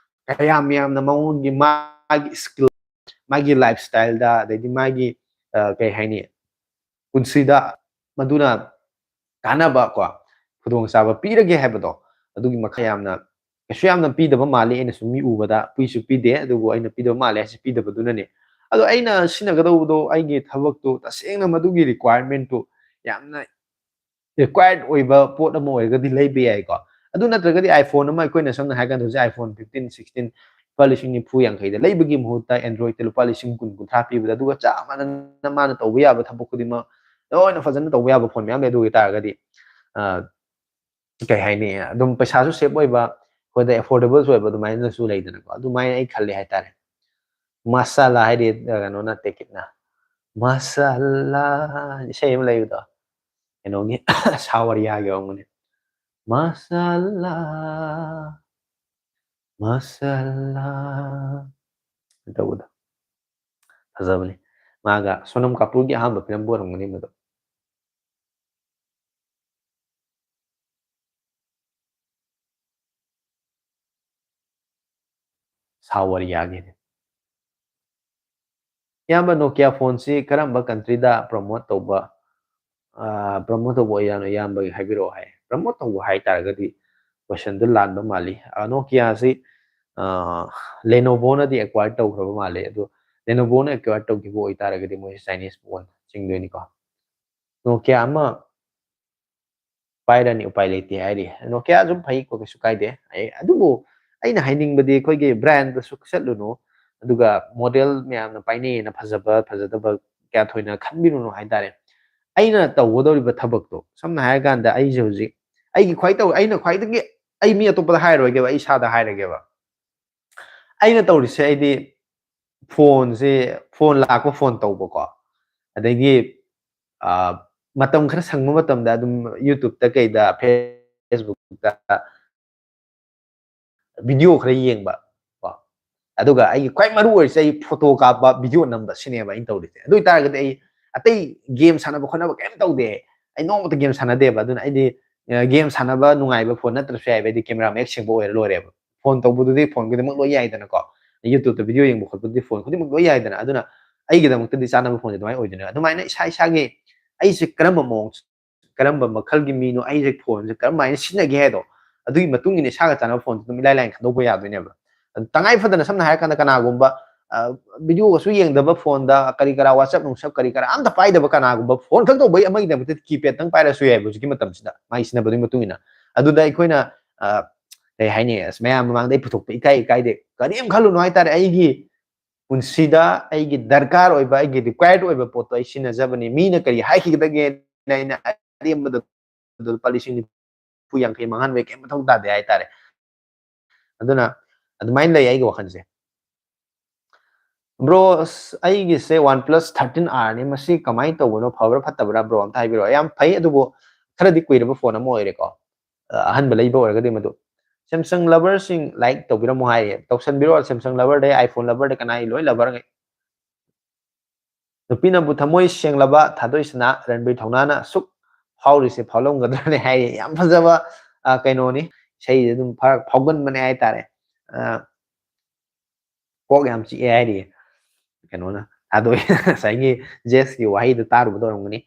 ꯀꯌꯥꯝ ꯌꯥꯝꯅ ꯃꯉꯣꯟꯒꯤ ꯃꯥꯒꯤ skill, ꯃꯥꯒꯤ lifestyleꯗ, ꯑꯗꯩꯗꯤ ꯃꯥꯒꯤ, ꯑ, ꯀꯩ ꯍꯥꯏꯅꯤ, ꯄꯨꯟꯁꯤꯗ ꯃꯗꯨꯅ ꯀꯥꯟꯅꯕ ꯀꯣ, ꯈꯨꯗꯣꯡꯆꯥꯕ ꯄꯤꯔꯒꯦ ꯍꯥꯏꯕꯗꯣ, ꯑꯗꯨꯒꯤ ꯃꯈꯥ ꯌꯥꯝꯅ, ꯀꯩꯁꯨ ꯌꯥꯝꯅ ꯄꯤꯗꯕ ꯃꯥꯜꯂꯤ꯫ ꯑꯩꯅ ꯁꯨꯝ ꯃꯤ ꯎꯕꯗ ꯄꯤꯁꯨ ꯄꯤꯗꯦ, ꯑꯗꯨꯕꯨ ꯑꯩꯅ ꯄꯤꯗꯕ ꯃꯥꯜꯂꯦ ꯍꯥꯏꯁꯦ ꯄꯤꯗꯕꯗꯨꯅꯅꯦ꯫ ꯑꯗꯣ ꯑꯩꯅ ꯁꯤꯖꯤꯟꯅꯒꯗꯧꯕꯗꯣ, ꯑꯩꯒꯤ ꯊꯕꯛꯇꯣ ꯇꯁꯦꯡꯅ ꯃꯗꯨꯒꯤ requirementꯇꯨ ꯌꯥꯝꯅ required ꯑꯣꯏꯕ ꯄꯣꯠ ꯑꯃ ꯑꯣꯏꯔꯒꯗꯤ ꯂꯩꯕ ꯌꯥꯏꯀꯣ꯫ ꯑꯗꯨ ꯅꯠꯇ꯭ꯔꯒꯗꯤ iPhone ꯑꯃ, ꯑꯩꯈꯣꯏꯅ ꯁꯝꯅ ꯍꯥꯏꯔꯀꯥꯟꯗ ꯍꯧꯖꯤꯛ iPhone fifteen, sixteen ꯂꯨꯄꯥ ꯂꯤꯁꯤꯡ ꯅꯤꯐꯨ ꯌꯥꯡꯈꯩꯗ ꯂꯩꯕꯒꯤ ꯃꯍꯨꯠꯇ Androidꯇ ꯂꯨꯄꯥ ꯂꯤꯁꯤꯡ ꯀꯨꯟ, ꯀꯨꯟꯊ꯭ꯔꯥ ꯄꯤꯕꯗ, ꯑꯗꯨꯒ ꯆꯞ ꯃꯥꯟꯅꯅ ꯃꯥꯅ ꯇꯧꯕ ꯌꯥꯕ ꯊꯕꯛ ꯈꯨꯗꯤꯡꯃꯛ ꯂꯣꯏꯅ ꯐꯖꯅ ꯇꯧꯕ ꯌꯥꯕ phone ꯃꯌꯥꯝ ꯂꯩ꯫ ꯑꯗꯨ ꯑꯣꯏꯇꯥꯔꯒꯗꯤ, ꯑ, ꯀꯩ ꯍꯥꯏꯅꯤ, ꯑꯗꯨꯝ ꯄꯩꯁꯥꯁꯨ ꯁꯦꯞ ꯑꯣꯏꯕ, ꯑꯩꯈꯣꯏꯗ ꯑꯦꯐꯣꯔꯗꯦꯕꯜꯁꯨ ꯑꯣꯏꯕ, ꯑꯗꯨꯃꯥꯏꯅꯁꯨ ꯂꯩꯗꯅꯀꯣ꯫ ꯑꯗꯨꯃꯥꯏꯅ ꯑꯩ ꯈꯜꯂꯦ ꯍꯥꯏꯇꯥꯔꯦ꯫ ꯃꯁꯥꯂꯥ ꯍꯥꯏꯗꯤ ꯀꯩꯅꯣ ꯅꯠꯇꯦ, ꯀꯤꯠꯅ ꯃꯁꯥꯂꯥ ꯏꯁꯩ ꯑꯃ ꯂꯩꯕꯗꯣ, ꯀꯩꯅꯣꯒꯤ ꯁꯥꯋꯔꯤꯌꯥꯒꯤ ꯑꯣꯏꯔꯝꯒꯅꯤ꯫ ꯃꯁꯥꯂꯥ, ꯃꯁꯥꯂꯥ ꯇꯧꯕꯗꯣ ꯐꯖꯕꯅꯤ꯫ ꯃꯥꯒ ꯁꯣꯅꯝ ꯀꯥꯄꯨꯔꯒꯤ ꯑꯍꯥꯟꯕ ꯐꯤꯂꯝꯕꯨ ꯑꯣꯏꯔꯝꯒꯅꯤ ꯃꯗꯣ꯫ ꯁꯥꯋꯔꯤꯌꯥꯒꯤꯅꯤ꯫ ꯏꯌꯥꯝꯕ, ꯅꯣꯀꯤꯌꯥ ꯐꯣꯟꯁꯤ ꯀꯔꯝꯕ ꯀꯟꯇ꯭ꯔꯤꯗ ꯄ꯭ꯔꯣꯃꯣꯠ ꯇꯧꯕ, ꯄ꯭ꯔꯣꯃꯣꯠ ꯇꯧꯕ ꯑꯣꯏꯖꯥꯠꯅꯣ ꯏꯌꯥꯝꯕꯒꯤ? ꯍꯥꯏꯕꯤꯔꯛꯑꯣ ꯍꯥꯏ꯫ ꯄ꯭ꯔꯣꯃꯣꯠ ꯇꯧꯕ ꯍꯥꯏꯇꯥꯔꯒꯗꯤ ꯀꯣꯏꯁꯟꯗꯨ ꯂꯥꯟꯕ ꯃꯥꯜꯂꯤ꯫ ꯅꯣꯀꯤꯌꯥꯁꯤ ꯂꯦꯅꯣꯚꯣꯅꯗꯤ ꯑꯦꯀ꯭ꯋꯥꯏꯔ ꯇꯧꯈ꯭ꯔꯕ ꯃꯥꯜꯂꯦ꯫ ꯑꯗꯣ ꯂꯦꯅꯣꯚꯣꯅ ꯑꯦꯀ꯭ꯋꯥꯏꯔ ꯇꯧꯈꯤꯕ ꯑꯣꯏꯇꯥꯔꯒꯗꯤ ꯃꯣꯏꯁꯤ ꯆꯥꯏꯅꯤꯁ ꯐꯣꯟ ꯆꯤꯡꯗꯣꯏꯅꯤꯀꯣ꯫ ꯅꯣꯀꯤꯌꯥ ꯑꯃ ꯄꯥꯏꯔꯅꯤ, ꯎꯄꯥꯏ ꯂꯩꯇꯦ ꯍꯥꯏꯔꯤ꯫ ꯅꯣꯀꯤꯌꯥꯁꯨ ꯐꯩꯀꯣ, ꯀꯩꯁꯨ ꯀꯥꯏꯗꯦ꯫ ꯑꯩ, ꯑꯗꯨꯕꯨ ꯑꯩꯅ ꯍꯥꯏꯅꯤꯡꯕꯗꯤ ꯑꯩꯈꯣꯏꯒꯤ ꯕ꯭ꯔꯥꯟꯗꯁꯨ ꯆꯠꯂꯨꯅꯨ, ꯑꯗꯨꯒ ꯃꯣꯗꯦꯜ ꯃꯌꯥꯝꯅ ꯄꯥꯏꯅꯩꯅ ꯐꯖꯕ ꯐꯖꯗꯕ ꯀꯌꯥ ꯊꯣꯏꯅ ꯈꯟꯕꯤꯔꯨꯅꯨ ꯍꯥꯏꯇꯥꯔꯦ꯫ ꯑꯩꯅ ꯇꯧꯒꯗꯧꯔꯤꯕ ꯊꯕꯛꯇꯣ, ꯁꯝꯅ ꯍꯥꯏꯔꯀꯥꯟꯗ ꯑꯩꯁꯦ ꯍꯧꯖꯤꯛ ꯑꯩꯒꯤ ꯈ꯭ꯋꯥꯏ ꯇꯧ-, ꯑꯩꯅ ꯈ꯭ꯋꯥꯏꯗꯒꯤ, ꯑꯩ ꯃꯤ ꯑꯇꯣꯞꯄꯗ ꯍꯥꯏꯔꯔꯣꯏꯒꯦꯕ, ꯑꯩ ꯏꯁꯥꯗ ꯍꯥꯏꯔꯒꯦꯕ꯫ ꯑꯩꯅ ꯇꯧꯔꯤꯁꯦ ꯑꯩꯗꯤ ꯐꯣꯟꯁꯦ, ꯐꯣꯟ ꯂꯥꯛꯄ ꯐꯣꯟ ꯇꯧꯕꯀꯣ, ꯑꯗꯒꯤ, ꯑ, ꯃꯇꯝ ꯈꯔ ꯁꯪꯕ ꯃꯇꯝꯗ ꯑꯗꯨꯝ YouTube-ꯇ ꯀꯩꯗ, Facebook-ꯇ video ꯈꯔ ꯌꯦꯡꯕ ꯀꯣ, ꯑꯗꯨꯒ ꯑꯩꯒꯤ ꯈ꯭ꯋꯥꯏ ꯃꯔꯨ ꯑꯣꯏꯔꯤꯁꯦ ꯑꯩ ꯐꯣꯇꯣ ꯀꯥꯞꯄ, video ꯅꯝꯕ, ꯁꯤꯅꯦꯕ ꯑꯩꯅ ꯇꯧꯔꯤꯁꯦ꯫ ꯑꯗꯨ ꯑꯣꯏꯇꯥꯔꯒꯗꯤ ꯑꯩ ꯑꯇꯩ game ꯁꯥꯟꯅꯕ ꯈꯣꯠꯅꯕ ꯀꯩꯝ ꯇꯧꯗꯦ꯫ ꯑꯩ ꯅꯣꯡꯃꯇ game ꯁꯥꯟꯅꯗꯦꯕ꯫ ꯑꯗꯨꯅ ꯑꯩꯗꯤ, ꯑ, game ꯁꯥꯟꯅꯕ ꯅꯨꯡꯉꯥꯏꯕ ꯐꯣꯟ ꯅꯠꯇ꯭ꯔꯁꯨ ꯌꯥꯏꯕ, ꯑꯩꯗꯤ camera ꯃꯌꯦꯛ ꯁꯦꯡꯕ ꯑꯣꯏꯔ ꯂꯣꯏꯔꯦꯕ꯫ ꯐꯣꯟ ꯇꯧꯕꯗꯨꯗꯤ ꯐꯣꯟ ꯈꯨꯗꯤꯡꯃꯛ ꯂꯣꯏ ꯌꯥꯏꯗꯅꯀꯣ꯫ YouTube-ꯇ video ꯌꯦꯡꯕ ꯈꯣꯠꯄꯗꯨꯗꯤ ꯐꯣꯟ ꯈꯨꯗꯤꯡꯃꯛ ꯂꯣꯏ ꯌꯥꯏꯗꯅ꯫ ꯑꯗꯨꯅ ꯑꯩꯒꯤꯗꯃꯛꯇꯗꯤ ꯆꯥꯅꯕ ꯐꯣꯟꯁꯦ ꯑꯗꯨꯃꯥꯏꯅ ꯑꯣꯏꯗꯣꯏꯅꯦ꯫ ꯑꯗꯨꯃꯥꯏꯅ ꯏꯁꯥ ꯏꯁꯥꯒꯤ ꯑꯩꯁꯦ ꯀꯔꯝꯕ ꯃꯑꯣꯡ, ꯀꯔꯝꯕ ꯃꯈꯜꯒꯤ ꯃꯤꯅꯣ, ꯑꯩꯁꯦ ꯐꯣꯟꯁꯦ ꯀꯔꯝꯍꯥꯏꯅ ꯁꯤꯖꯤꯟꯅꯒꯦ ꯍꯥꯏꯗꯣ, ꯑꯗꯨꯒꯤ ꯃꯇꯨꯡ ꯏꯟꯅ ꯏꯁꯥꯒ ꯆꯥꯅꯕ ꯐꯣꯟꯁꯦ ꯑꯗꯨꯝ ꯏꯂꯥꯏ ꯂꯥꯏꯅ ꯈꯟꯗꯣꯛꯄ ꯌꯥꯗꯣꯏꯅꯦꯕ꯫ ꯑꯗꯨ ꯇꯉꯥꯏ ꯐꯗꯅ, ꯁꯝꯅ ꯍꯥꯏꯔꯀꯥꯟꯗ, ꯀꯅꯥꯒꯨꯝꯕ, ꯑ, video-ꯒꯁꯨ ꯌꯦꯡꯗꯕ ꯐꯣꯟꯗ, ꯀꯔꯤ ꯀꯔꯥ, WhatsApp ꯅꯨꯡꯆꯞ ꯀꯔꯤ ꯀꯔꯥ ꯑꯝꯇ ꯄꯥꯏꯗꯕ ꯀꯅꯥꯒꯨꯝꯕ, ꯐꯣꯟ ꯈꯛ ꯇꯧꯕꯩ ꯑꯃꯒꯤꯗꯃꯛꯇ keypad-ꯇꯪ ꯄꯥꯏꯔꯁꯨ ꯌꯥꯏꯕ ꯍꯧꯖꯤꯛꯀꯤ ꯃꯇꯝꯁꯤꯗ, ꯃꯥꯒꯤ ꯁꯤꯖꯤꯟꯅꯕꯗꯨꯒꯤ ꯃꯇꯨꯡ ꯏꯟꯅ꯫ ꯑꯗꯨꯗ ꯑꯩꯈꯣꯏꯅ, ꯑ, ꯀꯩ ꯍꯥꯏꯅꯤ, ꯑꯁ, ꯃꯌꯥꯝ ꯃꯃꯥꯡꯗ ꯑꯩ ꯄꯨꯊꯣꯛꯄ ꯏꯀꯥꯏ, ꯏꯀꯥꯏꯗꯦ, ꯀꯔꯤꯝ ꯈꯜꯂꯨꯅꯨ ꯍꯥꯏꯇꯥꯔꯦ꯫ ꯑꯩꯒꯤ ꯄꯨꯟꯁꯤꯗ ꯑꯩꯒꯤ ꯗꯔꯀꯥꯔ ꯑꯣꯏꯕ, ꯑꯩꯒꯤ required ꯑꯣꯏꯕ ꯄꯣꯠꯇꯣ ꯑꯩ ꯁꯤꯖꯤꯟꯅꯖꯕꯅꯤ꯫ ꯃꯤꯅ ꯀꯔꯤ ꯍꯥꯏꯈꯤꯒꯗꯒꯦꯅ ꯑꯩꯅ ꯑꯔꯦꯝꯕꯗ ꯂꯨꯄꯥ ꯂꯤꯁꯤꯡ ꯅꯤꯐꯨ ꯌꯥꯡꯈꯩ ꯃꯥꯡꯍꯟꯕꯒꯤ ꯀꯩꯝ ꯃꯊꯧ ꯇꯥꯗꯦ ꯍꯥꯏꯇꯥꯔꯦ꯫ ꯑꯗꯨꯅ ꯑꯗꯨꯃꯥꯏꯅ ꯂꯩ ꯑꯩꯒꯤ ꯋꯥꯈꯜꯁꯦ꯫ ꯕ꯭ꯔꯣ, ꯑꯩꯒꯤꯁꯦ ꯋꯥꯟ ꯄ꯭ꯂꯁ ꯊꯥꯔꯇꯤꯟ ꯑꯥꯔꯅꯤ꯫ ꯃꯁꯤ ꯀꯃꯥꯏꯅ ꯇꯧꯕꯅꯣ, ꯐꯕ꯭ꯔꯥ ꯐꯠꯇꯕ꯭ꯔꯥ ꯕ꯭ꯔꯣ ꯑꯝꯇ ꯍꯥꯏꯕꯤꯔꯛꯑꯣ꯫ ꯌꯥꯝ ꯐꯩ, ꯑꯗꯨꯕꯨ ꯈꯔꯗꯤ ꯀꯨꯏꯔꯕ ꯐꯣꯟ ꯑꯃ ꯑꯣꯏꯔꯦꯀꯣ꯫ ꯑ, ꯑꯍꯟꯕ ꯂꯩꯕ ꯑꯣꯏꯔꯒꯗꯤ ꯃꯗꯨ꯫ ꯁꯦꯝꯁꯪ ꯂꯚꯔꯁꯤꯡ ꯂꯥꯏꯛ ꯇꯧꯕꯤꯔꯝꯃꯣ ꯍꯥꯏꯔꯤ꯫ ꯇꯧꯁꯟꯕꯤꯔꯣ, ꯁꯦꯝꯁꯪ ꯂꯚꯔꯗꯩ, ꯑꯥꯏꯐꯣꯟ ꯂꯚꯔꯗꯩ, ꯀꯅꯥ, ꯑꯩ ꯂꯣꯏ ꯂꯚꯔꯉꯩ꯫ ꯅꯨꯄꯤꯅꯕꯨ ꯊꯃꯣꯏ ꯁꯦꯡꯂꯕ ꯊꯥꯗꯣꯏ ꯁꯅꯥ ꯔꯟꯕꯤꯔ ꯊꯧꯅꯥꯅ ꯑꯁꯨꯛ ꯐꯥꯎꯔꯤꯁꯦ ꯐꯥꯎꯂꯝꯒꯗ꯭ꯔꯅꯦ ꯍꯥꯏꯔꯤ꯫ ꯌꯥꯝ ꯐꯖꯕ, ꯑ, ꯀꯩꯅꯣꯅꯤ꯫ ꯏꯁꯩꯁꯦ ꯑꯗꯨꯝ ꯐꯥꯎꯒꯟꯕꯅꯦ ꯍꯥꯏꯇꯥꯔꯦ꯫ ꯑ, ꯀꯣꯛ ꯌꯥꯝ ꯆꯤꯛꯑꯦ ꯍꯥꯏꯔꯤ꯫ ꯀꯩꯅꯣꯅ ꯊꯥꯗꯣꯏ ꯉꯁꯥꯏꯒꯤ ꯖꯦꯁꯀꯤ ꯋꯥꯍꯩꯗꯣ ꯇꯥꯔꯨꯕꯗ ꯑꯣꯏꯔꯝꯒꯅꯤ꯫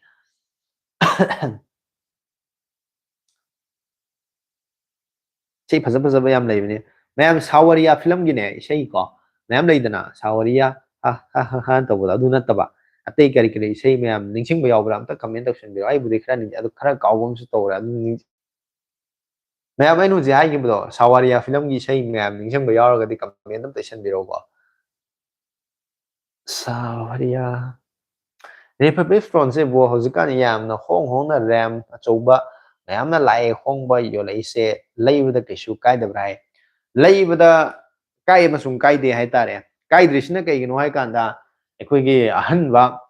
ꯏꯁꯩ ꯐꯖ ꯐꯖꯕ ꯌꯥꯝ ꯂꯩꯕꯅꯦ꯫ ꯃꯌꯥꯝ ꯁꯥꯋꯔꯤꯌꯥ ꯐꯤꯂꯝꯒꯤꯅꯦ ꯏꯁꯩꯀꯣ, ꯃꯌꯥꯝ ꯂꯩꯗꯅ, ꯁꯥꯋꯔꯤꯌꯥ ꯍ ꯍ ꯍ ꯍ ꯇꯧꯕꯗꯣ, ꯑꯗꯨ ꯅꯠꯇꯕ ꯑꯇꯩ ꯀꯔꯤ ꯀꯔꯤ ꯏꯁꯩ ꯃꯌꯥꯝ ꯅꯤꯡꯁꯤꯡꯕ ꯌꯥꯎꯕ꯭ꯔꯥ ꯑꯝꯇ ꯀꯃꯦꯟ ꯇꯧꯁꯟꯕꯤꯔꯣ꯫ ꯑꯩꯕꯨꯗꯤ ꯈꯔ ꯅꯤꯡ-, ꯑꯗꯨ ꯈꯔ ꯀꯥꯎꯕ ꯑꯃꯁꯨ ꯇꯧꯔꯦ꯫ ꯑꯗꯨ ꯅꯤꯡ-, ꯃꯌꯥꯝ ꯑꯩꯅ ꯍꯧꯖꯤꯛ ꯍꯥꯏꯈꯤꯕꯗꯣ, ꯁꯥꯋꯔꯤꯌꯥ ꯐꯤꯂꯝꯒꯤ ꯏꯁꯩ ꯃꯌꯥꯝ ꯅꯤꯡꯁꯤꯡꯕ ꯌꯥꯎꯔꯒꯗꯤ ꯀꯃꯦꯟ ꯑꯝꯇ ꯏꯁꯟꯕꯤꯔꯣꯀꯣ꯫ ꯁꯥꯋꯔꯤꯌꯥ꯫ ꯔꯤꯐꯔꯕꯤꯁ ꯐꯣꯟꯁꯦ ꯕ꯭ꯔꯣ, ꯍꯧꯖꯤꯛꯀꯥꯟ ꯌꯥꯝꯅ ꯍꯣꯡ ꯍꯣꯡꯅ ꯔꯦꯝ ꯑꯆꯧꯕ ꯃꯌꯥꯝꯅ ꯂꯥꯛꯑꯦ, ꯍꯣꯡꯕ ꯌꯣꯜꯂꯛꯏꯁꯦ ꯂꯩꯕꯗ ꯀꯩꯁꯨ ꯀꯥꯏꯗꯕ꯭ꯔꯥ ꯍꯥꯏ? ꯂꯩꯕꯗ ꯀꯥꯏ ꯑꯃꯁꯨꯡ ꯀꯥꯏꯗꯦ ꯍꯥꯏꯇꯥꯔꯦ꯫ ꯀꯥꯏꯗ꯭ꯔꯤꯁꯤꯅ ꯀꯩꯒꯤꯅꯣ ꯍꯥꯏꯀꯥꯟꯗ, ꯑꯩꯈꯣꯏꯒꯤ ꯑꯍꯟꯕ,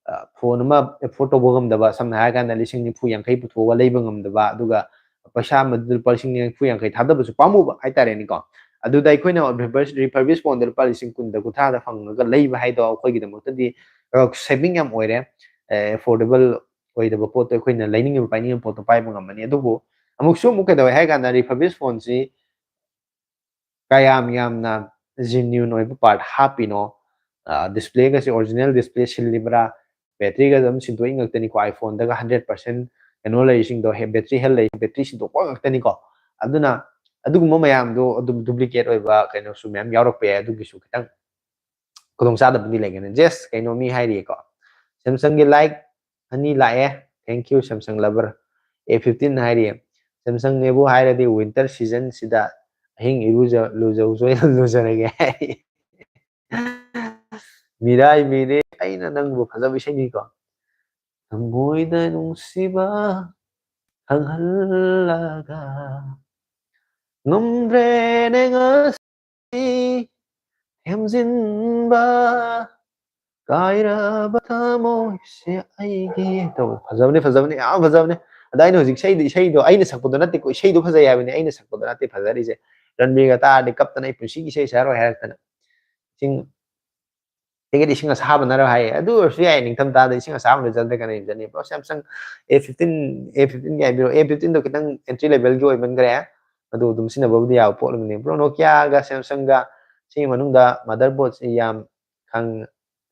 ꯑ, ꯐꯣꯟ ꯑꯃ ꯑꯦꯐꯣꯔꯗ ꯇꯧꯕ ꯉꯝꯗꯕ, ꯁꯝꯅ ꯍꯥꯏꯔꯀꯥꯟꯗ ꯂꯤꯁꯤꯡ ꯅꯤꯐꯨ ꯌꯥꯡꯈꯩ ꯄꯨꯊꯣꯛꯑꯒ ꯂꯩꯕ ꯉꯝꯗꯕ, ꯑꯗꯨꯒ ꯄꯩꯁꯥ ꯃꯗꯨꯗ ꯂꯨꯄꯥ ꯂꯤꯁꯤꯡ ꯅꯤꯐꯨ ꯌꯥꯡꯈꯩ ꯊꯥꯗꯕꯁꯨ ꯄꯥꯝꯃꯨꯕ ꯍꯥꯏꯇꯥꯔꯦꯅꯦꯀꯣ꯫ ꯑꯗꯨꯗ ꯑꯩꯈꯣꯏꯅ ꯔꯤꯐꯔꯕꯤꯁ ꯐꯣꯟꯗ ꯂꯨꯄꯥ ꯂꯤꯁꯤꯡ ꯀꯨꯟꯗ, ꯀꯨꯟꯊ꯭ꯔꯥꯗ ꯐꯪꯉꯒ ꯂꯩꯕ ꯍꯥꯏꯗꯣ ꯑꯩꯈꯣꯏꯒꯤꯗꯃꯛꯇꯗꯤ, ꯑ, ꯁꯦꯚꯤꯡ ꯌꯥꯝ ꯑꯣꯏꯔꯦ꯫ ꯑꯦꯐꯣꯔꯗꯦꯕꯜ ꯑꯣꯏꯗꯕ ꯄꯣꯠꯇꯣ ꯑꯩꯈꯣꯏꯅ ꯂꯩꯅꯤꯡꯉꯤꯕ ꯄꯥꯏꯅꯤꯡꯉꯤꯕ ꯄꯣꯠꯇꯣ ꯄꯥꯏꯕ ꯉꯝꯃꯅꯤ꯫ ꯑꯗꯨꯕꯨ ꯑꯃꯨꯛꯁꯨ ꯑꯃꯨꯛ ꯀꯩꯗꯧꯋꯦ ꯍꯥꯏ ꯀꯥꯟꯗ, ꯔꯤꯐꯔꯕꯤꯁ ꯐꯣꯟꯁꯤ ꯀꯌꯥꯝ ꯌꯥꯝꯅ ꯖꯦꯅ꯭ꯌꯨꯟ ꯑꯣꯏꯕ ꯄꯥꯔꯠ ꯍꯥꯞꯄꯤꯅꯣ, ꯑ, ꯗꯤꯁꯄ꯭ꯂꯦꯒꯁꯦ ꯑꯣꯔꯤꯖꯤꯅꯦꯜ ꯗꯤꯁꯄ꯭ꯂꯦ ꯁꯤꯜꯂꯤꯕ꯭ꯔꯥ, ꯕꯦꯇ꯭ꯔꯤꯒ ꯑꯗꯨꯝ ꯁꯤꯟꯗꯣꯛꯏ ꯉꯥꯛꯇꯅꯤꯀꯣ꯫ ꯑꯥꯏꯐꯣꯟꯗꯒ ꯍꯟꯗ꯭ꯔꯦꯠ ꯄꯥꯔꯁꯦꯟ ꯀꯩꯅꯣ ꯂꯩꯔꯤꯁꯤꯡꯗꯣ, ꯍꯦ-, ꯕꯦꯇ꯭ꯔꯤ ꯍꯦꯜ ꯂꯩ, ꯕꯦꯇ꯭ꯔꯤ ꯁꯤꯟꯗꯣꯛꯄ ꯉꯥꯛꯇꯅꯤꯀꯣ꯫ ꯑꯗꯨꯅ ꯑꯗꯨꯒꯨꯝꯕ ꯃꯌꯥꯝꯗꯣ ꯑꯗꯨꯝ ꯗꯨꯄ꯭ꯂꯤꯀꯦꯠ ꯑꯣꯏꯕ ꯀꯩꯅꯣꯁꯨ ꯃꯌꯥꯝ ꯌꯥꯎꯔꯛꯄ ꯌꯥꯏ, ꯑꯗꯨꯒꯤꯁꯨ ꯈꯤꯇꯪ ꯈꯨꯗꯣꯡꯆꯥꯗꯕꯗꯤ ꯂꯩꯒꯅꯤ꯫ ꯖꯦꯁ ꯀꯩꯅꯣ ꯃꯤ ꯍꯥꯏꯔꯤꯌꯦꯀꯣ, ꯁꯦꯝꯁꯪꯒꯤ ꯂꯥꯏꯛ ꯑꯅꯤ ꯂꯥꯛꯑꯦ꯫ Thank you, Samsung lover꯫ A fifteen ꯍꯥꯏꯔꯤꯌꯦ, ꯁꯦꯝꯁꯪꯅꯦꯕꯨ ꯍꯥꯏꯔꯗꯤ ꯋꯤꯟꯇꯔ ꯁꯤꯖꯟꯁꯤꯗ ꯑꯍꯤꯡ ꯏꯔꯨꯖ-, ꯂꯨꯖꯧꯁꯨ ꯂꯨꯖꯔꯒꯦ ꯍꯥꯏ꯫ ꯃꯤꯔꯥꯏ ꯃꯤꯔꯦ, ꯑꯩꯅ ꯅꯪꯕꯨ ꯐꯖꯕ ꯏꯁꯩꯅꯤꯀꯣ꯫ ꯊꯃꯣꯏꯗ ꯅꯨꯡꯁꯤꯕ, ꯈꯪꯍꯜꯂꯒ ꯉꯝꯗ꯭ꯔꯦꯅꯦ ꯉꯁꯤ ꯊꯦꯝꯖꯤꯟꯕ ꯀꯥꯏꯔꯕ ꯊꯃꯣꯏꯁꯦ ꯑꯩꯒꯤ ꯇꯧꯕ꯫ ꯐꯖꯕꯅꯤ, ꯐꯖꯕꯅꯤ, ꯌꯥꯝ ꯐꯖꯕꯅꯤ꯫ ꯑꯗ ꯑꯩꯅ ꯍꯧꯖꯤꯛ ꯏꯁꯩꯗꯣ, ꯏꯁꯩꯗꯣ ꯑꯩꯅ ꯁꯛꯄꯗꯣ ꯅꯠꯇꯦꯀꯣ, ꯏꯁꯩꯗꯣ ꯐꯖꯩ ꯍꯥꯏꯕꯅꯤ, ꯑꯩꯅ ꯁꯛꯄꯗꯣ ꯅꯠꯇꯦ ꯐꯖꯔꯤꯁꯦ꯫ ꯔꯟꯕꯤꯔꯒ ꯇꯥꯔꯗꯤ ꯀꯞꯇꯅ ꯑꯩ ꯄꯨꯟꯁꯤꯒꯤ ꯏꯁꯩ ꯁꯛꯑꯔꯣꯏ ꯍꯥꯏꯔꯛꯇꯅ꯫ ꯏꯁꯤꯡ, ꯑꯩꯒꯤꯗꯤ ꯏꯁꯤꯡ ꯑꯁꯥꯕꯅ ꯍꯥꯏ꯫ ꯑꯗꯨ ꯑꯣꯏꯔꯁꯨ ꯌꯥꯏ, ꯅꯤꯡꯊꯝꯊꯥꯗ ꯏꯁꯤꯡ ꯑꯁꯥꯕ ꯂꯩꯖꯗ꯭ꯔꯦ ꯀꯩꯅꯣ ꯏꯔꯨꯖꯅꯤ꯫ Bro, Samsung A fifteen, A fifteen ꯒꯤ ꯍꯥꯏꯕꯤꯔꯣ, A fifteen ꯗꯣ ꯈꯤꯇꯪ entry level ꯒꯤ ꯑꯣꯏꯃꯟꯈ꯭ꯔꯦ꯫ ꯑꯗꯨ ꯑꯗꯨꯝ ꯁꯤꯖꯤꯟꯅꯕꯕꯨꯗꯤ ꯌꯥꯕ ꯄꯣꯠ ꯑꯃꯅꯤ꯫ Bro, Nokia ꯒ Samsung ꯒ ꯁꯤꯒꯤ ꯃꯅꯨꯡꯗ motherboard ꯁꯤ ꯌꯥꯝ ꯈꯪ-,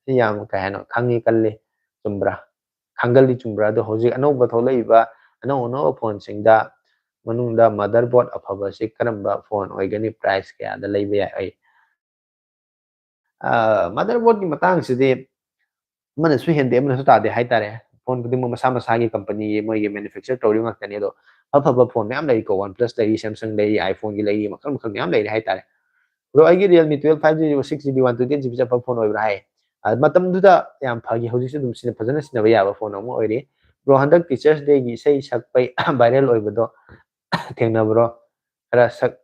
ꯁꯤ ꯌꯥꯝ ꯀꯩ ꯍꯥꯏꯅꯣ, ꯈꯪꯉꯤ ꯀꯜꯂꯤ, ꯆꯨꯝꯕ꯭ꯔꯥ? ꯈꯪꯒꯜꯂꯤ ꯆꯨꯝꯕ꯭ꯔꯥ? ꯑꯗꯣ ꯍꯧꯖꯤꯛ ꯑꯅꯧꯕ ꯊꯣꯛꯂꯛꯏꯕ ꯑꯅꯧ ꯑꯅꯧꯕ phone ꯁꯤꯡꯗ ꯃꯅꯨꯡꯗ motherboard ꯑꯐꯕꯁꯤ ꯀꯔꯝꯕ phone ꯑꯣꯏꯒꯅꯤ? Price ꯀꯌꯥꯗ ꯂꯩꯕ ꯌꯥꯏ? ꯑꯩ, ꯑ, motherboard ꯀꯤ ꯃꯇꯥꯡꯁꯤꯗꯤ ꯑꯃꯅꯁꯨ ꯍꯦꯟꯗꯦ, ꯑꯃꯅꯁꯨ ꯇꯥꯗꯦ ꯍꯥꯏꯇꯥꯔꯦ꯫ Phone ꯈꯨꯗꯤꯡꯃꯛ ꯃꯁꯥ ꯃꯁꯥꯒꯤ company ꯒꯤ ꯃꯣꯏꯒꯤ manufacture ꯇꯧꯔꯤꯕ ꯉꯥꯛꯇꯅꯤ꯫ ꯑꯗꯣ ꯑꯐ ꯑꯐꯕ phone ꯃꯌꯥꯝ ꯂꯩꯀꯣ, OnePlus ꯂꯩꯔꯤ, Samsung ꯂꯩꯔꯤ, iPhone ꯒꯤ ꯂꯩꯔꯤ, ꯃꯈꯜ ꯃꯈꯜ ꯃꯌꯥꯝ ꯂꯩꯔꯤ ꯍꯥꯏꯇꯥꯔꯦ꯫ Bro, ꯑꯩꯒꯤ Realme twelve five G six G B one twenty eight G B ꯆꯠꯄ phone ꯑꯣꯏꯕ꯭ꯔꯥ ꯍꯥꯏ꯫ ꯑ, ꯃꯇꯝꯗꯨꯗ ꯌꯥꯝ ꯐꯈꯤ, ꯍꯧꯖꯤꯛꯁꯨ ꯑꯗꯨꯝ ꯁꯤꯖꯤꯟꯅ-, ꯐꯖꯅ ꯁꯤꯖꯤꯟꯅꯕ ꯌꯥꯕ phone ꯑꯃ ꯑꯣꯏꯔꯤ꯫ Bro, ꯍꯟꯗꯛ Teachers Day ꯒꯤ ꯏꯁꯩ ꯁꯛꯄꯩ viral ꯑꯣꯏꯕꯗꯣ ꯊꯦꯡꯅꯕ꯭ꯔꯣ? ꯈꯔ ꯁꯛ-,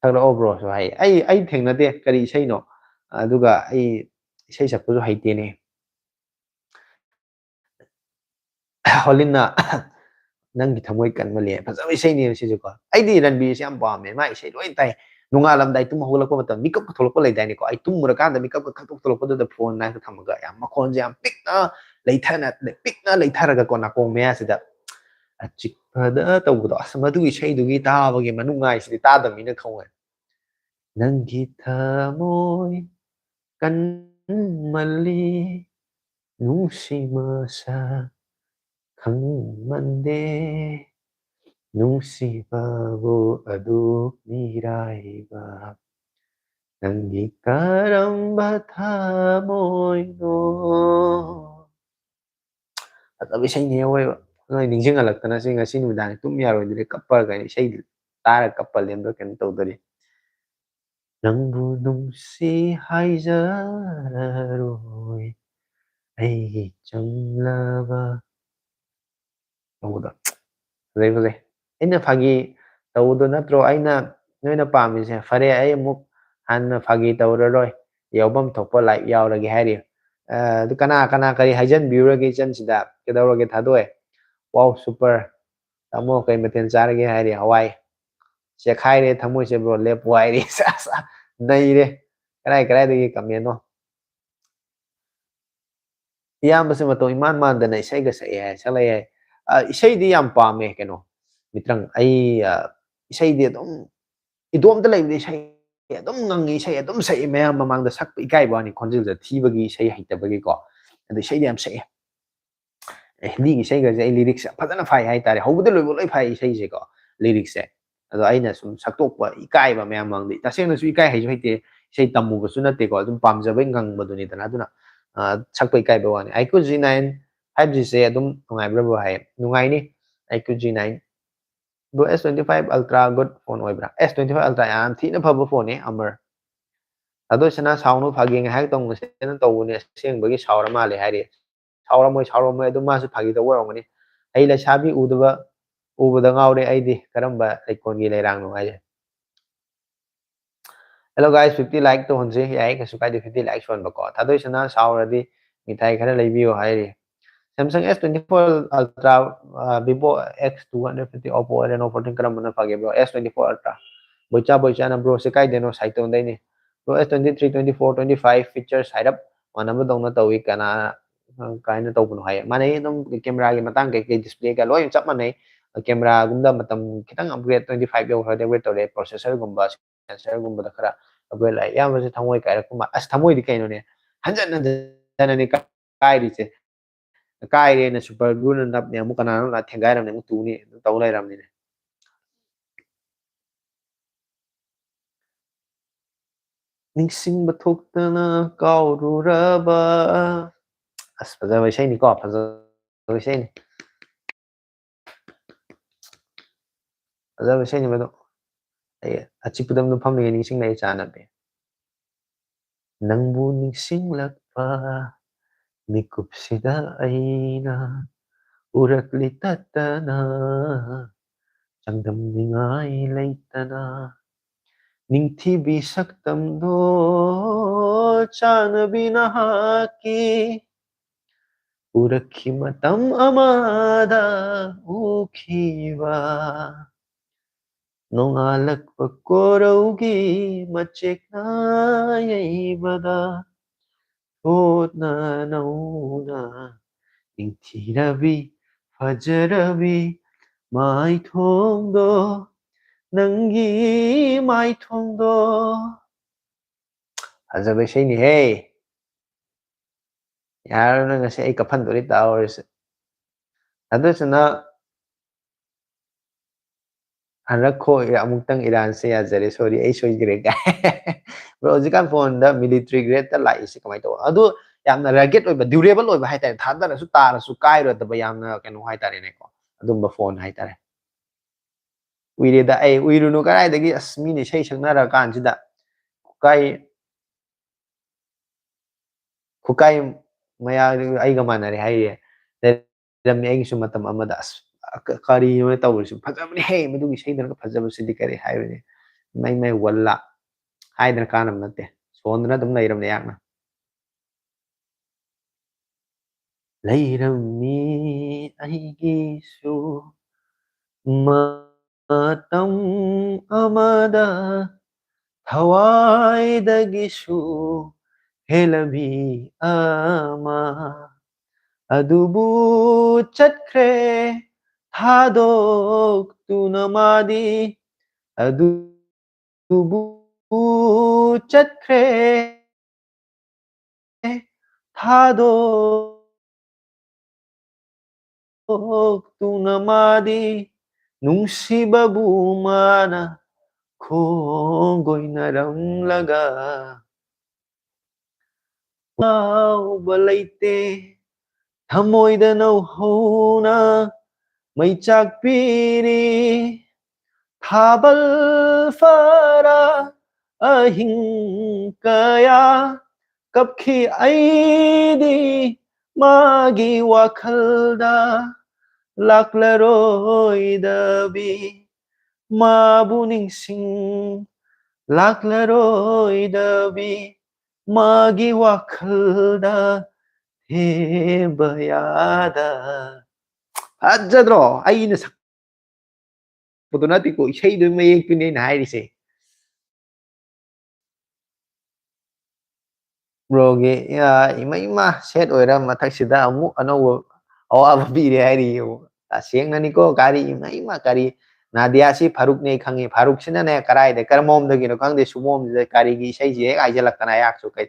ꯁꯛꯂꯛꯑꯣ bro ꯁꯨ ꯍꯥꯏ꯫ ꯑꯩ, ꯑꯩ ꯊꯦꯡꯅꯗꯦ, ꯀꯔꯤ ꯏꯁꯩꯅꯣ? ꯑꯗꯨꯒ ꯑꯩ ꯏꯁꯩ ꯁꯛꯄꯁꯨ ꯍꯩꯇꯦꯅꯦ꯫ ꯍꯣꯂꯤꯟꯅ "ꯅꯪꯒꯤ ꯊꯃꯣꯏ ꯀꯟꯃꯜꯂꯤ" ꯐꯖꯕ ꯏꯁꯩꯅꯦꯕ ꯁꯤꯁꯨꯀꯣ꯫ ꯑꯩꯗꯤ ꯔꯟꯕꯤꯔꯁꯦ ꯌꯥꯝ ꯄꯥꯝꯃꯦ, ꯃꯥ ꯏꯁꯩ ꯂꯣꯏ ꯇꯥꯏ꯫ ꯅꯣꯡꯉꯥꯜꯂꯝꯗꯥꯏ ꯇꯨꯝ ꯍꯧꯒꯠꯂꯛꯄ ꯃꯇꯝ, ꯃꯤꯀꯞꯀ ꯊꯣꯛꯂꯛꯄ ꯂꯩꯗꯥꯏꯅꯦꯀꯣ, ꯑꯩ ꯇꯨꯝꯃꯨꯔꯀꯥꯟꯗ ꯃꯤꯀꯞꯀ ꯈꯪꯇꯣꯛ ꯊꯣꯛꯂꯛꯄꯗꯨꯗ phone ꯅꯥꯛꯇ ꯊꯝꯃꯒ ꯌꯥꯝ ꯃꯈꯣꯟꯁꯦ ꯌꯥꯝ ꯄꯤꯛꯅ ꯂꯩꯊꯅ, ꯄꯤꯛꯅ ꯂꯩꯊꯔꯒꯀꯣ ꯅꯥꯀꯣꯡ ꯃꯌꯥꯁꯤꯗ ꯑꯆꯤꯛꯄꯗ ꯇꯧꯕꯗꯣ, ꯑꯁ, ꯃꯗꯨꯒꯤ ꯏꯁꯩꯗꯨꯒꯤ ꯇꯥꯕꯒꯤ ꯃꯅꯨꯡꯉꯥꯏꯁꯤꯗꯤ ꯇꯥꯗꯕ ꯃꯤꯅ ꯈꯪꯉꯣꯏ꯫ "ꯅꯪꯒꯤ ꯊꯃꯣꯏ ꯀꯟꯃꯜꯂꯤ, ꯅꯨꯡꯁꯤ ꯃꯁꯛ ꯈꯪꯃꯟꯗꯦ, ꯅꯨꯡꯁꯤꯕꯕꯨ ꯑꯗꯨꯛ ꯃꯤꯔꯥꯏꯕ, ꯅꯪꯒꯤ ꯀꯔꯝꯕ ꯊꯃꯣꯏꯅꯣ?" ꯐꯖꯕ ꯏꯁꯩꯅꯦ ꯑꯣꯏꯕ꯫ ꯅꯣꯏ ꯅꯤꯡꯁꯤꯡꯍꯜꯂꯛꯇꯅ ꯁꯤ ꯉꯁꯤ ꯅꯨꯃꯤꯗꯥꯡ ꯇꯨꯝ ꯌꯥꯔꯣꯏꯗꯣꯔꯤ, ꯀꯞꯄꯒ ꯏꯁꯩ ꯇꯥꯔ ꯀꯞꯄ ꯂꯦꯟꯕ ꯀꯩꯅꯣ ꯇꯧꯗꯣꯔꯤ꯫ "ꯅꯪꯕꯨ ꯅꯨꯡꯁꯤ ꯍꯥꯏꯖꯔꯔꯣꯏ, ꯑꯩꯒꯤ ꯆꯝꯂꯕ ꯇꯧꯕꯗꯣ꯫ ꯐꯖꯩ, ꯐꯖꯩ꯫ ꯑꯩꯅ ꯐꯥꯒꯤ ꯇꯧꯕꯗꯣ ꯅꯠꯇ꯭ꯔꯣ ꯑꯩꯅ, ꯅꯣꯏꯅ ꯄꯥꯝꯃꯤꯁꯦ? ꯐꯔꯦ, ꯑꯩ ꯑꯃꯨꯛ ꯍꯟꯅ ꯐꯥꯒꯤ ꯇꯧꯔꯔꯣꯏ, ꯌꯥꯎꯐꯝ ꯊꯣꯛꯄ ꯂꯥꯏꯛ ꯌꯥꯎꯔꯒꯦ ꯍꯥꯏꯔꯤ꯫ ꯑ, ꯑꯗꯨ ꯀꯅꯥ ꯀꯅꯥ ꯀꯔꯤ ꯍꯥꯏꯖꯟꯕꯤꯔꯨꯔꯒꯦ ꯏꯆꯟꯁꯤꯗ? ꯀꯩꯗꯧꯔꯒꯦ? ꯊꯥꯗꯣꯛꯑꯦ꯫ ꯋꯥꯎ, ꯁꯨꯄꯔ꯫ ꯇꯥꯃꯣ, ꯀꯩ ꯃꯊꯦꯜ ꯆꯥꯔꯒꯦ ꯍꯥꯏꯔꯤ? ꯍꯋꯥꯏ꯫ ꯆꯦꯈꯥꯏꯔꯦ ꯊꯃꯣꯏꯁꯦ ꯕ꯭ꯔꯣ, ꯂꯦꯞꯄꯨ ꯍꯥꯏꯔꯤ꯫ ꯑꯁ, ꯑꯁ, ꯅꯩꯔꯦ꯫ ꯀꯔꯥꯏ ꯀꯔꯥꯏꯗꯒꯤ ꯀꯃꯦꯟꯅꯣ? ꯏꯌꯥꯝꯕꯁꯦ ꯃꯇꯧ ꯏꯃꯥꯟ ꯃꯥꯟꯗꯅ ꯏꯁꯩꯒ ꯁꯛꯑꯦ ꯍꯥꯏ, ꯁꯛꯂꯛꯑꯦ ꯍꯥꯏ꯫ ꯑ, ꯏꯁꯩꯗꯤ ꯌꯥꯝ ꯄꯥꯝꯃꯦ ꯀꯩꯅꯣ, ꯃꯤꯇ꯭ꯔꯪ꯫ ꯑꯩ, ꯑ, ꯏꯁꯩꯗꯤ ꯑꯗꯨꯝ ꯏꯇꯣꯝꯇ ꯂꯩꯕꯗꯤ ꯏꯁꯩ ꯑꯗꯨꯝ ꯉꯪꯉꯤ, ꯏꯁꯩ ꯑꯗꯨꯝ ꯁꯛꯏ, ꯃꯌꯥꯝ ꯃꯃꯥꯡꯗ ꯁꯛꯄ ꯏꯀꯥꯏꯕ ꯋꯥꯅꯤ, ꯈꯣꯟꯖꯦꯜꯁꯦ ꯊꯤꯕꯒꯤ, ꯏꯁꯩ ꯍꯩꯇꯕꯒꯤꯀꯣ꯫ ꯑꯗꯣ ꯏꯁꯩꯗꯤ ꯌꯥꯝ ꯁꯛꯑꯦ꯫ ꯑꯦ, ꯍꯤꯟꯗꯤꯒꯤ ꯏꯁꯩꯒꯁꯦ ꯑꯩ ꯂꯤꯔꯤꯛꯁꯦ ꯐꯖꯅ ꯐꯥꯏ ꯍꯥꯏꯇꯥꯔꯦ, ꯍꯧꯕꯗ ꯂꯣꯏꯕ ꯂꯣꯏ ꯐꯥꯏ ꯏꯁꯩꯁꯦꯀꯣ, ꯂꯤꯔꯤꯛꯁꯦ꯫ ꯑꯗꯣ ꯑꯩꯅ ꯁꯨꯝ ꯁꯛꯇꯣꯛꯄ ꯏꯀꯥꯏꯕ ꯃꯌꯥꯝ ꯃꯃꯥꯡꯗ, ꯇꯁꯦꯡꯅꯁꯨ ꯏꯀꯥꯏ ꯍꯩꯁꯨ ꯍꯩꯇꯦ, ꯏꯁꯩ ꯇꯝꯃꯨꯕꯁꯨ ꯅꯠꯇꯦꯀꯣ, ꯑꯗꯨꯝ ꯄꯥꯝꯖꯕꯩ ꯉꯪꯕꯗꯨꯅꯤꯗꯅ꯫ ꯑꯗꯨꯅ, ꯑ, ꯁꯛꯄ ꯏꯀꯥꯏꯕ ꯋꯥꯅꯤ꯫ ꯑꯥꯏꯀ꯭ꯌꯨ ꯖꯤ ꯅꯥꯏꯟ ꯐꯥꯏꯚ ꯖꯤꯁꯦ ꯑꯗꯨꯝ ꯅꯨꯡꯉꯥꯏꯕ꯭ꯔꯕ ꯍꯥꯏ? ꯅꯨꯡꯉꯥꯏꯅꯤ꯫ IQOO Z nine. Bro, S twenty five ultra good phone ꯑꯣꯏꯕ꯭ꯔꯥ? ꯑꯦꯁ ꯇ꯭ꯋꯦꯟꯇꯤ ꯐꯥꯏꯚ ꯑꯜꯇ꯭ꯔꯥ ꯌꯥꯝ ꯊꯤꯅ ꯐꯕ ꯐꯣꯟꯅꯦ, ꯑꯃꯔ꯫ ꯑꯗꯣ ꯁꯅꯥ ꯁꯥꯎꯅꯨ, ꯐꯥꯒꯤ ꯉꯥꯏꯍꯥꯛ ꯇꯧꯅꯁꯦꯅ ꯇꯧꯕꯅꯦ, ꯑꯁꯦꯡꯕꯒꯤ ꯁꯥꯎꯔ ꯃꯥꯜꯂꯦ ꯍꯥꯏꯔꯤ꯫ ꯁꯥꯎꯔꯝꯃꯣꯏ, ꯁꯥꯎꯔꯝꯃꯣꯏ, ꯑꯗꯨꯝ ꯃꯥꯁꯨ ꯐꯥꯒꯤ ꯇꯧꯕ ꯑꯣꯏꯔꯝꯒꯅꯤ꯫ ꯑꯩ ꯂꯩꯁꯥꯕꯤ ꯎꯗꯕ, ꯎꯕꯗ ꯉꯥꯎꯔꯦ ꯑꯩꯗꯤ, ꯀꯔꯝꯕ ꯂꯩꯀꯣꯜꯒꯤ ꯂꯩꯔꯥꯡꯅꯣ ꯍꯥꯏꯁꯦ꯫ Hello guys, fifty like ꯇꯧꯍꯟꯁꯤ, ꯌꯥꯏ, ꯀꯩꯁꯨ ꯀꯥꯏꯗꯦ, fifty like ꯁꯣꯟꯕꯀꯣ꯫ ꯊꯥꯗꯣꯏ ꯁꯅꯥ ꯁꯥꯎꯔꯗꯤ ꯃꯤꯊꯥꯏ ꯈꯔ ꯂꯩꯕꯤꯌꯣ ꯍꯥꯏꯔꯤ꯫ Samsung S twenty four Ultra, ꯑ, Vivo X two hundred fifty, Oppo Reno fourteen ꯀꯔꯝꯕꯅ ꯐꯒꯦ bro? S twenty four Ultra꯫ ꯕꯣꯏꯆꯥ, ꯕꯣꯏꯆꯥꯅ bro ꯁꯦ ꯀꯥꯏꯗꯩꯅꯣ? ꯁꯥꯏꯇꯣꯟꯗꯩꯅꯤ꯫ Bro, S twenty three, twenty four, twenty five features ꯍꯥꯏꯔꯞ ꯃꯥꯟꯅꯕꯗꯧꯅ ꯇꯧꯏ, ꯀꯅꯥ, ꯑ, ꯀꯥꯏꯅ ꯇꯧꯕꯅꯣ ꯍꯥꯏꯌꯦ꯫ ꯃꯥꯟꯅꯩ, ꯑꯗꯨꯝ camera ꯒꯤ ꯃꯇꯥꯡ ꯀꯩꯀꯩ display ꯒ ꯂꯣꯏ ꯆꯞ ꯃꯥꯟꯅꯩ꯫ Camera ꯒꯨꯝꯗ ꯃꯇꯝ ꯈꯤꯇꯪ upgrade, twenty five ꯌꯧꯈ꯭ꯔꯗꯤ upgrade ꯇꯧꯔꯦ, processor ꯒꯨꯝꯕ, sensor ꯒꯨꯝꯕꯗ ꯈꯔ upgrade ꯂꯥꯛꯑꯦ꯫ ꯏꯌꯥꯝꯕꯁꯦ ꯊꯃꯣꯏ ꯀꯥꯏꯔꯛꯄ ꯃꯥ-, ꯑꯁ, ꯊꯃꯣꯏꯗꯤ ꯀꯩꯅꯣꯅꯦ, ꯍꯟꯖꯟ ꯍꯟꯖꯟꯅꯅꯦ ꯀꯥꯏꯔꯤꯁꯦ꯫ ꯀꯥꯏꯔꯦꯅ super glue ꯅ ꯅꯞꯅꯦ, ꯑꯃꯨꯛ ꯀꯅꯥꯅꯣ ꯂꯥꯛ ꯊꯦꯡꯒꯥꯏꯔꯝꯅꯦ, ꯑꯃꯨꯛ ꯇꯨꯅꯤ, ꯑꯗꯨꯝ ꯇꯧ ꯂꯩꯔꯝꯅꯤꯅꯦ꯫ ꯅꯤꯡꯁꯤꯡꯕ ꯊꯣꯛꯇꯅ ꯀꯥꯎꯔꯨꯔꯕ꯫ ꯑꯁ, ꯐꯖꯕ ꯏꯁꯩꯅꯤꯀꯣ, ꯐꯖꯕ ꯏꯁꯩꯅꯤ꯫ ꯐꯖꯕ ꯏꯁꯩꯅꯤ ꯃꯗꯨ꯫ ꯑꯩ ꯑꯆꯤꯛꯄꯗ ꯑꯃ ꯐꯝꯂꯤꯉꯩ ꯅꯤꯡꯁꯤꯡꯂꯛꯏ ꯆꯥꯅꯕꯤ꯫ ꯅꯪꯕꯨ ꯅꯤꯡꯁꯤꯡꯂꯛꯄ ꯃꯤꯀꯨꯞꯁꯤꯗ ꯑꯩꯅ ꯎꯔꯛꯂꯤ ꯇꯠꯇꯅ, ꯆꯥꯡꯗꯝꯅꯤꯡꯉꯥꯏ ꯂꯩꯇꯅ꯫ ꯅꯤꯡꯊꯤꯕꯤ ꯁꯛꯇꯝꯗꯣ ꯆꯥꯟꯅꯕꯤ ꯅꯍꯥꯛꯀꯤ, ꯎꯔꯛꯈꯤ ꯃꯇꯝ ꯑꯃꯗ ꯎꯈꯤꯕ꯫ ꯅꯣꯡꯉꯥꯜꯂꯛꯄ ꯀꯣꯔꯧꯒꯤ ꯃꯆꯦꯛꯅ ꯌꯩꯕꯗ, ꯊꯣꯠꯅ ꯅꯧꯅ ꯅꯤꯡꯊꯤꯔꯕꯤ, ꯐꯖꯔꯕꯤ ꯃꯥꯏꯊꯣꯡꯗꯣ, ꯅꯪꯒꯤ ꯃꯥꯏꯊꯣꯡꯗꯣ꯫ ꯐꯖꯕ ꯏꯁꯩꯅꯤꯍꯦ꯫ ꯌꯥꯔꯣꯏ, ꯅꯪ ꯉꯁꯤ ꯑꯩ ꯀꯞꯐꯟꯗꯣꯔꯤ, ꯇꯥꯍꯧꯔꯁꯤ꯫ ꯑꯗꯨꯁꯨꯅ ꯍꯟꯗꯛ ꯈꯣ-, ꯑꯃꯨꯛꯇꯪ ꯏꯔꯥꯟꯁꯦ ꯌꯥꯖꯔꯦ, sorry, ꯑꯩ ꯁꯣꯏꯈ꯭ꯔꯦ ꯀꯥꯏ꯫ Bro, ꯍꯧꯖꯤꯛꯀꯥꯟ ꯐꯣꯟꯗ military grade ꯇ ꯂꯥꯛꯏꯁꯦ ꯀꯃꯥꯏꯅ ꯇꯧꯕ? ꯑꯗꯨ ꯌꯥꯝꯅ rugged ꯑꯣꯏꯕ, durable ꯑꯣꯏꯕ ꯍꯥꯏꯇꯥꯔꯦ, ꯊꯥꯗꯔꯁꯨ ꯇꯥꯔꯁꯨ ꯀꯥꯏꯔꯣꯏꯗꯕ, ꯌꯥꯝꯅ ꯀꯩꯅꯣ ꯍꯥꯏꯇꯥꯔꯦꯅꯦꯀꯣ, ꯑꯗꯨꯝꯕ ꯐꯣꯟ ꯍꯥꯏꯇꯥꯔꯦ꯫ ꯎꯏꯔꯦꯗ ꯑꯩ, ꯎꯏꯔꯨꯅꯨ ꯀꯗꯥꯏꯗꯒꯤ, ꯑꯁ, ꯃꯤꯅ ꯏꯁꯩ ꯁꯛꯅꯔ ꯀꯥꯟꯁꯤꯗ꯫ ꯈꯨꯀꯥꯏ, ꯈꯨꯀꯥꯏ ꯃꯌꯥ ꯑꯩꯒ ꯃꯥꯟꯅꯔꯦ ꯍꯥꯏꯔꯤꯌꯦ꯫ ꯂꯩꯔꯝꯃꯤ ꯑꯩꯒꯤꯁꯨ ꯃꯇꯝ ꯑꯃꯗ, ꯑꯁ, ꯀ-, ꯀꯔꯤꯅꯣꯅꯦ ꯇꯧꯔꯤꯁꯤ? ꯐꯖꯕꯅꯤꯍꯦ, ꯃꯗꯨꯒꯤ ꯏꯁꯩꯗꯨꯅꯒ ꯐꯖꯕꯁꯤꯗꯤ ꯀꯔꯤ ꯍꯥꯏꯔꯨꯅꯤ? ꯃꯩ ꯃꯩ ꯋꯜꯂꯥ ꯍꯥꯏꯗꯅ ꯀꯥꯟꯅꯕ ꯅꯠꯇꯦ꯫ ꯁꯣꯟꯗꯅ ꯑꯗꯨꯝ ꯂꯩꯔꯕꯅꯦ ꯑꯩꯍꯥꯛꯅ꯫ ꯂꯩꯔꯝꯃꯤ ꯑꯩꯒꯤꯁꯨ ꯃꯇꯝ ꯑꯃꯗ ꯊꯋꯥꯏꯗꯒꯤꯁꯨ ꯍꯦꯜꯂꯕꯤ ꯑꯃ꯫ ꯑꯗꯨꯕꯨ ꯆꯠꯈ꯭ꯔꯦ ꯊꯥꯗꯣꯛꯇꯨꯅ ꯃꯥꯗꯤ, ꯑꯗꯨꯕꯨ ꯆꯠꯈ꯭ꯔꯦ ꯊꯥꯗꯣꯛ ꯊꯣꯛꯇꯨꯅ ꯃꯥꯗꯤ ꯅꯨꯡꯁꯤꯕꯕꯨ ꯃꯥꯅ ꯈꯣꯡꯒꯣꯏꯅꯔꯝꯂꯒ꯫ ꯉꯥꯎꯕ ꯂꯩꯇꯦ ꯊꯃꯣꯏꯗ ꯅꯧꯍꯧꯅ ꯃꯩ ꯆꯥꯛꯄꯤꯔꯤ꯫ ꯊꯥꯕꯜ ꯐꯔ ꯑꯍꯤꯡ ꯀꯌꯥ ꯀꯞꯈꯤ ꯑꯩꯗꯤ ꯃꯥꯒꯤ ꯋꯥꯈꯜꯗ꯫ ꯂꯥꯛꯂꯔꯣꯏꯗꯕꯤ, ꯃꯥꯕꯨ ꯅꯤꯡꯁꯤꯡ ꯂꯥꯛꯂꯔꯣꯏꯗꯕꯤ, ꯃꯥꯒꯤ ꯋꯥꯈꯜꯗ ꯊꯦꯝꯕ ꯌꯥꯗ꯫ ꯐꯖꯗ꯭ꯔꯣ? ꯑꯩꯅ ꯁꯛꯄꯗꯨ ꯅꯠꯇꯦꯀꯣ, ꯏꯁꯩꯗꯨꯒꯤ ꯃꯌꯦꯛꯇꯨꯅꯦ ꯑꯩꯅ ꯍꯥꯏꯔꯤꯁꯦ꯫ ꯕ꯭ꯔꯣꯒꯤ, ꯏꯃꯩꯃ ꯁꯦꯠ ꯑꯣꯏꯔ ꯃꯊꯛꯁꯤꯗ ꯑꯃꯨꯛ ꯑꯅꯧꯕ ꯑꯋꯥꯕ ꯄꯤꯔꯦ ꯍꯥꯏꯔꯤ꯫ ꯌꯦꯡꯉꯨ, ꯇꯁꯦꯡꯅꯅꯤꯀꯣ, ꯀꯥꯔꯤ ꯏꯃꯩꯃ ꯀꯥꯔꯤ꯫ ꯅꯥꯗꯤꯌꯥꯁꯤ ꯐꯥꯔꯨꯛꯅꯦ ꯈꯪꯉꯤ꯫ ꯐꯥꯔꯨꯛꯁꯤꯅꯅꯦ ꯀꯔꯥꯏꯗ, ꯀꯔꯝꯕ ꯃꯑꯣꯡꯗꯒꯤꯅꯣ ꯈꯪꯗꯦ, ꯁꯨꯃꯣꯝꯁꯤꯗ ꯀꯥꯔꯤꯒꯤ ꯏꯁꯩꯁꯤ ꯍꯦꯛ ꯍꯥꯏꯖꯜꯂꯛꯇꯅ ꯑꯩꯍꯥꯛꯁꯨ ꯀꯩ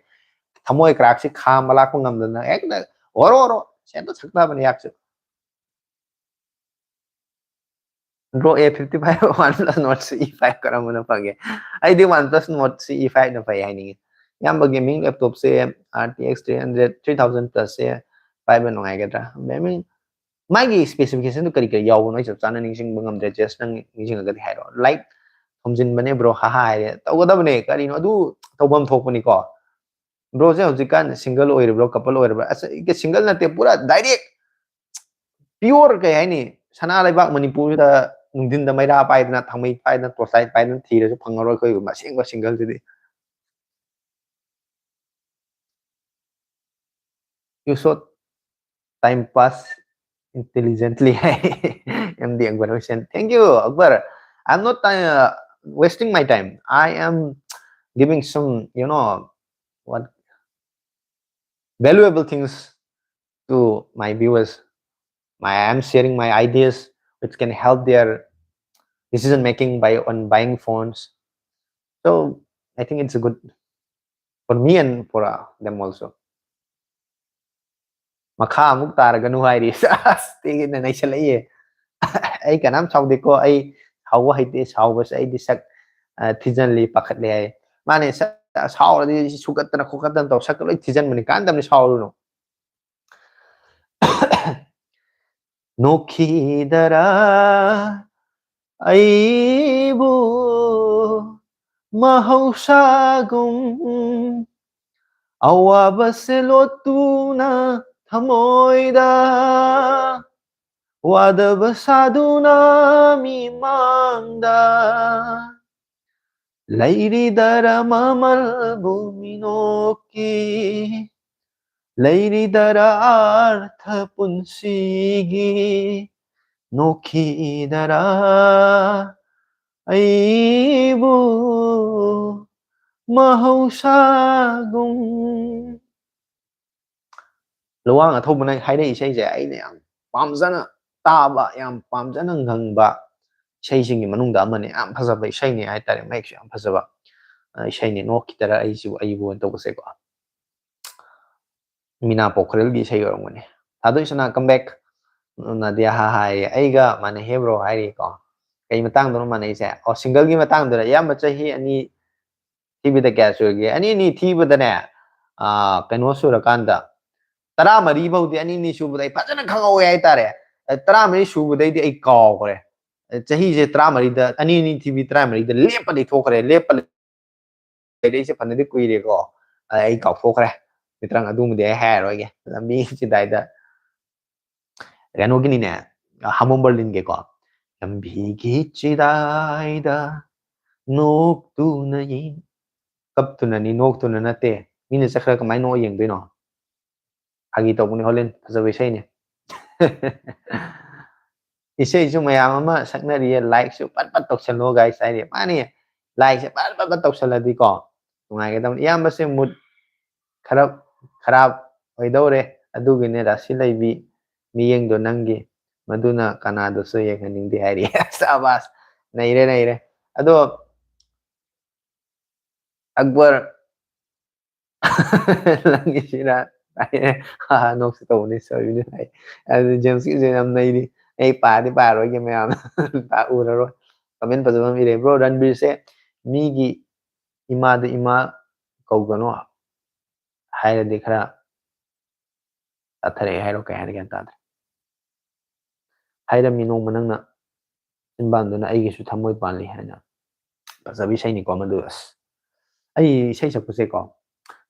ꯊꯃꯣꯏ ꯀ꯭ꯔꯥꯛꯁꯤ ꯈꯥꯝꯕ ꯂꯥꯛꯄ ꯉꯝꯗꯅ ꯍꯦꯛꯇ ꯑꯣꯔꯣ ꯑꯣꯔꯣ ꯁꯦꯠꯇ ꯁꯛꯊꯕꯅꯦ ꯑꯩꯍꯥꯛꯁꯨ꯫ Bro, A fifty five OnePlus Nord C E five ꯀꯔꯝꯕꯅ ꯐꯒꯦ? ꯑꯩꯗꯤ OnePlus Nord C E ꯐꯥꯏꯚꯅ ꯐꯩ ꯍꯥꯏꯅꯤꯡꯉꯤ꯫ ꯏꯌꯥꯝꯕ, ꯒꯦꯃꯤꯡ ꯂꯦꯞꯇꯣꯞꯁꯦ R T X three hundred, three thousand ꯄ꯭ꯂꯁꯁꯦ ꯄꯥꯏꯕ ꯅꯨꯡꯉꯥꯏꯒꯗ꯭ꯔꯥ? ꯒꯦꯃꯤꯡ ꯃꯥꯒꯤ ꯁ꯭ꯄꯦꯁꯤꯐꯤꯀꯦꯁꯟꯗꯨ ꯀꯔꯤ ꯀꯔꯤ ꯌꯥꯎꯕꯅꯣ ꯑꯩ ꯆꯞ ꯆꯥꯅ ꯅꯤꯡꯁꯤꯡꯕ ꯉꯝꯗ꯭ꯔꯦ꯫ ꯖꯁ ꯅꯪ ꯅꯤꯡꯁꯤꯡꯉꯒꯗꯤ ꯍꯥꯏꯔꯛꯑꯣ꯫ ꯂꯥꯏꯠ ꯊꯣꯝꯖꯤꯟꯕꯅꯦ ꯕ꯭ꯔꯣ, ꯍꯥꯍꯥ ꯍꯥꯏꯔꯦ꯫ ꯇꯧꯒꯗꯕꯅꯦ, ꯀꯔꯤꯅꯣ ꯑꯗꯨ ꯇꯧꯐꯝ ꯊꯣꯛꯄꯅꯤꯀꯣ꯫ ꯕ꯭ꯔꯣꯁꯦ ꯍꯧꯖꯤꯛꯀꯥꯟ ꯁꯤꯡꯒꯜ ꯑꯣꯏꯔꯤꯕ꯭ꯔꯣ, ꯀꯄꯜ ꯑꯣꯏꯔꯤꯕ꯭ꯔꯣ? ꯑꯁ, ꯁꯤꯡꯒꯜ ꯅꯠꯇꯦ, ꯄꯨꯔꯥ ꯗꯥꯏꯔꯦꯛ ꯄꯤꯌꯣꯔ ꯀꯩ ꯍꯥꯏꯅꯤ, ꯁꯅꯥ ꯂꯩꯕꯥꯛ ꯃꯅꯤꯄꯨꯔꯁꯤꯗ ꯅꯨꯡꯊꯤꯟꯗ ꯃꯩꯔꯥ ꯄꯥꯏꯗꯅ, ꯊꯥꯡꯃꯩ ꯄꯥꯏꯗꯅ, ꯇꯣꯔꯆ ꯂꯥꯏꯠ ꯄꯥꯏꯗꯅ ꯊꯤꯔꯁꯨ ꯐꯪꯉꯔꯣꯏ ꯑꯩꯈꯣꯏꯒꯨꯝꯕ ꯑꯁꯦꯡꯕ ꯁꯤꯡꯒꯜꯁꯤꯗꯤ꯫ You should time pass intelligently. M D Akbar Hussain. Thank you, Akbar. I'm not uh, wasting my time. I am giving some, you know, what valuable things to my viewers. My, I'm sharing my ideas which can help their decision making by on buying phones. So I think it's a good for me and for uh, them also. ꯃꯈꯥ ꯑꯃꯨꯛ ꯇꯥꯔꯒꯅꯨ ꯍꯥꯏꯔꯤ꯫ ꯑꯁ, ꯇꯦꯒꯤꯅ ꯅꯩꯁꯜꯂꯛꯏꯌꯦ꯫ ꯑꯩ ꯀꯅꯥꯝ ꯁꯥꯎꯗꯦꯀꯣ, ꯑꯩ ꯁꯥꯎꯕ ꯍꯩꯇꯦ, ꯁꯥꯎꯕꯁꯦ ꯑꯩꯗꯤ ꯁꯛ, ꯑ, ꯊꯤꯖꯜꯂꯤ, ꯄꯥꯈꯠꯂꯦ ꯍꯥꯏ꯫ ꯃꯥꯅꯦ, ꯁꯛ, ꯁꯥꯎꯔꯗꯤ ꯁꯨꯒꯠꯇꯅ ꯈꯣꯠꯀꯠꯇꯅ ꯇꯧ, ꯁꯛꯀ ꯂꯣꯏ ꯊꯤꯖꯟꯕꯅꯤ, ꯀꯥꯟꯗꯕꯅꯤ ꯁꯥꯎꯔꯨꯅꯨ꯫ ꯅꯣꯛꯈꯤꯗꯔꯥ ꯑꯩꯕꯨ ꯃꯍꯧꯁꯥꯒꯨꯝ ꯑꯋꯥꯕꯁꯦ ꯂꯣꯠꯇꯨꯅ ꯊꯃꯣꯏꯗ ꯋꯥꯗꯕ ꯁꯥꯗꯨꯅ ꯃꯤꯃꯥꯡꯗ ꯂꯩꯔꯤꯗꯔ ꯃꯃꯜꯕꯨ ꯃꯤꯅꯣꯛꯀꯤ, ꯂꯩꯔꯤꯗꯔ ꯑꯥꯔꯊ ꯄꯨꯟꯁꯤꯒꯤ, ꯅꯣꯛꯈꯤꯗꯔ ꯑꯩꯕꯨ ꯃꯍꯧꯁꯥꯒꯨꯝ꯫ ꯂꯨꯋꯥꯡ ꯑꯊꯧꯕꯅ ꯍꯥꯏꯔꯛꯏ ꯏꯁꯩꯁꯦ ꯑꯩꯅ ꯌꯥꯝ ꯄꯥꯝꯖꯅ ꯇꯥꯕ, ꯌꯥꯝ ꯄꯥꯝꯖꯅ ꯉꯪꯕ ꯏꯁꯩꯁꯤꯡꯒꯤ ꯃꯅꯨꯡꯗ ꯑꯃꯅꯤ꯫ ꯌꯥꯝ ꯐꯖꯕ ꯏꯁꯩꯅꯤ ꯍꯥꯏꯇꯥꯔꯦ, ꯃꯌꯦꯛꯁꯨ ꯌꯥꯝ ꯐꯖꯕ, ꯑ, ꯏꯁꯩꯅꯤ꯫ "ꯅꯣꯛꯈꯤꯗꯔ ꯑꯩꯁꯤꯕꯨ ꯑꯩꯕꯨ" ꯇꯧꯕꯁꯦꯀꯣ꯫ ꯃꯤꯅꯥ ꯄꯣꯈ꯭ꯔꯦꯜꯒꯤ ꯏꯁꯩ ꯑꯣꯏꯔꯝꯒꯅꯤ꯫ ꯊꯥꯗꯣꯏ ꯁꯅꯥ, come back꯫ ꯅꯗꯤꯌꯥ ꯍꯥꯏ, "ꯑꯩꯒ ꯃꯥꯟꯅꯩꯍꯦ bro" ꯍꯥꯏꯔꯤꯀꯣ꯫ ꯀꯩ ꯃꯇꯥꯡꯗꯅꯣ ꯃꯥꯟꯅꯩꯁꯦ? ꯑꯣ, single ꯒꯤ ꯃꯇꯥꯡꯗꯨꯗ꯫ ꯏꯌꯥꯝꯕ ꯆꯍꯤ ꯑꯅꯤ ꯊꯤꯕꯗ ꯀꯌꯥ ꯁꯨꯔꯒꯦ? ꯑꯅꯤ ꯑꯅꯤ ꯊꯤꯕꯗꯅꯦ, ꯑ, ꯀꯩꯅꯣ ꯁꯨꯔꯀꯥꯟꯗ, ꯇꯔꯥꯃꯔꯤ ꯐꯥꯎꯗꯤ ꯑꯅꯤ ꯑꯅꯤ ꯁꯨꯕꯗ ꯑꯩ ꯐꯖꯅ ꯈꯪꯍꯧꯋꯦ ꯍꯥꯏꯇꯥꯔꯦ꯫ ꯑ, ꯇꯔꯥꯃꯔꯤ ꯁꯨꯕꯗꯩꯗꯤ ꯑꯩ ꯀꯥꯎꯈ꯭ꯔꯦ꯫ ꯑ, ꯆꯍꯤꯁꯦ ꯇꯔꯥꯃꯔꯤꯗ, ꯑꯅꯤ ꯑꯅꯤ ꯊꯤꯕꯤ ꯇꯔꯥꯃꯔꯤꯗ ꯂꯦꯞꯄ ꯂꯩꯊꯣꯛꯈ꯭ꯔꯦ꯫ ꯂꯦꯞꯄ ꯂꯩꯔꯛꯏꯁꯦ ꯐꯅꯗꯤ ꯀꯨꯏꯔꯦꯀꯣ꯫ ꯑ, ꯑꯩ ꯀꯥꯎꯊꯣꯛꯈ꯭ꯔꯦ꯫ ꯃꯤꯇ꯭ꯔꯪ ꯑꯗꯨꯃꯗꯤ ꯑꯩ ꯍꯥꯏꯔꯔꯣꯏꯒꯦ꯫ ꯂꯝꯕꯤ ꯆꯤꯗꯥꯏꯗ ꯀꯩꯅꯣꯒꯤꯅꯤꯅꯦ, ꯍꯥꯃꯣꯝ ꯕꯔꯂꯤꯟꯒꯤꯀꯣ꯫ "ꯂꯝꯕꯤꯒꯤ ꯆꯤꯗꯥꯏꯗ ꯅꯣꯛꯇꯨꯅ ꯌꯦꯡ-", ꯀꯞꯇꯨꯅꯅꯤ, ꯅꯣꯛꯇꯨꯅ ꯅꯠꯇꯦ꯫ ꯃꯤꯅ ꯆꯠꯈ꯭ꯔ ꯀꯃꯥꯏꯅ ꯅꯣꯛꯑ ꯌꯦꯡꯗꯣꯏꯅꯣ? ꯐꯥꯒꯤ ꯇꯧꯕꯅꯤ, ꯍꯣꯂꯦꯟ꯫ ꯐꯖꯕ ꯏꯁꯩꯅꯤ꯫ ꯏꯁꯩꯁꯨ ꯃꯌꯥꯝ ꯑꯃ ꯁꯛꯅꯔꯤꯌꯦ, like ꯁꯨ ꯄꯠ ꯄꯠ ꯇꯧꯁꯜꯂꯣ guys ꯍꯥꯏꯔꯤ꯫ ꯃꯥꯅꯤ, like ꯁꯦ ꯄꯠ ꯄꯠ ꯄꯠ ꯇꯧꯁꯜꯂꯗꯤꯀꯣ ꯅꯨꯡꯉꯥꯏꯒꯗꯕꯅꯤ꯫ ꯏꯌꯥꯝꯕꯁꯦ mood ꯈꯔ ꯈꯔꯥꯞ ꯑꯣꯏꯗꯧꯔꯦ, ꯑꯗꯨꯒꯤꯅꯦ ꯔꯥꯁꯤ ꯂꯩꯕꯤ ꯃꯤꯌꯦꯡꯗꯣ ꯅꯪꯒꯤ, ꯃꯗꯨꯅ ꯀꯅꯥꯗꯁꯨ ꯌꯦꯡꯍꯟꯅꯤꯡꯗꯦ ꯍꯥꯏꯔꯤ꯫ ꯁꯥꯕꯥꯁ, ꯅꯩꯔꯦ, ꯅꯩꯔꯦ꯫ ꯑꯗꯣ ꯑꯛꯕꯔ, ꯅꯪꯒꯤꯁꯤꯅ ꯍꯥꯏꯌꯦ꯫ ꯍꯥ, ꯍꯥ, ꯅꯣꯛꯁꯤ ꯇꯧꯕꯅꯤ, ꯁꯣꯏꯕꯅꯤ ꯍꯥꯏ꯫ ꯑꯗꯨ ꯖꯦꯝꯁꯀꯤꯁꯦ ꯌꯥꯝ ꯅꯩꯔꯤ꯫ ꯑꯩ ꯄꯥꯗꯤ ꯄꯥꯔꯣꯏꯒꯦ ꯃꯌꯥꯝ꯫ ꯄꯥ ꯎꯔꯔꯣꯏ꯫ Comment ꯐꯖꯕ ꯑꯃ ꯏꯔꯦ꯫ Bro, ꯔꯟꯕꯤꯔꯁꯦ ꯃꯤꯒꯤ ꯏꯃꯥꯗ ꯏꯃꯥ ꯀꯧꯒꯅꯣ ꯍꯥꯏꯔꯗꯤ ꯈꯔ ꯆꯥꯊꯔꯛꯑꯦ ꯍꯥꯏꯔꯣ, ꯀꯩ ꯍꯥꯏꯅ ꯒ꯭ꯌꯥꯟ ꯇꯥꯗ꯭ꯔꯦ꯫ ꯍꯥꯏꯔꯝꯃꯤ ꯅꯣꯡꯃ ꯅꯪꯅ ꯆꯤꯟꯕꯥꯟꯗꯨꯅ "ꯑꯩꯒꯤꯁꯨ ꯊꯃꯣꯏ ꯄꯥꯜꯂꯤ" ꯍꯥꯏꯅ꯫ ꯐꯖꯕ ꯏꯁꯩꯅꯤꯀꯣ ꯃꯗꯨ꯫ ꯑꯁ, ꯑꯩ ꯏꯁꯩ ꯁꯛꯄꯁꯦꯀꯣ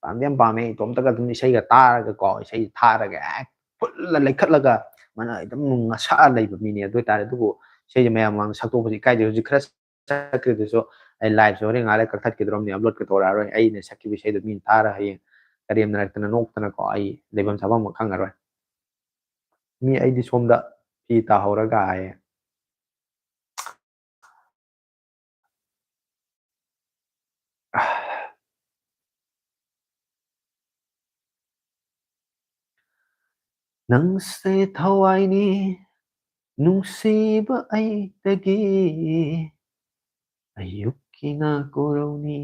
ꯄꯥꯝꯗꯤ ꯌꯥꯝ ꯄꯥꯝꯃꯦ꯫ ꯏꯇꯣꯝꯇꯒ ꯑꯗꯨꯝ ꯏꯁꯩꯒ ꯇꯥꯔꯒꯀꯣ, ꯏꯁꯩ ꯊꯥꯔꯒ ꯍꯦꯛ ꯐꯨꯜꯗ ꯂꯩꯈꯠꯂꯒ ꯃꯥꯅ ꯑꯗꯨꯝ ꯉꯁꯛꯑ ꯂꯩꯕ ꯃꯤꯅꯦ꯫ ꯑꯗꯨ ꯑꯣꯏꯇꯥꯔꯦ, ꯑꯗꯨꯕꯨ ꯏꯁꯩꯁꯦ ꯃꯌꯥꯝ ꯃꯥꯡꯗ ꯁꯛꯇꯣꯛꯄꯁꯦ ꯏꯀꯥꯏꯖꯩ꯫ ꯍꯧꯖꯤꯛ ꯈꯔ ꯁꯛꯈ꯭ꯔꯗꯨꯁꯨ ꯑꯩ liveꯁꯦ ꯍꯣꯔꯦꯟ ꯉꯥꯏꯍꯥꯛ ꯂꯩꯔ ꯀꯛꯊꯠꯈꯤꯗ꯭ꯔꯣꯝꯅꯦ, uploadꯀ ꯇꯧꯔꯛꯑꯔꯣꯏ꯫ ꯑꯩꯅ ꯁꯛꯈꯤꯕ ꯏꯁꯩꯗꯣ ꯃꯤꯅ ꯇꯥꯔ ꯍꯌꯦꯡ ꯀꯔꯦꯝꯅꯔꯛꯇꯅ ꯅꯣꯛꯇꯅꯀꯣ ꯑꯩ ꯂꯩꯐꯝ ꯆꯥꯐꯝ ꯑꯃ ꯈꯪꯉꯔꯣꯏ꯫ ꯃꯤ ꯑꯩꯗꯤ ꯁꯣꯝꯗ ꯐꯤ ꯇꯥꯍꯧꯔꯒ ꯍꯥꯏꯌꯦ꯫ ꯅꯪꯁꯦ ꯊꯋꯥꯏꯅꯤ ꯅꯨꯡꯁꯤꯕ ꯑꯩꯗꯒꯤ, ꯑꯌꯨꯛꯀꯤꯅ ꯀꯣꯔꯧꯅꯤ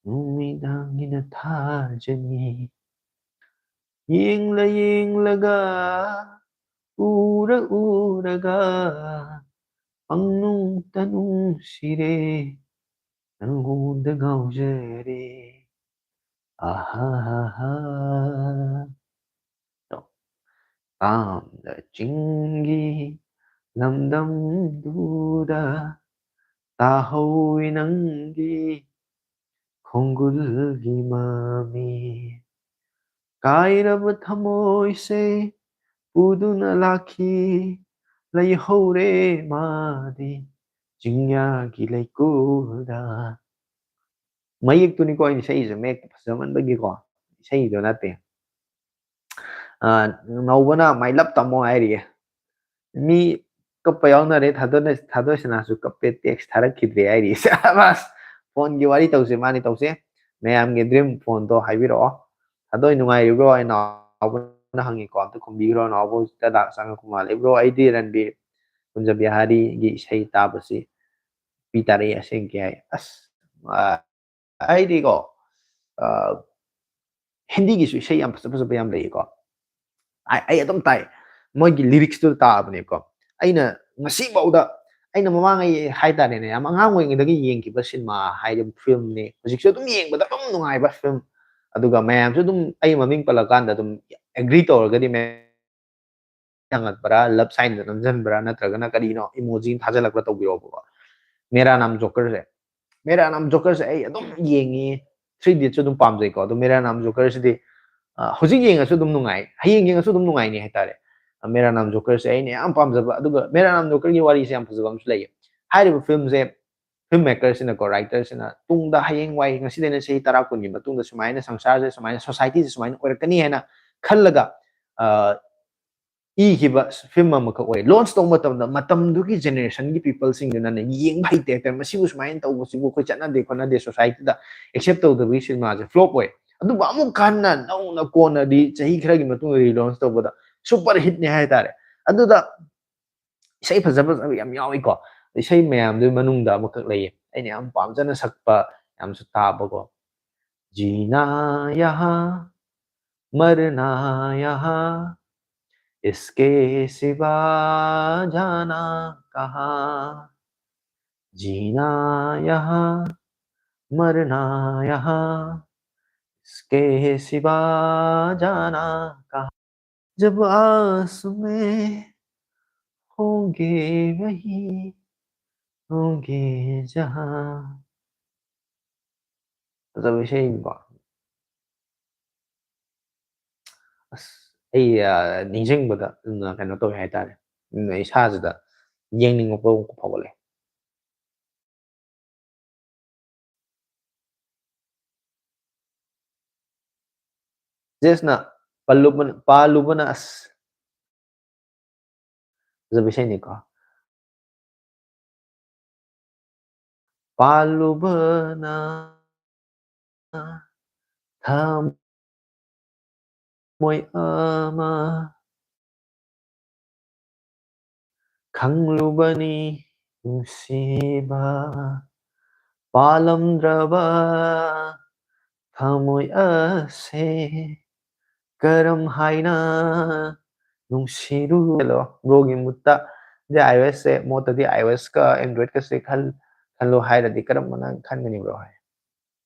ꯅꯨꯃꯤꯗꯥꯡꯒꯤꯅ ꯊꯥꯖꯅꯤ꯫ ꯌꯦꯡꯂ ꯌꯦꯡꯂꯒ ꯎꯔ ꯎꯔꯒ ꯄꯪꯅꯨꯡꯇ ꯅꯨꯡꯁꯤꯔꯦ ꯅꯪꯉꯣꯟꯗ ꯉꯥꯎꯖꯔꯦ꯫ ꯑꯍꯥꯍꯥ꯫ ꯇꯥꯝꯗ ꯆꯤꯡꯒꯤ ꯂꯝꯗꯝꯗꯨꯗ ꯇꯥꯍꯧꯏ ꯅꯪꯒꯤ ꯈꯣꯡꯒꯨꯜꯒꯤ ꯃꯃꯤ꯫ ꯀꯥꯏꯔꯕ ꯊꯃꯣꯏꯁꯦ ꯄꯨꯗꯨꯅ ꯂꯥꯛꯈꯤ ꯂꯩꯍꯧꯔꯦ ꯃꯥꯗꯤ ꯆꯤꯡꯌꯥꯒꯤ ꯂꯩꯀꯣꯜꯗ꯫ ꯃꯌꯦꯛꯇꯨꯅꯤꯀꯣ ꯑꯩꯅ ꯁꯛꯏꯁꯦ, ꯃꯌꯦꯛꯇꯣ ꯐꯖꯃꯟꯕꯒꯤꯀꯣ ꯏꯁꯩꯗꯣ ꯅꯠꯇꯦ꯫ ꯅꯥꯎꯕꯅ "My love ꯇꯥꯃꯣ" ꯍꯥꯏꯔꯤꯌꯦ꯫ ꯃꯤ ꯀꯞꯄ ꯌꯥꯎꯅꯔꯦ꯫ ꯊꯥꯗꯣꯏ ꯊꯥꯗꯣꯏ ꯁꯅꯥꯁꯨ ꯀꯞꯄꯦ, text ꯊꯥꯔꯛꯈꯤꯗ꯭ꯔꯦ ꯍꯥꯏꯔꯤ꯫ ꯁꯕꯥꯁ! Phoneꯒꯤ ꯋꯥꯔꯤ ꯇꯧꯁꯦ, ꯃꯥꯅꯤ ꯇꯧꯁꯦ꯫ ꯃꯌꯥꯝꯒꯤ dream phoneꯗꯣ ꯍꯥꯏꯕꯤꯔꯛꯑꯣ꯫ "ꯊꯥꯗꯣꯏ ꯅꯨꯡꯉꯥꯏꯔꯤꯕ꯭ꯔꯣ?" ꯍꯥꯏꯅ ꯅꯥꯎꯕꯅ ꯍꯪꯉꯤꯀꯣ꯫ ꯑꯝꯇ ꯈꯨꯝꯕꯤꯈ꯭ꯔꯣ꯫ ꯅꯥꯎꯕ ꯍꯧꯖꯤꯛꯇ ꯗꯥꯛ ꯆꯪꯉꯛꯄ ꯃꯥꯜꯂꯦ꯫ "Bro, ꯑꯩꯗꯤ ꯔꯟꯕꯤꯔ ꯀꯨꯟꯖꯕꯤꯍꯥꯔꯤꯒꯤ ꯏꯁꯩ ꯇꯥꯕꯁꯤ ꯄꯤ ꯇꯥꯔꯛꯏ ꯑꯁꯦꯡꯀꯤ" ꯍꯥꯏ꯫ ꯑꯁ, ꯑ, ꯑꯩꯗꯤꯀꯣ, ꯑ, ꯍꯤꯟꯗꯤꯒꯤꯁꯨ ꯏꯁꯩ ꯌꯥꯝ ꯐꯖ ꯐꯖꯕ ꯌꯥꯝ ꯂꯩꯌꯦꯀꯣ꯫ ꯑꯩ, ꯑꯩ ꯑꯗꯨꯝ ꯇꯥꯏ꯫ ꯃꯣꯏꯒꯤ lyricsꯇꯨ ꯇꯥꯕꯅꯦꯀꯣ꯫ ꯑꯩꯅ ꯉꯁꯤꯐꯥꯎꯗ, ꯑꯩꯅ ꯃꯃꯥꯡ ꯑꯩ ꯍꯥꯏꯇꯥꯔꯦꯅꯦ, ꯌꯥꯝ ꯑꯉꯥꯡ ꯑꯣꯏꯔꯤꯉꯩꯗꯒꯤ ꯌꯦꯡꯈꯤꯕ ꯁꯤꯅꯦꯃꯥ ꯍꯥꯏꯗꯤ filmꯅꯦ꯫ ꯍꯧꯖꯤꯛꯁꯨ ꯑꯗꯨꯝ ꯌꯦꯡꯕꯗ ꯑꯗꯨꯝ ꯅꯨꯡꯉꯥꯏꯕ film꯫ ꯑꯗꯨꯒ ꯃꯌꯥꯝꯁꯨ ꯑꯗꯨꯝ ꯑꯩ ꯃꯃꯤꯡ ꯄꯜꯂꯀꯥꯟꯗ ꯑꯗꯨꯝ agree ꯇꯧꯔꯒꯗꯤ ꯃꯌꯥꯝ ꯍꯪꯉꯛꯄ꯭ꯔꯥ, love signꯗ ꯅꯝꯁꯤꯟꯕ꯭ꯔꯥ, ꯅꯠꯇ꯭ꯔꯒꯅ ꯀꯔꯤꯅꯣ emoji ꯑꯃ ꯊꯥꯖꯤꯜꯂꯛꯄ꯭ꯔꯥ ꯇꯧꯕꯤꯔꯛꯑꯣꯕꯀꯣ꯫ ꯃꯦꯔꯥ ꯅꯥꯝ ꯖꯣꯀꯔꯁꯦ, ꯃꯦꯔꯥ ꯅꯥꯝ ꯖꯣꯀꯔꯁꯦ ꯑꯩ ꯑꯗꯨꯝ ꯌꯦꯡꯉꯤ꯫ Three Idiotꯁꯁꯨ ꯑꯗꯨꯝ ꯄꯥꯝꯖꯩꯀꯣ꯫ ꯑꯗꯣ ꯃꯦꯔꯥ ꯅꯥꯝ ꯖꯣꯀꯔꯁꯤꯗꯤ, ꯑ, ꯍꯧꯖꯤꯛ ꯌꯦꯡꯉꯁꯨ ꯑꯗꯨꯝ ꯅꯨꯡꯉꯥꯏ, ꯍꯌꯦꯡ ꯌꯦꯡꯉꯁꯨ ꯑꯗꯨꯝ ꯅꯨꯡꯉꯥꯏꯅꯤ ꯍꯥꯏꯇꯥꯔꯦ꯫ ꯃꯦꯔꯥ ꯅꯥꯝ ꯖꯣꯀꯔꯁꯦ ꯑꯩꯅ ꯌꯥꯝ ꯄꯥꯝꯖꯕ꯫ ꯑꯗꯨꯒ ꯃꯦꯔꯥ ꯅꯥꯝ ꯖꯣꯀꯔꯒꯤ ꯋꯥꯔꯤꯁꯦ ꯌꯥꯝ ꯐꯖꯕ ꯑꯃꯁꯨ ꯂꯩꯌꯦ꯫ ꯍꯥꯏꯔꯤꯕ ꯐꯤꯂꯝꯁꯦ ꯐꯤꯜꯝ ꯃꯦꯀꯔꯁꯤꯅꯀꯣ, ꯔꯥꯏꯇꯔꯁꯤꯅ ꯇꯨꯡꯗ ꯍꯌꯦꯡꯋꯥꯏ ꯉꯁꯤꯗꯩꯅ ꯆꯍꯤ ꯇꯔꯥ ꯀꯨꯟꯒꯤ ꯃꯇꯨꯡꯗ ꯁꯨꯃꯥꯏꯅ ꯁꯪꯁꯥꯔꯁꯦ, ꯁꯨꯃꯥꯏꯅ ꯁꯣꯁꯥꯏꯇꯤꯁꯦ ꯁꯨꯃꯥꯏꯅ ꯑꯣꯏꯔꯛꯀꯅꯤ ꯍꯥꯏꯅ ꯈꯜꯂꯒ, ꯑ, ꯏꯈꯤꯕ ꯐꯤꯂꯝ ꯑꯃꯈꯛ ꯑꯣꯏ꯫ ꯂꯣꯟꯆ ꯇꯧꯕ ꯃꯇꯝꯗ ꯃꯇꯝꯗꯨꯒꯤ ꯖꯦꯅꯦꯔꯦꯁꯟꯒꯤ ꯄꯤꯄꯜꯁꯤꯡꯗꯨꯅꯅꯦ, ꯌꯦꯡꯕ ꯍꯩꯇꯦ ꯍꯥꯏꯇꯥꯔꯦ, "ꯃꯁꯤꯕꯨ ꯁꯨꯃꯥꯏꯅ ꯇꯧꯕꯁꯤꯕꯨ ꯑꯩꯈꯣꯏ ꯆꯠꯅꯗꯦ ꯈꯣꯠꯅꯗꯦ, ꯁꯣꯁꯥꯏꯇꯤꯗ ꯑꯦꯛꯁꯦꯞ ꯇꯧꯗꯕꯒꯤ ꯁꯤꯅꯦꯃꯥꯁꯦ ꯐ꯭ꯂꯣꯞ ꯑꯣꯏ"꯫ ꯑꯗꯨꯕꯨ ꯑꯃꯨꯛ ꯍꯟꯅ ꯅꯧꯅ ꯀꯣꯟꯅꯗꯤ ꯆꯍꯤ ꯈꯔꯒꯤ ꯃꯇꯨꯡꯗ ꯔꯤꯂꯣꯟꯆ ꯇꯧꯕꯗ ꯁꯨꯄꯔ ꯍꯤꯠꯅꯦ ꯍꯥꯏꯇꯥꯔꯦ꯫ ꯑꯗꯨꯗ ꯏꯁꯩ ꯐꯖ ꯐꯖꯕ ꯌꯥꯝ ꯌꯥꯎꯏꯀꯣ꯫ ꯏꯁꯩ ꯃꯌꯥꯝꯗꯨꯒꯤ ꯃꯅꯨꯡꯗ ꯑꯃꯈꯛ ꯂꯩꯌꯦ, ꯑꯩꯅ ꯌꯥꯝ ꯄꯥꯝꯖꯅ ꯁꯛꯄ, ꯌꯥꯝꯁꯨ ꯇꯥꯕꯀꯣ꯫ "जीना यहाँ, मरना यहाँ, इसके सिवा जाना कहाँ। जीना यहाँ, मरना यहाँ, इसके सिवा जाना कहाँ। जब आस में होंगे वही, होंगे जहाँ"꯫ ꯐꯖꯕ ꯏꯁꯩꯅꯤꯀꯣ꯫ ꯑꯁ, ꯑꯩ, ꯑ, ꯅꯤꯡꯁꯤꯡꯕꯗ, ꯎꯝ, ꯀꯩꯅꯣ ꯇꯧꯋꯦ ꯍꯥꯏꯇꯥꯔꯦ꯫ ꯎꯝ, ꯏꯁꯥꯁꯤꯗ ꯌꯦꯡꯅꯤꯡꯉꯛꯄ ꯑꯃꯨꯛ ꯐꯥꯎꯒꯠꯂꯦ꯫ ꯖꯦꯁꯅ ꯄꯜꯂꯨꯕꯅ, ꯄꯥꯜꯂꯨꯕꯅ ꯑꯁ ꯐꯖꯕ ꯏꯁꯩꯅꯤꯀꯣ꯫ ꯄꯥꯜꯂꯨꯕꯅ ꯊꯃꯣꯏ ꯑꯃ ꯈꯪꯂꯨꯕꯅꯤ ꯅꯨꯡꯁꯤꯕ, ꯄꯥꯜꯂꯝꯗ꯭ꯔꯕ ꯊꯃꯣꯏ ꯑꯁꯦ ꯀꯔꯝ ꯍꯥꯏꯅ ꯅꯨꯡꯁꯤꯔꯨ? ꯍꯦꯜꯂꯣ, ꯕ꯭ꯔꯣꯒꯤ ꯃꯨꯠꯇ ꯗꯤ ꯑꯥꯏ ꯑꯣ ꯑꯦꯁꯁꯦ, ꯃꯣꯠꯇꯗꯤ ꯑꯥꯏ ꯑꯣ ꯑꯦꯁꯀ ꯑꯦꯟꯗ꯭ꯔꯣꯏꯗꯀꯁꯦ ꯈꯜ-, ꯈꯜꯂꯣ ꯍꯥꯏꯔꯗꯤ ꯀꯔꯝꯕꯅ ꯈꯟꯒꯅꯤ ꯕ꯭ꯔꯣ? ꯍꯥꯏ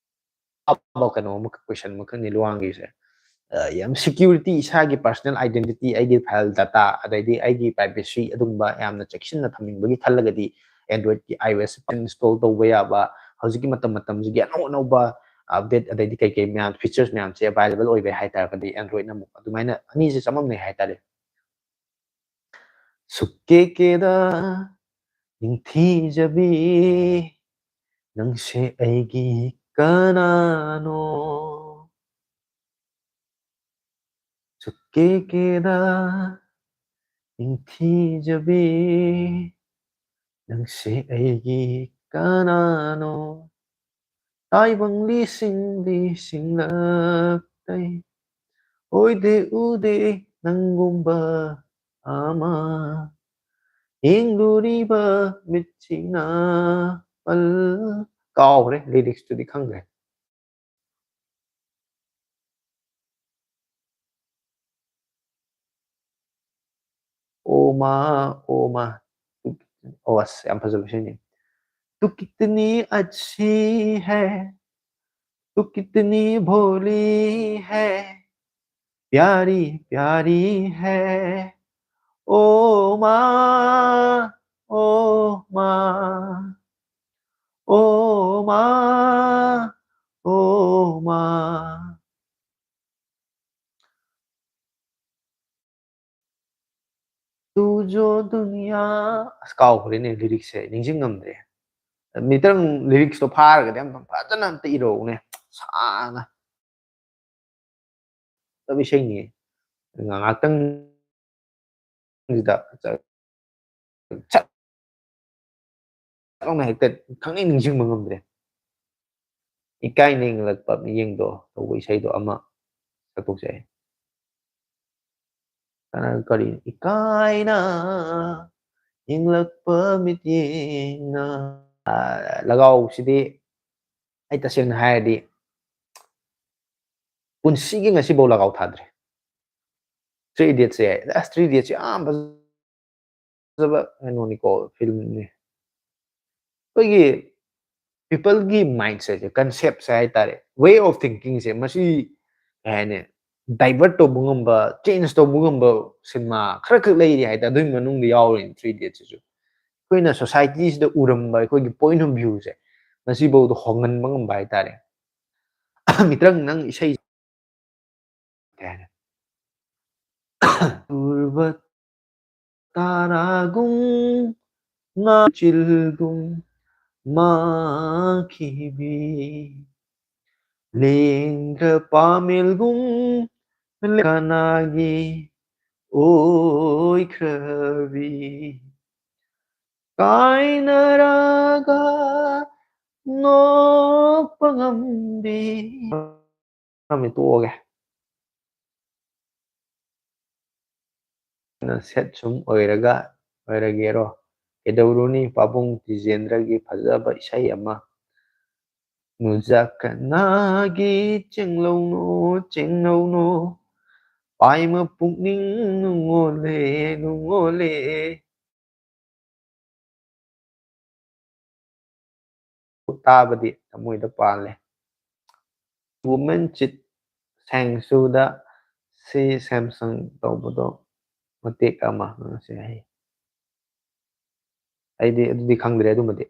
ꯑꯐꯕ ꯀꯩꯅꯣ ꯑꯃꯈꯛ, ꯀꯣꯏꯁꯟ ꯑꯃꯈꯛꯅꯤ ꯂꯨꯋꯥꯡꯒꯤꯁꯦ꯫ ꯑ, ꯌꯥꯝ ꯁꯤꯀ꯭ꯌꯨꯔꯤꯇꯤ, ꯏꯁꯥꯒꯤ ꯄꯔꯁꯅꯦꯜ ꯑꯥꯏꯗꯦꯟꯇꯤꯇꯤ, ꯑꯩꯒꯤ ꯐꯥꯏꯜ ꯗꯇꯥ, ꯑꯗꯩꯗꯤ ꯑꯩꯒꯤ ꯄ꯭ꯔꯥꯏꯚꯦꯁꯤ, ꯑꯗꯨꯒꯨꯝꯕ ꯌꯥꯝꯅ ꯆꯦꯛꯁꯤꯟꯅ ꯊꯝꯅꯤꯡꯕꯒꯤ ꯈꯜꯂꯒꯗꯤ ꯑꯦꯟꯗ꯭ꯔꯣꯏꯗꯀꯤ ꯑꯥꯏ ꯑꯣ ꯑꯦꯁ ꯏꯟꯁꯇꯣꯜ ꯇꯧꯕ ꯌꯥꯕ, ꯍꯧꯖꯤꯛꯀꯤ ꯃꯇꯝ ꯃꯇꯝꯁꯤꯒꯤ ꯑꯅꯧ ꯑꯅꯧꯕ ꯑꯞꯗꯦꯠ, ꯑꯗꯩꯗꯤ ꯀꯩꯀꯩ ꯃꯌꯥꯝ ꯐꯤꯆꯔꯁ ꯃꯌꯥꯝꯁꯦ ꯑꯦꯚꯥꯏꯂꯦꯕꯜ ꯑꯣꯏꯕ ꯍꯥꯏꯇꯥꯔꯒꯗꯤ ꯑꯦꯟꯗ꯭ꯔꯣꯏꯗꯅ ꯑꯃꯨꯛ ꯑꯗꯨꯃꯥꯏꯅ ꯑꯅꯤꯁꯦ ꯆꯃꯝꯅꯩ ꯍꯥꯏꯇꯥꯔꯦ꯫ ꯁꯨꯛꯀꯦ ꯀꯦꯗ ꯅꯤꯡꯊꯤꯖꯕꯤ, ꯅꯪꯁꯦ ꯑꯩꯒꯤ ꯀꯅꯥꯅꯣ? ꯁꯨꯛꯀꯦ ꯀꯦꯗ ꯅꯤꯡꯊꯤꯖꯕꯤ, ꯅꯪꯁꯦ ꯑꯩꯒꯤ ꯀꯅꯥꯅꯣ? ꯇꯥꯏꯕꯪ ꯂꯤꯁꯤꯡ ꯂꯤꯁꯤꯡꯂꯛꯇꯩ ꯑꯣꯏꯗꯦ ꯎꯗꯦ ꯅꯪꯒꯨꯝꯕ ꯑꯃ꯫ ꯌꯦꯡꯂꯨꯔꯤꯕ ꯃꯤꯠꯁꯤꯅ ꯄꯜ-, ꯀꯥꯎꯈ꯭ꯔꯦ, ꯂꯤꯔꯤꯛꯁꯇꯨꯗꯤ ꯈꯪꯗ꯭ꯔꯦ꯫ ꯑꯣ ꯃꯥ, ꯑꯣ ꯃꯥ꯫ ꯑꯣ, ꯑꯁ, ꯌꯥꯝ ꯐꯖꯕ ꯏꯁꯩꯅꯤ꯫ "तू कितनी अच्छी है, तू कितनी भोली है, प्यारी प्यारी है, ओ माँ, ओ माँ, ओ माँ, ओ माँ।" ꯇꯨ ꯖꯣ ꯗꯨꯅꯤꯌꯥ, ꯑꯁ, ꯀꯥꯎꯈ꯭ꯔꯦꯅꯦ ꯂꯤꯔꯤꯛꯁꯦ, ꯅꯤꯡꯁꯤꯡ ꯉꯝꯗ꯭ꯔꯦ꯫ ꯃꯤꯇꯔꯪ ꯂꯤꯔꯤꯛꯁꯇꯣ ꯐꯥꯔꯒꯗꯤ ꯑꯝꯇ ꯐꯖꯅ ꯑꯝꯇ ꯏꯔꯛꯎꯅꯦ, ꯁꯥꯡꯅ꯫ ꯐꯖꯕ ꯏꯁꯩꯅꯤ꯫ ꯉꯥꯏꯍꯥꯛꯇꯪ ꯁꯤꯗ ꯁꯠ ꯂꯥꯎꯅ ꯍꯦꯛꯇ ꯈꯪꯅꯤꯡ ꯅꯤꯡꯁꯤꯡꯕ ꯉꯝꯗ꯭ꯔꯦ꯫ "ꯏꯀꯥꯏꯅ ꯌꯦꯡꯂꯛꯄ ꯃꯤꯠꯌꯦꯡꯗꯣ" ꯇꯧꯕ ꯏꯁꯩꯗꯣ ꯑꯃ ꯁꯛꯇꯣꯛꯆꯩ꯫ ꯀꯅꯥ, ꯀꯔꯤ? "ꯏꯀꯥꯏꯅ ꯌꯦꯡꯂꯛꯄ ꯃꯤꯠꯌꯦꯡꯅ"꯫ ꯑꯥ, ꯂꯒꯥꯎꯁꯤꯗꯤ ꯑꯩ ꯇꯁꯦꯡꯅ ꯍꯥꯏꯔꯗꯤ ꯄꯨꯟꯁꯤꯒꯤ ꯉꯁꯤꯐꯥꯎ ꯂꯒꯥꯎ ꯊꯥꯗ꯭ꯔꯤ꯫ ꯊ꯭ꯔꯤ ꯏꯗꯤꯌꯠꯁꯦ, ꯑꯁ, ꯊ꯭ꯔꯤ ꯏꯗꯤꯌꯠꯁꯦ ꯌꯥꯝ ꯐꯖꯕ ꯀꯩꯅꯣꯅꯤꯀꯣ, ꯐꯤꯂꯝꯅꯤ꯫ ꯑꯩꯈꯣꯏꯒꯤ ꯄꯤꯄꯜꯒꯤ ꯃꯥꯏꯟꯁꯦꯠꯁꯦ, ꯀꯟꯁꯦꯞꯁꯦ ꯍꯥꯏꯇꯥꯔꯦ, ꯋꯦ ꯑꯣꯐ ꯊꯤꯡꯀꯤꯡꯁꯦ, ꯃꯁꯤ ꯀꯩ ꯍꯥꯏꯅꯤ, ꯗꯥꯏꯚꯔꯠ ꯇꯧꯕ ꯉꯝꯕ, ꯆꯦꯟꯖ ꯇꯧꯕ ꯉꯝꯕ ꯁꯤꯅꯦꯃꯥ ꯈꯔ ꯈꯛ ꯂꯩꯔꯤ ꯍꯥꯏꯇꯥꯔꯦ꯫ ꯑꯗꯨꯒꯤ ꯃꯅꯨꯡꯗ ꯌꯥꯎꯔꯤꯅꯤ ꯊ꯭ꯔꯤ ꯏꯗꯤꯌꯠꯁꯤꯁꯨ꯫ ꯑꯩꯈꯣꯏꯅ ꯁꯣꯁꯥꯏꯇꯤꯁꯤꯗ ꯎꯔꯝꯕ ꯑꯩꯈꯣꯏꯒꯤ ꯄꯣꯏꯟ ꯑꯣꯐ ꯚ꯭ꯌꯨꯁꯦ ꯉꯁꯤꯐꯥꯎꯗ ꯍꯣꯡꯍꯟꯕ ꯉꯝꯕ ꯍꯥꯏꯇꯥꯔꯦ꯫ ꯃꯤꯇ꯭ꯔꯪ, ꯅꯪ ꯏꯁꯩ ꯀꯩ ꯍꯥꯏꯅꯤ? ꯇꯨꯔꯕ ꯇꯔꯥꯒꯨꯝ ꯉꯥꯆꯤꯜꯒꯨꯝ ꯃꯥꯡꯈꯤꯕꯤ, ꯂꯦꯡꯗ꯭ꯔ ꯄꯥꯃꯦꯜꯒꯨꯝ ꯀꯅꯥꯒꯤ ꯑꯣꯏꯈ꯭ꯔꯕꯤ, ꯀꯥꯏꯅꯔꯒ ꯅꯣꯛꯄ ꯉꯝꯕꯤ꯫ ꯇꯣꯛꯑꯒꯦ꯫ ꯁꯦꯠ ꯁꯨꯝ ꯑꯣꯏꯔꯒ ꯑꯣꯏꯔꯒꯦꯔꯣ? ꯀꯩꯗꯧꯔꯨꯅꯤ, ꯄꯥꯕꯨꯡ ꯇꯤꯖꯦꯟꯗ꯭ꯔꯒꯤ ꯐꯖꯕ ꯏꯁꯩ ꯑꯃ꯫ ꯅꯨꯖꯀꯅꯥꯒꯤ ꯆꯦꯡꯂꯧꯅꯣ, ꯆꯦꯡꯂꯧꯅꯣ, ꯄꯥꯏꯃ ꯄꯨꯛꯅꯤꯡ ꯅꯨꯡꯉꯣꯜꯂꯦ, ꯅꯨꯡꯉꯣꯜꯂꯦ꯫ ꯇꯥꯕꯗꯤ ꯊꯃꯣꯏꯗ ꯄꯥꯜꯂꯦ꯫ ꯋꯨꯃꯦꯟ ꯆꯤꯠ ꯁꯦꯡꯁꯨꯗ ꯁꯤ ꯁꯦꯝꯁꯪ ꯇꯧꯕꯗꯣ ꯃꯇꯦꯛ ꯑꯃ ꯉꯥꯡꯁꯦ ꯍꯥꯏ꯫ ꯑꯩꯗꯤ ꯑꯗꯨꯗꯤ ꯈꯪꯗ꯭ꯔꯦ ꯑꯗꯨꯃꯗꯤ꯫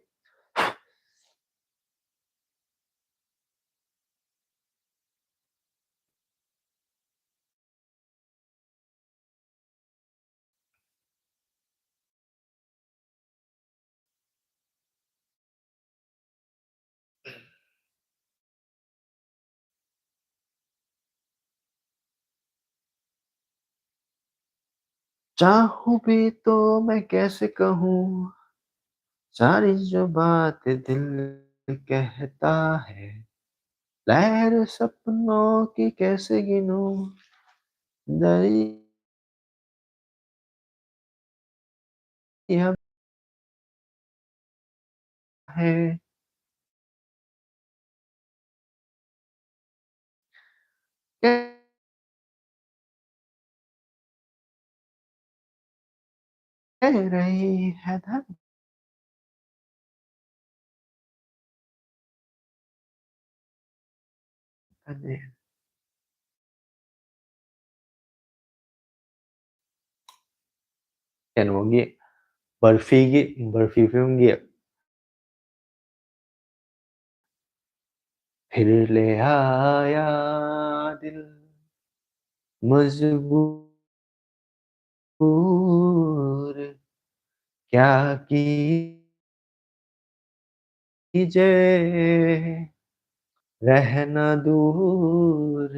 चाहूं भी तो मैं कैसे कहूं, सारी जो बात दिल कहता है, लहर सपनों की कैसे गिनूं, दरिया है। कह रही है धन। ꯀꯩꯅꯣꯒꯤ, ꯕꯔꯐꯤꯒꯤ, ꯕꯔꯐꯤ ꯐꯤꯂꯝꯒꯤ फिर ले आया दिल मजबूर दूर क्या कीजिए, रहना दूर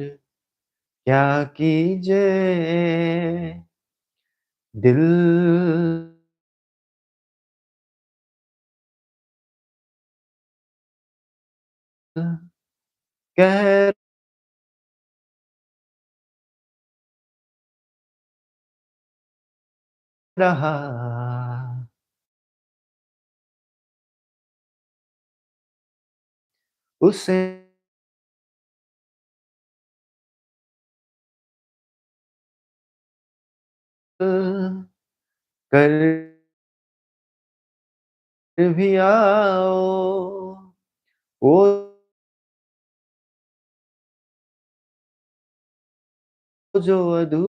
क्या कीजिए, दिल कह रहा उसे कर भी आओ वो जो अधू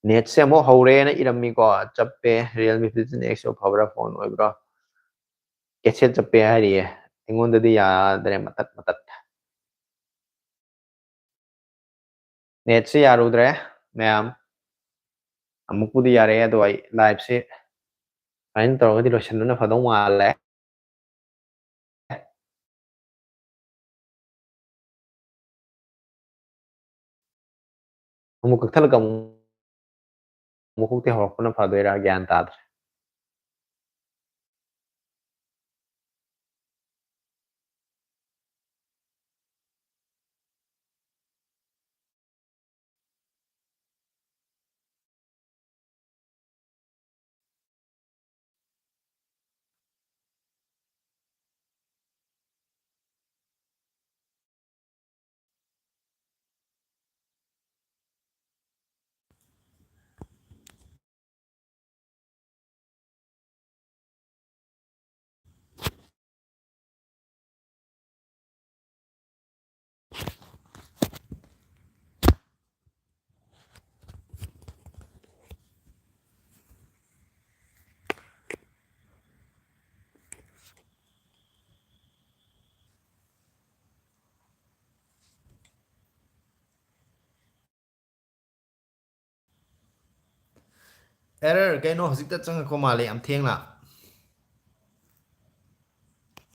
ꯅꯦꯠꯁꯦ ꯑꯃꯨꯛ ꯍꯧꯔꯦꯅ ꯏꯔꯝꯃꯤꯀꯣ꯫ ꯆꯞꯄꯦ꯫ Realme fifteen X ꯐꯕ꯭ꯔꯥ, ꯐꯣꯟ ꯑꯣꯏꯕ꯭ꯔꯥ? ꯀꯦꯁꯦꯠ ꯆꯞꯄꯦ ꯍꯥꯏꯔꯤꯌꯦ꯫ ꯑꯩꯉꯣꯟꯗꯗꯤ ꯌꯥꯗ꯭ꯔꯦ, ꯃꯇꯠ ꯃꯇꯠ꯫ ꯅꯦꯠꯁꯦ ꯌꯥꯔꯨꯗ꯭ꯔꯦ ꯃꯌꯥꯝ꯫ ꯑꯃꯨꯛꯄꯨꯗꯤ ꯌꯥꯔꯛꯑꯦ, ꯑꯗꯣ ꯑꯩ ꯂꯥꯏꯞꯁꯦ ꯁꯨꯃꯥꯏꯅ ꯇꯧꯔꯒꯗꯤ ꯂꯣꯏꯁꯤꯟꯕꯅ ꯐꯗꯧ ꯃꯥꯜꯂꯦ꯫ ꯑꯃꯨꯛ ꯀꯛꯊꯠꯂꯒ ꯑꯃꯨꯛ ꯃꯀꯣꯛꯇꯩ ꯍꯧꯔꯛꯄꯅ ꯐꯗꯣꯏꯔꯥ ꯒ꯭ꯌꯥꯟ ꯇꯥꯗ꯭ꯔꯦ꯫ ꯑꯦꯔꯔ ꯀꯩꯅꯣ? ꯍꯧꯖꯤꯛꯇ ꯆꯪꯉꯛꯄ ꯃꯥꯜꯂꯦ ꯌꯥꯝ ꯊꯦꯡꯅ꯫